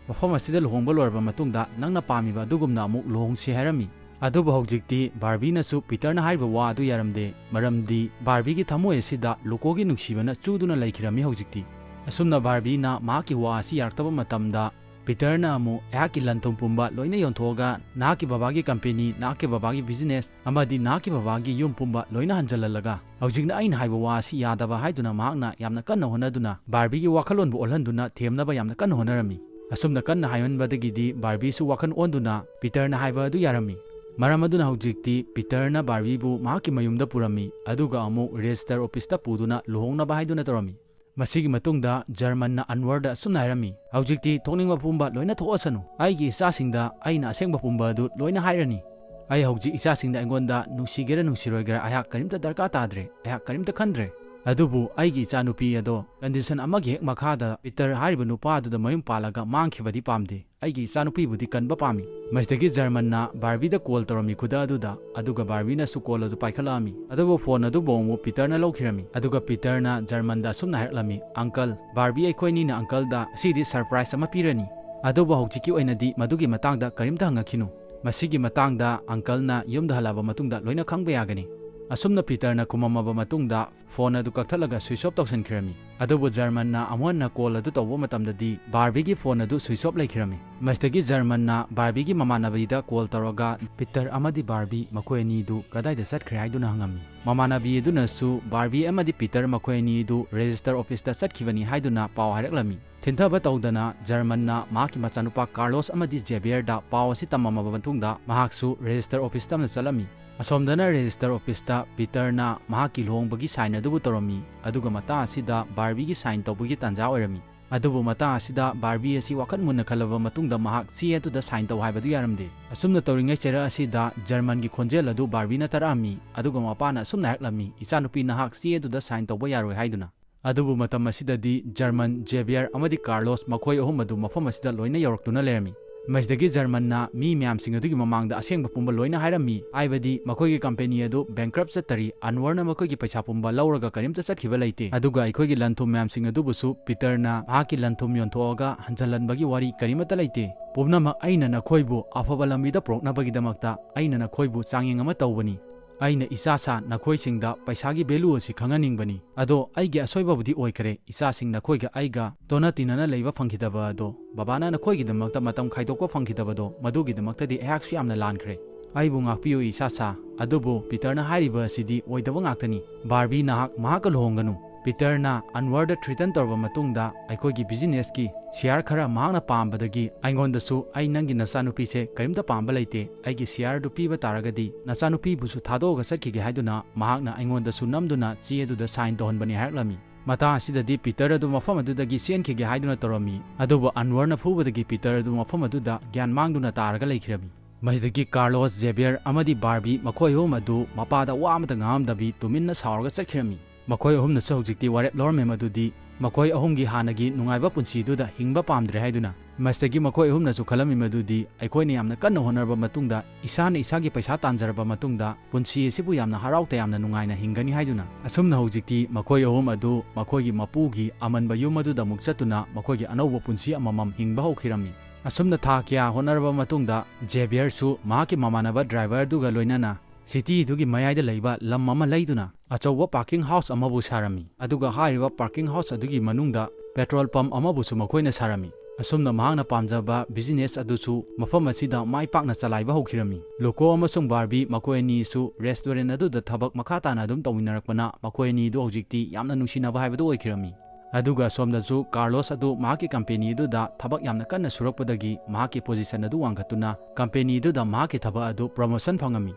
ꯃꯐꯝ ꯑꯁꯤꯗ ꯂꯨꯍꯣꯡꯕ ꯂꯣꯏꯔꯕ ꯃꯇꯨꯡꯗ ꯅꯪꯅ ꯄꯥꯝꯃꯤꯕ ꯑꯗꯨꯒꯨꯝꯅ ꯑꯃꯨꯛ ꯂꯨꯍꯣꯡꯁꯤ" ꯍꯥꯏꯔꯝꯃꯤ꯫ ꯑꯗꯨꯕꯨ ꯍꯧꯖꯤꯛꯇꯤ ꯕꯥꯔꯕꯤꯅꯁꯨ ꯄꯤꯇꯔꯅ ꯍꯥꯏꯔꯤꯕ ꯋꯥ ꯑꯗꯨ ꯌꯥꯔꯝꯗꯦ, ꯃꯔꯝꯗꯤ ꯕꯥꯔꯕꯤꯒꯤ ꯊꯃꯣꯏ ꯑꯁꯤꯗ ꯂꯨꯀꯣꯒꯤ ꯅꯨꯡꯁꯤꯕꯅ ꯆꯨꯗꯨꯅ ꯂꯩꯈꯤꯔꯝꯃꯤ ꯍꯧꯖꯤꯛꯇꯤ꯫ ꯑꯁꯨꯝꯅ ꯕꯥꯔꯕꯤꯅ ꯃꯍꯥꯛꯀꯤ ꯋꯥ ꯑꯁꯤ ꯌꯥꯔꯛꯇꯕ ꯃꯇꯝꯗ ꯄꯤꯇꯔꯅ ꯑꯃꯨꯛ, "ꯑꯩꯍꯥꯛꯀꯤ ꯂꯟ ꯊꯨꯝ ꯄꯨꯝꯕ ꯂꯣꯏꯅ ꯌꯣꯟꯊꯣꯛꯑꯒ ꯅꯍꯥꯛꯀꯤ ꯕꯕꯥꯒꯤ company, ꯅꯍꯥꯛꯀꯤ ꯕꯕꯥꯒꯤ business ꯑꯃꯗꯤ ꯅꯍꯥꯛꯀꯤ ꯕꯕꯥꯒꯤ ꯌꯨꯝ ꯄꯨꯝꯕ ꯂꯣꯏꯅ ꯍꯟꯖꯜꯍꯜꯂꯒ ꯍꯧꯖꯤꯛꯅ ꯑꯩꯅ ꯍꯥꯏꯕ ꯋꯥ ꯑꯁꯤ ꯌꯥꯗꯕ" ꯍꯥꯏꯗꯨꯅ ꯃꯍꯥꯛꯅ ꯌꯥꯝꯅ ꯀꯟꯅ ꯍꯣꯠꯅꯗꯨꯅ ꯕꯥꯔꯕꯤꯒꯤ ꯋꯥꯈꯜꯂꯣꯟꯕꯨ ꯑꯣꯜꯍꯟꯗꯨꯅ ꯊꯦꯝꯅꯕ ꯌꯥꯝꯅ ꯀꯟꯅ ꯍꯣꯠꯅꯔꯝꯃꯤ꯫ ꯑꯁꯨꯝꯅ ꯀꯟꯅ ꯍꯥꯏꯃꯟꯕꯗꯒꯤꯗꯤ ꯕꯥꯔꯕꯤꯁꯨ ꯋꯥꯈꯜ ꯑꯣꯟꯗꯨꯅ ꯄꯤꯇꯔꯅ ꯍꯥꯏꯕ ꯑꯗꯨ ꯌꯥꯔꯝꯃꯤ꯫ ꯃꯔꯝ ꯑꯗꯨꯅ ꯍꯧꯖꯤꯛꯇꯤ ꯄꯤꯇꯔꯅ ꯕꯥꯔꯕꯤꯕꯨ ꯃꯍꯥꯛꯀꯤ ꯃꯌꯨꯝꯗ ꯄꯨꯔꯝꯃꯤ, ꯑꯗꯨꯒ ꯑꯃꯨꯛ register officeꯇ ꯄꯨꯗꯨꯅ ꯂꯨꯍꯣꯡꯅꯕ ꯍꯥꯏꯗꯨꯅ ꯇꯧꯔꯝꯃꯤ꯫ ꯃꯁꯤꯒꯤ ꯃꯇꯨꯡꯗ ꯖꯔꯃꯟꯅ ꯑꯟꯋꯔꯗ ꯑꯁꯨꯝꯅ ꯍꯥꯏꯔꯝꯃꯤ, "ꯍꯧꯖꯤꯛꯇꯤ ꯊꯣꯛꯅꯤꯡꯕ ꯄꯨꯝꯕ ꯂꯣꯏꯅ ꯊꯣꯛꯑꯁꯅꯨ꯫ ꯑꯩꯒꯤ ꯏꯆꯥꯁꯤꯡꯗ ꯑꯩꯅ ꯑꯁꯦꯡꯕ ꯄꯨꯝꯕ ꯑꯗꯨ ꯂꯣꯏꯅ ꯍꯥꯏꯔꯅꯤ꯫ ꯑꯩ ꯍꯧꯖꯤꯛ ꯏꯆꯥꯁꯤꯡꯗ ꯑꯩꯉꯣꯟꯗ ꯅꯨꯡꯁꯤꯒꯦꯔꯥ ꯅꯨꯡꯁꯤꯔꯣꯏꯒꯦꯔꯥ ꯑꯩꯍꯥꯛ ꯀꯔꯤꯝꯇ ꯗꯔꯀꯥꯔ ꯇꯥꯗ꯭ꯔꯦ, ꯑꯩꯍꯥꯛ ꯀꯔꯤꯝꯇ ꯈꯟꯗ꯭ꯔꯦ꯫ ꯑꯗꯨꯕꯨ ꯑꯩꯒꯤ ꯏꯆꯥꯅꯨꯄꯤ ꯑꯗꯣ condition ꯑꯃꯒꯤ ꯍꯦꯛ ꯃꯈꯥꯗ ꯄꯤꯇꯔ ꯍꯥꯏꯔꯤꯕ ꯅꯨꯄꯥ ꯑꯗꯨꯗ ꯃꯌꯨꯝ ꯄꯥꯜꯂꯒ ꯃꯥꯡꯈꯤꯕꯗꯤ ꯄꯥꯝꯗꯦ꯫ ꯑꯩꯒꯤ ꯏꯆꯥꯅꯨꯄꯤꯕꯨꯗꯤ ꯀꯟꯕ ꯄꯥꯝꯃꯤ"꯫ ꯃꯁꯤꯗꯒꯤ ꯖꯔꯃꯟꯅ ꯕꯥꯔꯕꯤꯗ call ꯇꯧꯔꯝꯃꯤ ꯈꯨꯗꯛ ꯑꯗꯨꯗ, ꯑꯗꯨꯒ ꯕꯥꯔꯕꯤꯅꯁꯨ call ꯑꯗꯨ ꯄꯥꯏꯈꯠꯂꯛꯑꯝꯃꯤ꯫ ꯑꯗꯨꯕꯨ phone ꯑꯗꯨꯕꯨ ꯑꯃꯨꯛ ꯄꯤꯇꯔꯅ ꯂꯧꯈꯤꯔꯝꯃꯤ꯫ ꯑꯗꯨꯒ ꯄꯤꯇꯔꯅ ꯖꯔꯃꯟꯗ ꯑꯁꯨꯝꯅ ꯍꯥꯏꯔꯛꯂꯝꯃꯤ, "Uncle, ꯕꯥꯔꯕꯤ ꯑꯩꯈꯣꯏ ꯑꯅꯤꯅ uncleꯗ ꯉꯁꯤꯗꯤ surprise ꯑꯃ ꯄꯤꯔꯅꯤ꯫ ꯑꯗꯨꯕꯨ ꯍꯧꯖꯤꯛꯀꯤ ꯑꯣꯏꯅꯗꯤ ꯃꯗꯨꯒꯤ ꯃꯇꯥꯡꯗ ꯀꯔꯤꯝꯇ ꯍꯪꯉꯛꯈꯤꯅꯨ"꯫ ꯃꯁꯤꯒꯤ ꯃꯇꯥꯡꯗ uncleꯅ ꯌꯨꯝꯗ ꯍꯜꯂꯛꯑꯕ ꯃꯇꯨꯡꯗ ꯂꯣꯏꯅ ꯈꯪꯕ ꯌꯥꯒꯅꯤ꯫ ꯑꯁꯨꯝꯅ ꯄꯤꯇꯔꯅ ꯈꯨꯝꯃꯝꯃꯕ ꯃꯇꯨꯡꯗ ꯐꯣꯟ ꯑꯗꯨ ꯀꯛꯊꯠꯂꯒ ꯁ꯭ꯋꯤꯆ ꯑꯣꯐ ꯇꯧꯁꯤꯟꯈꯤꯔꯝꯃꯤ꯫ ꯑꯗꯨꯕꯨ ꯖꯔꯃꯟꯅ ꯑꯃꯨꯛ ꯍꯟꯅ ꯀꯣꯜ ꯑꯗꯨ ꯇꯧꯕ ꯃꯇꯝꯗꯗꯤ ꯕꯥꯔꯕꯤꯒꯤ ꯐꯣꯟ ꯑꯗꯨ ꯁ꯭ꯋꯤꯆ ꯑꯣꯐ ꯂꯩꯈꯤꯔꯝꯃꯤ꯫ ꯃꯁꯤꯗꯒꯤ ꯖꯔꯃꯟꯅ ꯕꯥꯔꯕꯤꯒꯤ ꯃꯃꯥꯟꯅꯕꯤꯗ ꯀꯣꯜ ꯇꯧꯔꯒ ꯄꯤꯇꯔ ꯑꯃꯗꯤ ꯕꯥꯔꯕꯤ ꯃꯈꯣꯏ ꯑꯅꯤꯗꯨ ꯀꯗꯥꯏꯗ ꯆꯠꯈ꯭ꯔꯦ ꯍꯥꯏꯗꯨꯅ ꯍꯪꯉꯝꯃꯤ꯫ ꯃꯃꯥꯟꯅꯕꯤ ꯑꯗꯨꯅꯁꯨ ꯕꯥꯔꯕꯤ ꯑꯃꯗꯤ ꯄꯤꯇꯔ ꯃꯈꯣꯏ ꯑꯅꯤꯗꯨ ꯔꯦꯖꯤꯁꯇꯔ ꯑꯣꯐꯤꯁꯇ ꯆꯠꯈꯤꯕꯅꯤ ꯍꯥꯏꯗꯨꯅ ꯄꯥꯎ ꯍꯥꯏꯔꯛꯂꯝꯃꯤ꯫ ꯊꯤꯟꯊꯕ ꯇꯧꯗꯅ ꯖꯔꯃꯟꯅ ꯃꯍꯥꯛꯀꯤ ꯃꯆꯥꯅꯨꯄꯥ ꯀꯥꯔꯂꯣꯁ ꯑꯃꯗꯤ ꯖꯦꯕꯤꯌꯔꯗ ꯄꯥꯎ ꯑꯁꯤ ꯇꯝꯃꯝꯃꯕ ꯃꯇꯨꯡꯗ ꯃꯍꯥꯛꯁꯨ ꯔꯦꯖꯤꯁꯇꯔ ꯑꯣꯐꯤꯁꯇ ꯑꯃ ꯆꯠꯂꯝꯃꯤ꯫ ꯑꯁꯣꯝꯗꯅ ꯔꯦꯖꯤꯁꯇꯔ ꯑꯣꯐꯤꯁꯇ ꯄꯤꯇꯔꯅ ꯃꯍꯥꯛꯀꯤ ꯂꯨꯍꯣꯡꯕꯒꯤ ꯁꯥꯏꯟ ꯑꯗꯨꯕꯨ ꯇꯧꯔꯝꯃꯤ, ꯑꯗꯨꯒ ꯃꯇꯥꯡ ꯑꯁꯤꯗ ꯕꯥꯔꯕꯤꯒꯤ ꯁꯥꯏꯟ ꯇꯧꯕꯒꯤ ꯇꯥꯟꯖꯥ ꯑꯣꯏꯔꯝꯃꯤ꯫ ꯑꯗꯨꯕꯨ ꯃꯇꯥꯡ ꯑꯁꯤꯗ ꯕꯥꯔꯕꯤ ꯑꯁꯤ ꯋꯥꯈꯜ ꯃꯨꯟꯅ ꯈꯜꯂꯕ ꯃꯇꯨꯡꯗ ꯃꯍꯥꯛ ꯆꯦ ꯑꯗꯨꯗ ꯁꯥꯏꯟ ꯇꯧ ꯍꯥꯏꯕꯗꯨ ꯌꯥꯔꯝꯗꯦ꯫ ꯑꯁꯨꯝꯅ ꯇꯧꯔꯤꯉꯩ ꯆꯩꯔꯛ ꯑꯁꯤꯗ ꯖꯔꯃꯟꯒꯤ ꯈꯣꯟꯖꯦꯜ ꯑꯗꯨ ꯕꯥꯔꯕꯤꯅ ꯇꯥꯔꯛꯑꯝꯃꯤ, ꯑꯗꯨꯒ ꯃꯄꯥꯅ ꯑꯁꯨꯝꯅ ꯍꯥꯏꯔꯛꯂꯝꯃꯤ, "ꯏꯆꯥꯅꯨꯄꯤ, ꯅꯍꯥꯛ ꯆꯦ ꯑꯗꯨꯗ ꯁꯥꯏꯟ ꯇꯧꯕ ꯌꯥꯔꯣꯏ" ꯍꯥꯏꯗꯨꯅ꯫ ꯑꯗꯨꯕꯨ ꯃꯇꯝ ꯑꯁꯤꯗꯗꯤ ꯖꯔꯃꯟ, ꯖꯦꯕꯤꯌꯔ ꯑꯃꯗꯤ ꯀꯥꯔꯂꯣꯁ ꯃꯈꯣꯏ ꯑꯍꯨꯝ ꯑꯗꯨ ꯃꯐꯝ ꯑꯁꯤꯗ ꯂꯣꯏꯅ ꯌꯧꯔꯛꯇꯨꯅ ꯂꯩꯔꯝꯃꯤ꯫ ꯃꯁꯤꯗꯒꯤ ꯖꯔꯃꯟꯅ ꯃꯤ ꯃꯌꯥꯝꯁꯤꯡ ꯑꯗꯨꯒꯤ ꯃꯃꯥꯡꯗ ꯑꯁꯦꯡꯕ ꯄꯨꯝꯕ ꯂꯣꯏꯅ ꯍꯥꯏꯔꯝꯃꯤ, ꯍꯥꯏꯕꯗꯤ ꯃꯈꯣꯏꯒꯤ ꯀꯝꯄꯦꯅꯤ ꯑꯗꯨ ꯕꯦꯡꯀ꯭ꯔꯞ ꯆꯠꯇꯔꯤ, ꯑꯟꯋꯔꯅ ꯃꯈꯣꯏꯒꯤ ꯄꯩꯁꯥ ꯄꯨꯝꯕ ꯂꯧꯔꯒ ꯀꯔꯤꯝꯇ ꯆꯠꯈꯤꯕ ꯂꯩꯇꯦ, ꯑꯗꯨꯒ ꯑꯩꯈꯣꯏꯒꯤ ꯂꯟ ꯊꯨꯝ ꯃꯌꯥꯝꯁꯤꯡ ꯑꯗꯨꯕꯨꯁꯨ ꯄꯤꯇꯔꯅ ꯃꯍꯥꯛꯀꯤ ꯂꯟ ꯊꯨꯝ ꯌꯣꯟꯊꯣꯛꯑꯒ ꯍꯟꯖꯜꯍꯟꯕꯒꯤ ꯋꯥꯔꯤ ꯀꯔꯤꯃꯠꯇ ꯂꯩꯇꯦ꯫ ꯄꯨꯝꯅꯃꯛ ꯑꯩꯅ ꯅꯈꯣꯏꯕꯨ ꯑꯐꯕ ꯂꯝꯕꯤꯗ ꯄꯨꯔꯛꯅꯕꯒꯤꯗꯃꯛꯇ ꯑꯩꯅ ꯅꯈꯣꯏꯕꯨ ꯆꯥꯡꯌꯦꯡ ꯑꯃ ꯇꯧꯕꯅꯤ꯫ ꯑꯩꯅ ꯏꯆꯥ ꯁꯥ ꯅꯈꯣꯏꯁꯤꯡꯗ ꯄꯩꯁꯥꯒꯤ ꯚꯦꯂꯨ ꯑꯁꯤ ꯈꯪꯍꯟꯅꯤꯡꯕꯅꯤ꯫ ꯑꯗꯣ ꯑꯩꯒꯤ ꯑꯁꯣꯏꯕꯕꯨꯗꯤ ꯑꯣꯏꯈꯔꯦ꯫ ꯏꯆꯥꯁꯤꯡ ꯅꯈꯣꯏꯒ ꯑꯩꯒ ꯇꯣꯅ ꯇꯤꯟꯅꯅ ꯂꯩꯕ ꯐꯪꯈꯤꯗꯕ ꯑꯗꯣ, ꯕꯕꯥꯅ ꯅꯈꯣꯏꯒꯤꯗꯃꯛꯇ ꯃꯇꯝ ꯈꯥꯏꯗꯣꯛꯄ ꯐꯪꯈꯤꯗꯕꯗꯣ, ꯃꯗꯨꯒꯤꯗꯃꯛꯇꯗꯤ ꯑꯩꯍꯥꯛꯁꯨ ꯌꯥꯝꯅ ꯂꯥꯟꯈ꯭ꯔꯦ꯫ ꯑꯩꯕꯨ ꯉꯥꯛꯄꯤꯌꯨ, ꯏꯆꯥ ꯁꯥ꯫ ꯑꯗꯨꯕꯨ ꯄꯤꯇꯔꯅ ꯍꯥꯏꯔꯤꯕ ꯑꯁꯤꯗꯤ ꯑꯣꯏꯗꯕ ꯉꯥꯛꯇꯅꯤ꯫ ꯕꯥꯔꯕꯤ, ꯅꯍꯥꯛ ꯃꯍꯥꯛꯀ ꯂꯨꯍꯣꯡꯒꯅꯨ꯫ ꯄꯤꯇꯔꯅ ꯑꯟꯋꯔꯗ ꯊ꯭ꯔꯤꯇꯟ ꯇꯧꯔꯕ ꯃꯇꯨꯡꯗ, ꯑꯩꯈꯣꯏꯒꯤ ꯕꯤꯖꯤꯅꯦꯁꯀꯤ ꯁꯤꯌꯥꯔ ꯈꯔ ꯃꯍꯥꯛꯅ ꯄꯥꯝꯕꯗꯒꯤ ꯑꯩꯉꯣꯟꯗꯁꯨ "ꯑꯩ ꯅꯪꯒꯤ ꯅꯆꯥꯅꯨꯄꯤꯁꯦ ꯀꯔꯤꯝꯇ ꯄꯥꯝꯕ ꯂꯩꯇꯦ, ꯑꯩꯒꯤ ꯁꯤꯌꯥꯔꯗꯨ ꯄꯤꯕ ꯇꯥꯔꯒꯗꯤ ꯅꯆꯥꯅꯨꯄꯤꯕꯨꯁꯨ ꯊꯥꯗꯣꯛꯑꯒ ꯆꯠꯈꯤꯒꯦ" ꯍꯥꯏꯗꯨꯅ ꯃꯍꯥꯛꯅ ꯑꯩꯉꯣꯟꯗꯁꯨ ꯅꯝꯗꯨꯅ ꯆꯦ ꯑꯗꯨꯗ ꯁꯥꯏꯟ ꯇꯧꯍꯟꯕꯅꯤ ꯍꯥꯏꯔꯛꯂꯝꯃꯤ꯫ ꯃꯇꯥꯡ ꯑꯁꯤꯗꯗꯤ ꯄꯤꯇꯔ ꯑꯗꯨ ꯃꯐꯝ ꯑꯗꯨꯗꯒꯤ ꯆꯦꯟꯈꯤꯒꯦ ꯍꯥꯏꯗꯨꯅ ꯇꯧꯔꯝꯃꯤ, ꯑꯗꯨꯕꯨ ꯑꯟꯋꯔꯅ ꯐꯨꯕꯗꯒꯤ ꯄꯤꯇꯔ ꯑꯗꯨ ꯃꯐꯝ ꯑꯗꯨꯗ ꯒ꯭ꯌꯥꯟ ꯃꯥꯡꯗꯨꯅ ꯇꯥꯔꯒ ꯂꯩꯈꯤꯔꯝꯃꯤ꯫ ꯃꯁꯤꯗꯒꯤ ꯀꯥꯔꯂꯣꯁ, ꯖꯦꯕꯤꯌꯔ ꯑꯃꯗꯤ ꯕꯥꯔꯕꯤ ꯃꯈꯣꯏ ꯑꯍꯨꯝ ꯑꯗꯨ ꯃꯄꯥꯗ ꯋꯥ ꯑꯃꯇ ꯉꯥꯡꯉꯝꯗꯕꯤ ꯇꯨꯃꯤꯟꯅ ꯁꯥꯎꯔꯒ ꯆꯠꯈꯤꯔꯝꯃꯤ꯫ ꯃꯈꯣꯏ ꯑꯍꯨꯝꯅꯁꯨ ꯍꯧꯖꯤꯛꯇꯤ ꯋꯥꯔꯦꯞ ꯂꯧꯔꯝꯃꯤ ꯃꯗꯨꯗꯤ ꯃꯈꯣꯏ ꯑꯍꯨꯝꯒꯤ ꯍꯥꯟꯅꯒꯤ ꯅꯨꯡꯉꯥꯏꯕ ꯄꯨꯟꯁꯤꯗꯨꯗ ꯍꯤꯡꯕ ꯄꯥꯝꯗ꯭ꯔꯦ ꯍꯥꯏꯗꯨꯅ꯫ ꯃꯁꯤꯗꯒꯤ ꯃꯈꯣꯏ ꯑꯍꯨꯝꯅꯁꯨ ꯈꯜꯂꯝꯃꯤ ꯃꯗꯨꯗꯤ, "ꯑꯩꯈꯣꯏꯅ ꯌꯥꯝꯅ ꯀꯟꯅ ꯍꯣꯠꯅꯔꯕ ꯃꯇꯨꯡꯗ, ꯏꯁꯥꯅ ꯏꯁꯥꯒꯤ ꯄꯩꯁꯥ ꯇꯥꯟꯖꯔꯕ ꯃꯇꯨꯡꯗ, ꯄꯨꯟꯁꯤ ꯑꯁꯤꯕꯨ ꯌꯥꯝꯅ ꯍꯔꯥꯎ ꯇꯌꯥꯝꯅ ꯅꯨꯡꯉꯥꯏꯅ ꯍꯤꯡꯒꯅꯤ" ꯍꯥꯏꯗꯨꯅ꯫ ꯑꯁꯨꯝꯅ ꯍꯧꯖꯤꯛꯇꯤ ꯃꯈꯣꯏ ꯑꯍꯨꯝ ꯑꯗꯨ ꯃꯈꯣꯏꯒꯤ ꯃꯄꯨꯒꯤ ꯑꯃꯟꯕ ꯌꯨꯝ ꯑꯗꯨꯗ ꯑꯃꯨꯛ ꯆꯠꯇꯨꯅ ꯃꯈꯣꯏꯒꯤ ꯑꯅꯧꯕ ꯄꯨꯟꯁꯤ ꯑꯃꯃꯝ ꯍꯤꯡꯕ ꯍꯧꯈꯤꯔꯝꯃꯤ꯫ ꯑꯁꯨꯝꯅ ꯊꯥ ꯀꯌꯥ ꯍꯣꯠꯅꯔꯕ ꯃꯇꯨꯡꯗ, ꯖꯦꯕꯤꯌꯔꯁꯨ ꯃꯍꯥꯛꯀꯤ ꯃꯃꯥꯟꯅꯕ ꯗ꯭ꯔꯥꯏꯚꯔꯗꯨꯒ ꯂꯣꯏꯅꯅ ꯁꯤꯇꯤꯗꯨꯒꯤ ꯃꯌꯥꯏꯗ ꯂꯩꯕ ꯂꯝ ꯑꯃ ꯂꯩꯗꯨꯅ ꯑꯆꯧꯕ ꯄꯥꯔꯀꯤꯡ ꯍꯥꯎꯁ ꯑꯃꯕꯨ ꯁꯥꯔꯝꯃꯤ, ꯑꯗꯨꯒ ꯍꯥꯏꯔꯤꯕ ꯄꯥꯔꯀꯤꯡ ꯍꯥꯎꯁ ꯑꯗꯨꯒꯤ ꯃꯅꯨꯡꯗ ꯄꯦꯇ꯭ꯔꯣꯜ ꯄꯝꯞ ꯑꯃꯕꯨꯁꯨ ꯃꯈꯣꯏꯅ ꯁꯥꯔꯝꯃꯤ꯫ ꯑꯁꯨꯝꯅ ꯃꯍꯥꯛꯅ ꯄꯥꯝꯖꯕ ꯕꯤꯖꯤꯅꯦꯁ ꯑꯗꯨꯁꯨ ꯃꯐꯝ ꯑꯁꯤꯗ ꯃꯥꯏ ꯄꯥꯛꯅ ꯆꯂꯥꯏꯕ ꯍꯧꯈꯤꯔꯝꯃꯤ꯫ ꯂꯨꯀꯣ ꯑꯃꯁꯨꯡ ꯕꯥꯔꯕꯤ ꯃꯈꯣꯏ ꯑꯅꯤꯁꯨ ꯔꯦꯁꯇꯨꯔꯦꯟ ꯑꯗꯨꯗ ꯊꯕꯛ ꯃꯈꯥ ꯇꯥꯅ ꯑꯗꯨꯝ ꯇꯧꯃꯤꯟꯅꯔꯛꯄꯅ ꯃꯈꯣꯏ ꯑꯅꯤꯗꯨ ꯍꯧꯖꯤꯛꯇꯤ ꯌꯥꯝꯅ ꯅꯨꯡꯁꯤꯅꯕ ꯍꯥꯏꯕꯗꯨ ꯑꯣꯏꯈꯤꯔꯝꯃꯤ꯫ ꯑꯗꯨꯒ ꯁꯣꯝꯗꯁꯨ ꯀꯥꯔꯂꯣꯁ ꯑꯗꯨ ꯃꯍꯥꯛꯀꯤ ꯀꯝꯄꯦꯅꯤ ꯑꯗꯨꯗ ꯊꯕꯛ ꯌꯥꯝꯅ ꯀꯟꯅ ꯁꯨꯔꯛꯄꯗꯒꯤ ꯃꯍꯥꯛꯀꯤ ꯄꯣꯖꯤꯁꯟ ꯑꯗꯨ ꯋꯥꯡꯈꯠꯇꯨꯅ ꯀꯝꯄꯦꯅꯤ ꯑꯗꯨꯗ ꯃꯍꯥꯛꯀꯤ ꯊꯕꯛ ꯑꯗꯨ ꯄ꯭ꯔꯣꯃꯣꯁꯟ ꯐꯪꯉꯝꯃꯤ꯫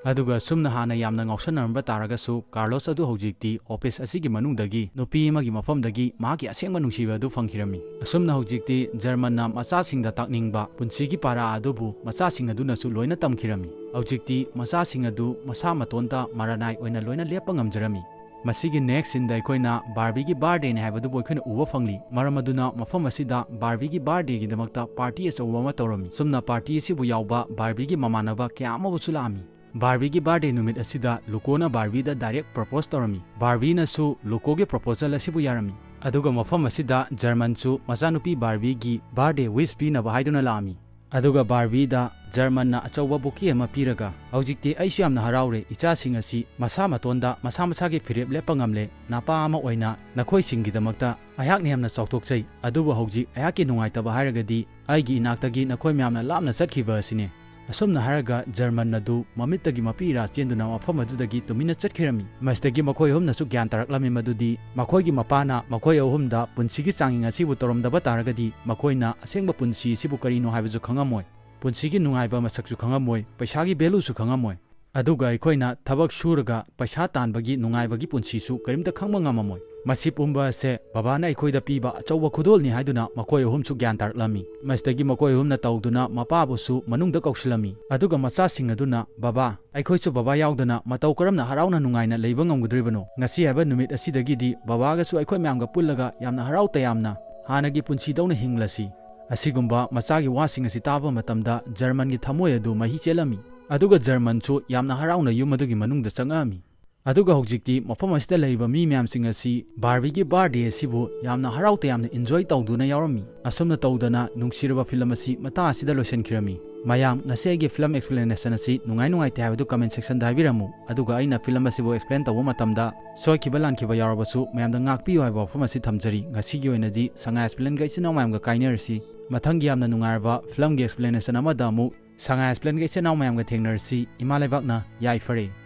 ꯑꯗꯨꯒ ꯁꯨꯝꯅ ꯍꯥꯟꯅ ꯌꯥꯝꯅ ꯉꯥꯎꯁꯟꯅꯔꯝꯕ ꯇꯥꯔꯒꯁꯨ ꯀꯥꯔꯂꯣꯁ ꯑꯗꯨ ꯍꯧꯖꯤꯛꯇꯤ ꯑꯣꯐꯤꯁ ꯑꯁꯤꯒꯤ ꯃꯅꯨꯡꯗꯒꯤ ꯅꯨꯄꯤ ꯑꯃꯒꯤ ꯃꯐꯝꯗꯒꯤ ꯃꯍꯥꯛꯀꯤ ꯑꯁꯦꯡꯕ ꯅꯨꯡꯁꯤꯕ ꯑꯗꯨ ꯐꯪꯈꯤꯔꯝꯃꯤ꯫ ꯑꯁꯨꯝꯅ ꯍꯧꯖꯤꯛꯇꯤ ꯖꯔꯃꯟꯅ ꯃꯆꯥꯁꯤꯡꯗ ꯇꯥꯛꯅꯤꯡꯕ ꯄꯨꯟꯁꯤꯒꯤ ꯄꯥꯔꯥ ꯑꯗꯨꯕꯨ ꯃꯆꯥꯁꯤꯡ ꯑꯗꯨꯅꯁꯨ ꯂꯣꯏꯅ ꯇꯝꯈꯤꯔꯝꯃꯤ꯫ ꯍꯧꯖꯤꯛꯇꯤ ꯃꯆꯥꯁꯤꯡ ꯑꯗꯨ ꯃꯁꯥ ꯃꯇꯣꯟꯇ ꯃꯔꯥꯅꯥꯏ ꯑꯣꯏꯅ ꯂꯣꯏꯅ ꯂꯦꯞꯄ ꯉꯝꯖꯔꯝꯃꯤ꯫ ꯃꯁꯤꯒꯤ ꯅꯦꯛꯁ ꯁꯤꯟꯗ ꯑꯩꯈꯣꯏꯅ ꯕꯥꯔꯕꯤꯒꯤ ꯕꯥꯔꯗꯦꯅꯤ ꯍꯥꯏꯕꯗꯨꯕꯨ ꯑꯩꯈꯣꯏꯅ ꯎꯕ ꯐꯪꯂꯤ꯫ ꯃꯔꯝ ꯑꯗꯨꯅ ꯃꯐꯝ ꯑꯁꯤꯗ ꯕꯥꯔꯕꯤꯒꯤ ꯕꯥꯔꯗꯦꯒꯤꯗꯃꯛꯇ ꯄꯥꯔꯇꯤ ꯑꯆꯧꯕ ꯑꯃ ꯇꯧꯔꯝꯃꯤ꯫ ꯁꯨꯝꯅ ꯄꯥꯔꯇꯤ ꯑꯁꯤꯕꯨ ꯌꯥꯎꯕ ꯕꯥꯔꯕꯤꯒꯤ ꯃꯃꯥꯟꯅꯕ ꯀꯌꯥ ꯑꯃꯕꯨꯁꯨ ꯂꯥꯛꯑꯝꯃꯤ꯫ ꯕꯥꯔꯕꯤꯒꯤ ꯕꯥꯔꯗꯦ ꯅꯨꯃꯤꯠ ꯑꯁꯤꯗ ꯂꯨꯀꯣꯅ ꯕꯥꯔꯕꯤꯗ ꯗꯥꯏꯔꯦꯛ ꯄ꯭ꯔꯣꯄꯣꯁ ꯇꯧꯔꯝꯃꯤ꯫ ꯕꯥꯔꯕꯤꯅꯁꯨ ꯂꯨꯀꯣꯒꯤ ꯄ꯭ꯔꯣꯄꯣꯖꯦꯜ ꯑꯁꯤꯕꯨ ꯌꯥꯔꯝꯃꯤ꯫ ꯑꯗꯨꯒ ꯃꯐꯝ ꯑꯁꯤꯗ ꯖꯔꯃꯟꯁꯨ ꯃꯆꯥꯅꯨꯄꯤ ꯕꯥꯔꯕꯤꯒꯤ ꯕꯥꯔꯗꯦ ꯋꯤꯁ ꯄꯤꯅꯕ ꯍꯥꯏꯗꯨꯅ ꯂꯥꯛꯑꯝꯃꯤ꯫ ꯑꯗꯨꯒ ꯕꯥꯔꯕꯤꯗ ꯖꯔꯃꯟꯅ ꯑꯆꯧꯕ ꯕꯨꯀꯦ ꯑꯃ ꯄꯤꯔꯒ, "ꯍꯧꯖꯤꯛꯇꯤ ꯑꯩꯁꯨ ꯌꯥꯝꯅ ꯍꯔꯥꯎꯔꯦ, ꯏꯆꯥꯁꯤꯡ ꯑꯁꯤ ꯃꯁꯥ ꯃꯇꯣꯟꯗ ꯃꯁꯥ ꯃꯁꯥꯒꯤ ꯐꯤꯔꯦꯞ ꯂꯦꯞꯄ ꯉꯝꯂꯦ, ꯅꯄꯥ ꯑꯃ ꯑꯣꯏꯅ ꯅꯈꯣꯏꯁꯤꯡꯒꯤꯗꯃꯛꯇ ꯑꯩꯍꯥꯛꯅ ꯌꯥꯝꯅ ꯆꯥꯎꯊꯣꯛꯆꯩ, ꯑꯗꯨꯕꯨ ꯍꯧꯖꯤꯛ ꯑꯩꯍꯥꯛꯀꯤ ꯅꯨꯡꯉꯥꯏꯇꯕ ꯍꯥꯏꯔꯒꯗꯤ ꯑꯩꯒꯤ ꯏꯅꯥꯛꯇꯒꯤ ꯅꯈꯣꯏ ꯃꯌꯥꯝꯅ ꯂꯥꯞꯅ ꯆꯠꯈꯤꯕ ꯑꯁꯤꯅꯤ"꯫ ꯑꯁꯨꯝꯅ ꯍꯥꯏꯔꯒ ꯖꯔꯃꯟ ꯑꯗꯨ ꯃꯃꯤꯠꯇꯒꯤ ꯃꯄꯤ ꯏꯔꯥ ꯆꯦꯟꯗꯨꯅ ꯃꯐꯝ ꯑꯗꯨꯗꯒꯤ ꯇꯨꯃꯤꯟꯅ ꯆꯠꯈꯤꯔꯝꯃꯤ꯫ ꯃꯁꯤꯗꯒꯤ ꯃꯈꯣꯏ ꯑꯍꯨꯝꯅꯁꯨ ꯒ꯭ꯌꯥꯟ ꯇꯥꯔꯛꯂꯝꯃꯤ ꯃꯗꯨꯗꯤ ꯃꯈꯣꯏꯒꯤ ꯃꯄꯥꯅ ꯃꯈꯣꯏ ꯑꯍꯨꯝꯗ ꯄꯨꯟꯁꯤꯒꯤ ꯆꯥꯡꯌꯦꯡ ꯑꯁꯤꯕꯨ ꯇꯧꯔꯝꯗꯕ ꯇꯥꯔꯒꯗꯤ ꯃꯈꯣꯏꯅ ꯑꯁꯦꯡꯕ ꯄꯨꯟꯁꯤ ꯑꯁꯤꯕꯨ ꯀꯔꯤꯅꯣ ꯍꯥꯏꯕꯁꯨ ꯈꯪꯉꯝꯃꯣꯏ, ꯄꯨꯟꯁꯤꯒꯤ ꯅꯨꯡꯉꯥꯏꯕ ꯃꯁꯛꯁꯨ ꯈꯪꯉꯝꯃꯣꯏ, ꯄꯩꯁꯥꯒꯤ ꯚꯦꯂꯨꯁꯨ ꯈꯪꯉꯝꯃꯣꯏ꯫ ꯑꯗꯨꯒ ꯑꯩꯈꯣꯏꯅ ꯊꯕꯛ ꯁꯨꯔꯒ ꯄꯩꯁꯥ ꯇꯥꯟꯕꯒꯤ ꯅꯨꯡꯉꯥꯏꯕꯒꯤ ꯄꯨꯟꯁꯤꯁꯨ ꯀꯔꯤꯝꯇ ꯈꯪꯕ ꯉꯝꯃꯝꯃꯣꯏ꯫ ꯃꯁꯤ ꯄꯨꯝꯕ ꯑꯁꯦ ꯕꯕꯥꯅ ꯑꯩꯈꯣꯏꯗ ꯄꯤꯕ ꯑꯆꯧꯕ ꯈꯨꯗꯣꯜꯅꯤ ꯍꯥꯏꯗꯨꯅ ꯃꯈꯣꯏ ꯑꯍꯨꯝꯁꯨ ꯒ꯭ꯌꯥꯟ ꯇꯥꯔꯛꯂꯝꯃꯤ꯫ ꯃꯁꯤꯗꯒꯤ ꯃꯈꯣꯏ ꯑꯍꯨꯝꯅ ꯇꯧꯗꯨꯅ ꯃꯄꯥꯕꯨꯁꯨ ꯃꯅꯨꯡꯗ ꯀꯧꯁꯤꯜꯂꯝꯃꯤ꯫ ꯑꯗꯨꯒ ꯃꯆꯥꯁꯤꯡ ꯑꯗꯨꯅ, "ꯕꯕꯥ, ꯑꯩꯈꯣꯏꯁꯨ ꯕꯕꯥ ꯌꯥꯎꯗꯅ ꯃꯇꯧ ꯀꯔꯝꯅ ꯍꯔꯥꯎꯅ ꯅꯨꯡꯉꯥꯏꯅ ꯂꯩꯕ ꯉꯝꯒꯗꯧꯔꯤꯕꯅꯣ? ꯉꯁꯤ ꯍꯥꯏꯕ ꯅꯨꯃꯤꯠ ꯑꯁꯤꯗꯒꯤꯗꯤ ꯕꯕꯥꯒꯁꯨ ꯑꯩꯈꯣꯏ ꯃꯌꯥꯝꯒ ꯄꯨꯜꯂꯒ ꯌꯥꯝꯅ ꯍꯔꯥꯎ ꯇꯌꯥꯝꯅ ꯍꯥꯟꯅꯒꯤ ꯄꯨꯟꯁꯤꯗꯧꯅ ꯍꯤꯡꯂꯁꯤ"꯫ ꯑꯁꯤꯒꯨꯝꯕ ꯃꯆꯥꯒꯤ ꯋꯥꯁꯤꯡ ꯑꯁꯤ ꯇꯥꯕ ꯃꯇꯝꯗ ꯖꯔꯃꯟꯒꯤ ꯊꯃꯣꯏ ꯑꯗꯨ ꯃꯍꯤ ꯆꯦꯜꯂꯝꯃꯤ꯫ ꯑꯗꯨꯒ ꯖꯔꯃꯟꯁꯨ ꯌꯥꯝꯅ ꯍꯔꯥꯎꯅ ꯌꯨꯝ ꯑꯗꯨꯒꯤ ꯃꯅꯨꯡꯗ ꯆꯪꯉꯛꯑꯝꯃꯤ꯫ ꯑꯗꯨꯒ ꯍꯧꯖꯤꯛꯇꯤ ꯃꯐꯝ ꯑꯁꯤꯗ ꯂꯩꯔꯤꯕ ꯃꯤ ꯃꯌꯥꯝꯁꯤꯡ ꯑꯁꯤ ꯕꯥꯔꯕꯤꯒꯤ ꯕꯥꯔꯗꯦ ꯑꯁꯤꯕꯨ ꯌꯥꯝꯅ ꯍꯔꯥꯎ ꯇꯌꯥꯝꯅ ꯏꯟꯖꯣꯏ ꯇꯧꯗꯨꯅ ꯌꯥꯎꯔꯝꯃꯤ꯫ ꯑꯁꯨꯝꯅ ꯇꯧꯗꯅ ꯅꯨꯡꯁꯤꯔꯕ ꯐꯤꯂꯝ ꯑꯁꯤ ꯃꯇꯥꯡ ꯑꯁꯤꯗ ꯂꯣꯏꯁꯤꯟꯈꯤꯔꯝꯃꯤ꯫ ꯃꯌꯥꯝ, ꯉꯁꯤ ꯑꯩꯒꯤ ꯐꯤꯂꯝ ꯑꯦꯛꯁꯄ꯭ꯂꯦꯅꯦꯁꯟ ꯑꯁꯤ ꯅꯨꯡꯉꯥꯏ ꯅꯨꯡꯉꯥꯏꯇꯦ ꯍꯥꯏꯕꯗꯨ ꯀꯃꯦꯟ ꯁꯦꯛꯁꯟꯗ ꯍꯥꯏꯕꯤꯔꯝꯃꯨ꯫ ꯑꯗꯨꯒ ꯑꯩꯅ ꯐꯤꯂꯝ ꯑꯁꯤꯕꯨ ꯑꯦꯛꯁꯄ꯭ꯂꯦꯟ ꯇꯧꯕ ꯃꯇꯝꯗ ꯁꯣꯏꯈꯤꯕ ꯂꯥꯟꯈꯤꯕ ꯌꯥꯎꯔꯕꯁꯨ ꯃꯌꯥꯝꯗ ꯉꯥꯛꯄꯤꯌꯨ ꯍꯥꯏꯕ ꯋꯥꯐꯝ ꯑꯁꯤ ꯊꯝꯖꯔꯤ꯫ ꯉꯁꯤꯒꯤ ꯑꯣꯏꯅꯗꯤ ꯁꯉꯥꯏ ꯑꯦꯛꯁꯄ꯭ꯂꯦꯟꯒ ꯏꯆꯤꯟ ꯏꯅꯥꯎ ꯃꯌꯥꯝꯒ ꯀꯥꯏꯅꯔꯁꯤ꯫ ꯃꯊꯪꯒꯤ ꯌꯥꯝꯅ ꯅꯨꯡꯉꯥꯏꯔꯕ ꯐꯤꯂꯝꯒꯤ ꯑꯦꯛꯁꯄ꯭ꯂꯦꯅꯦꯁꯟ ꯑꯃꯗ ꯑꯃꯨꯛ ꯁꯉꯥꯏ ꯑꯦꯛꯁꯄ꯭ꯂꯦꯟꯒ ꯏꯆꯤꯟ ꯏꯅꯥꯎ ꯃꯌꯥꯝꯒ ꯊꯦꯡꯅꯔꯁꯤ꯫ ꯏꯃꯥ ꯂꯩꯕꯥꯛꯅ ꯌꯥꯏꯐꯔꯦ꯫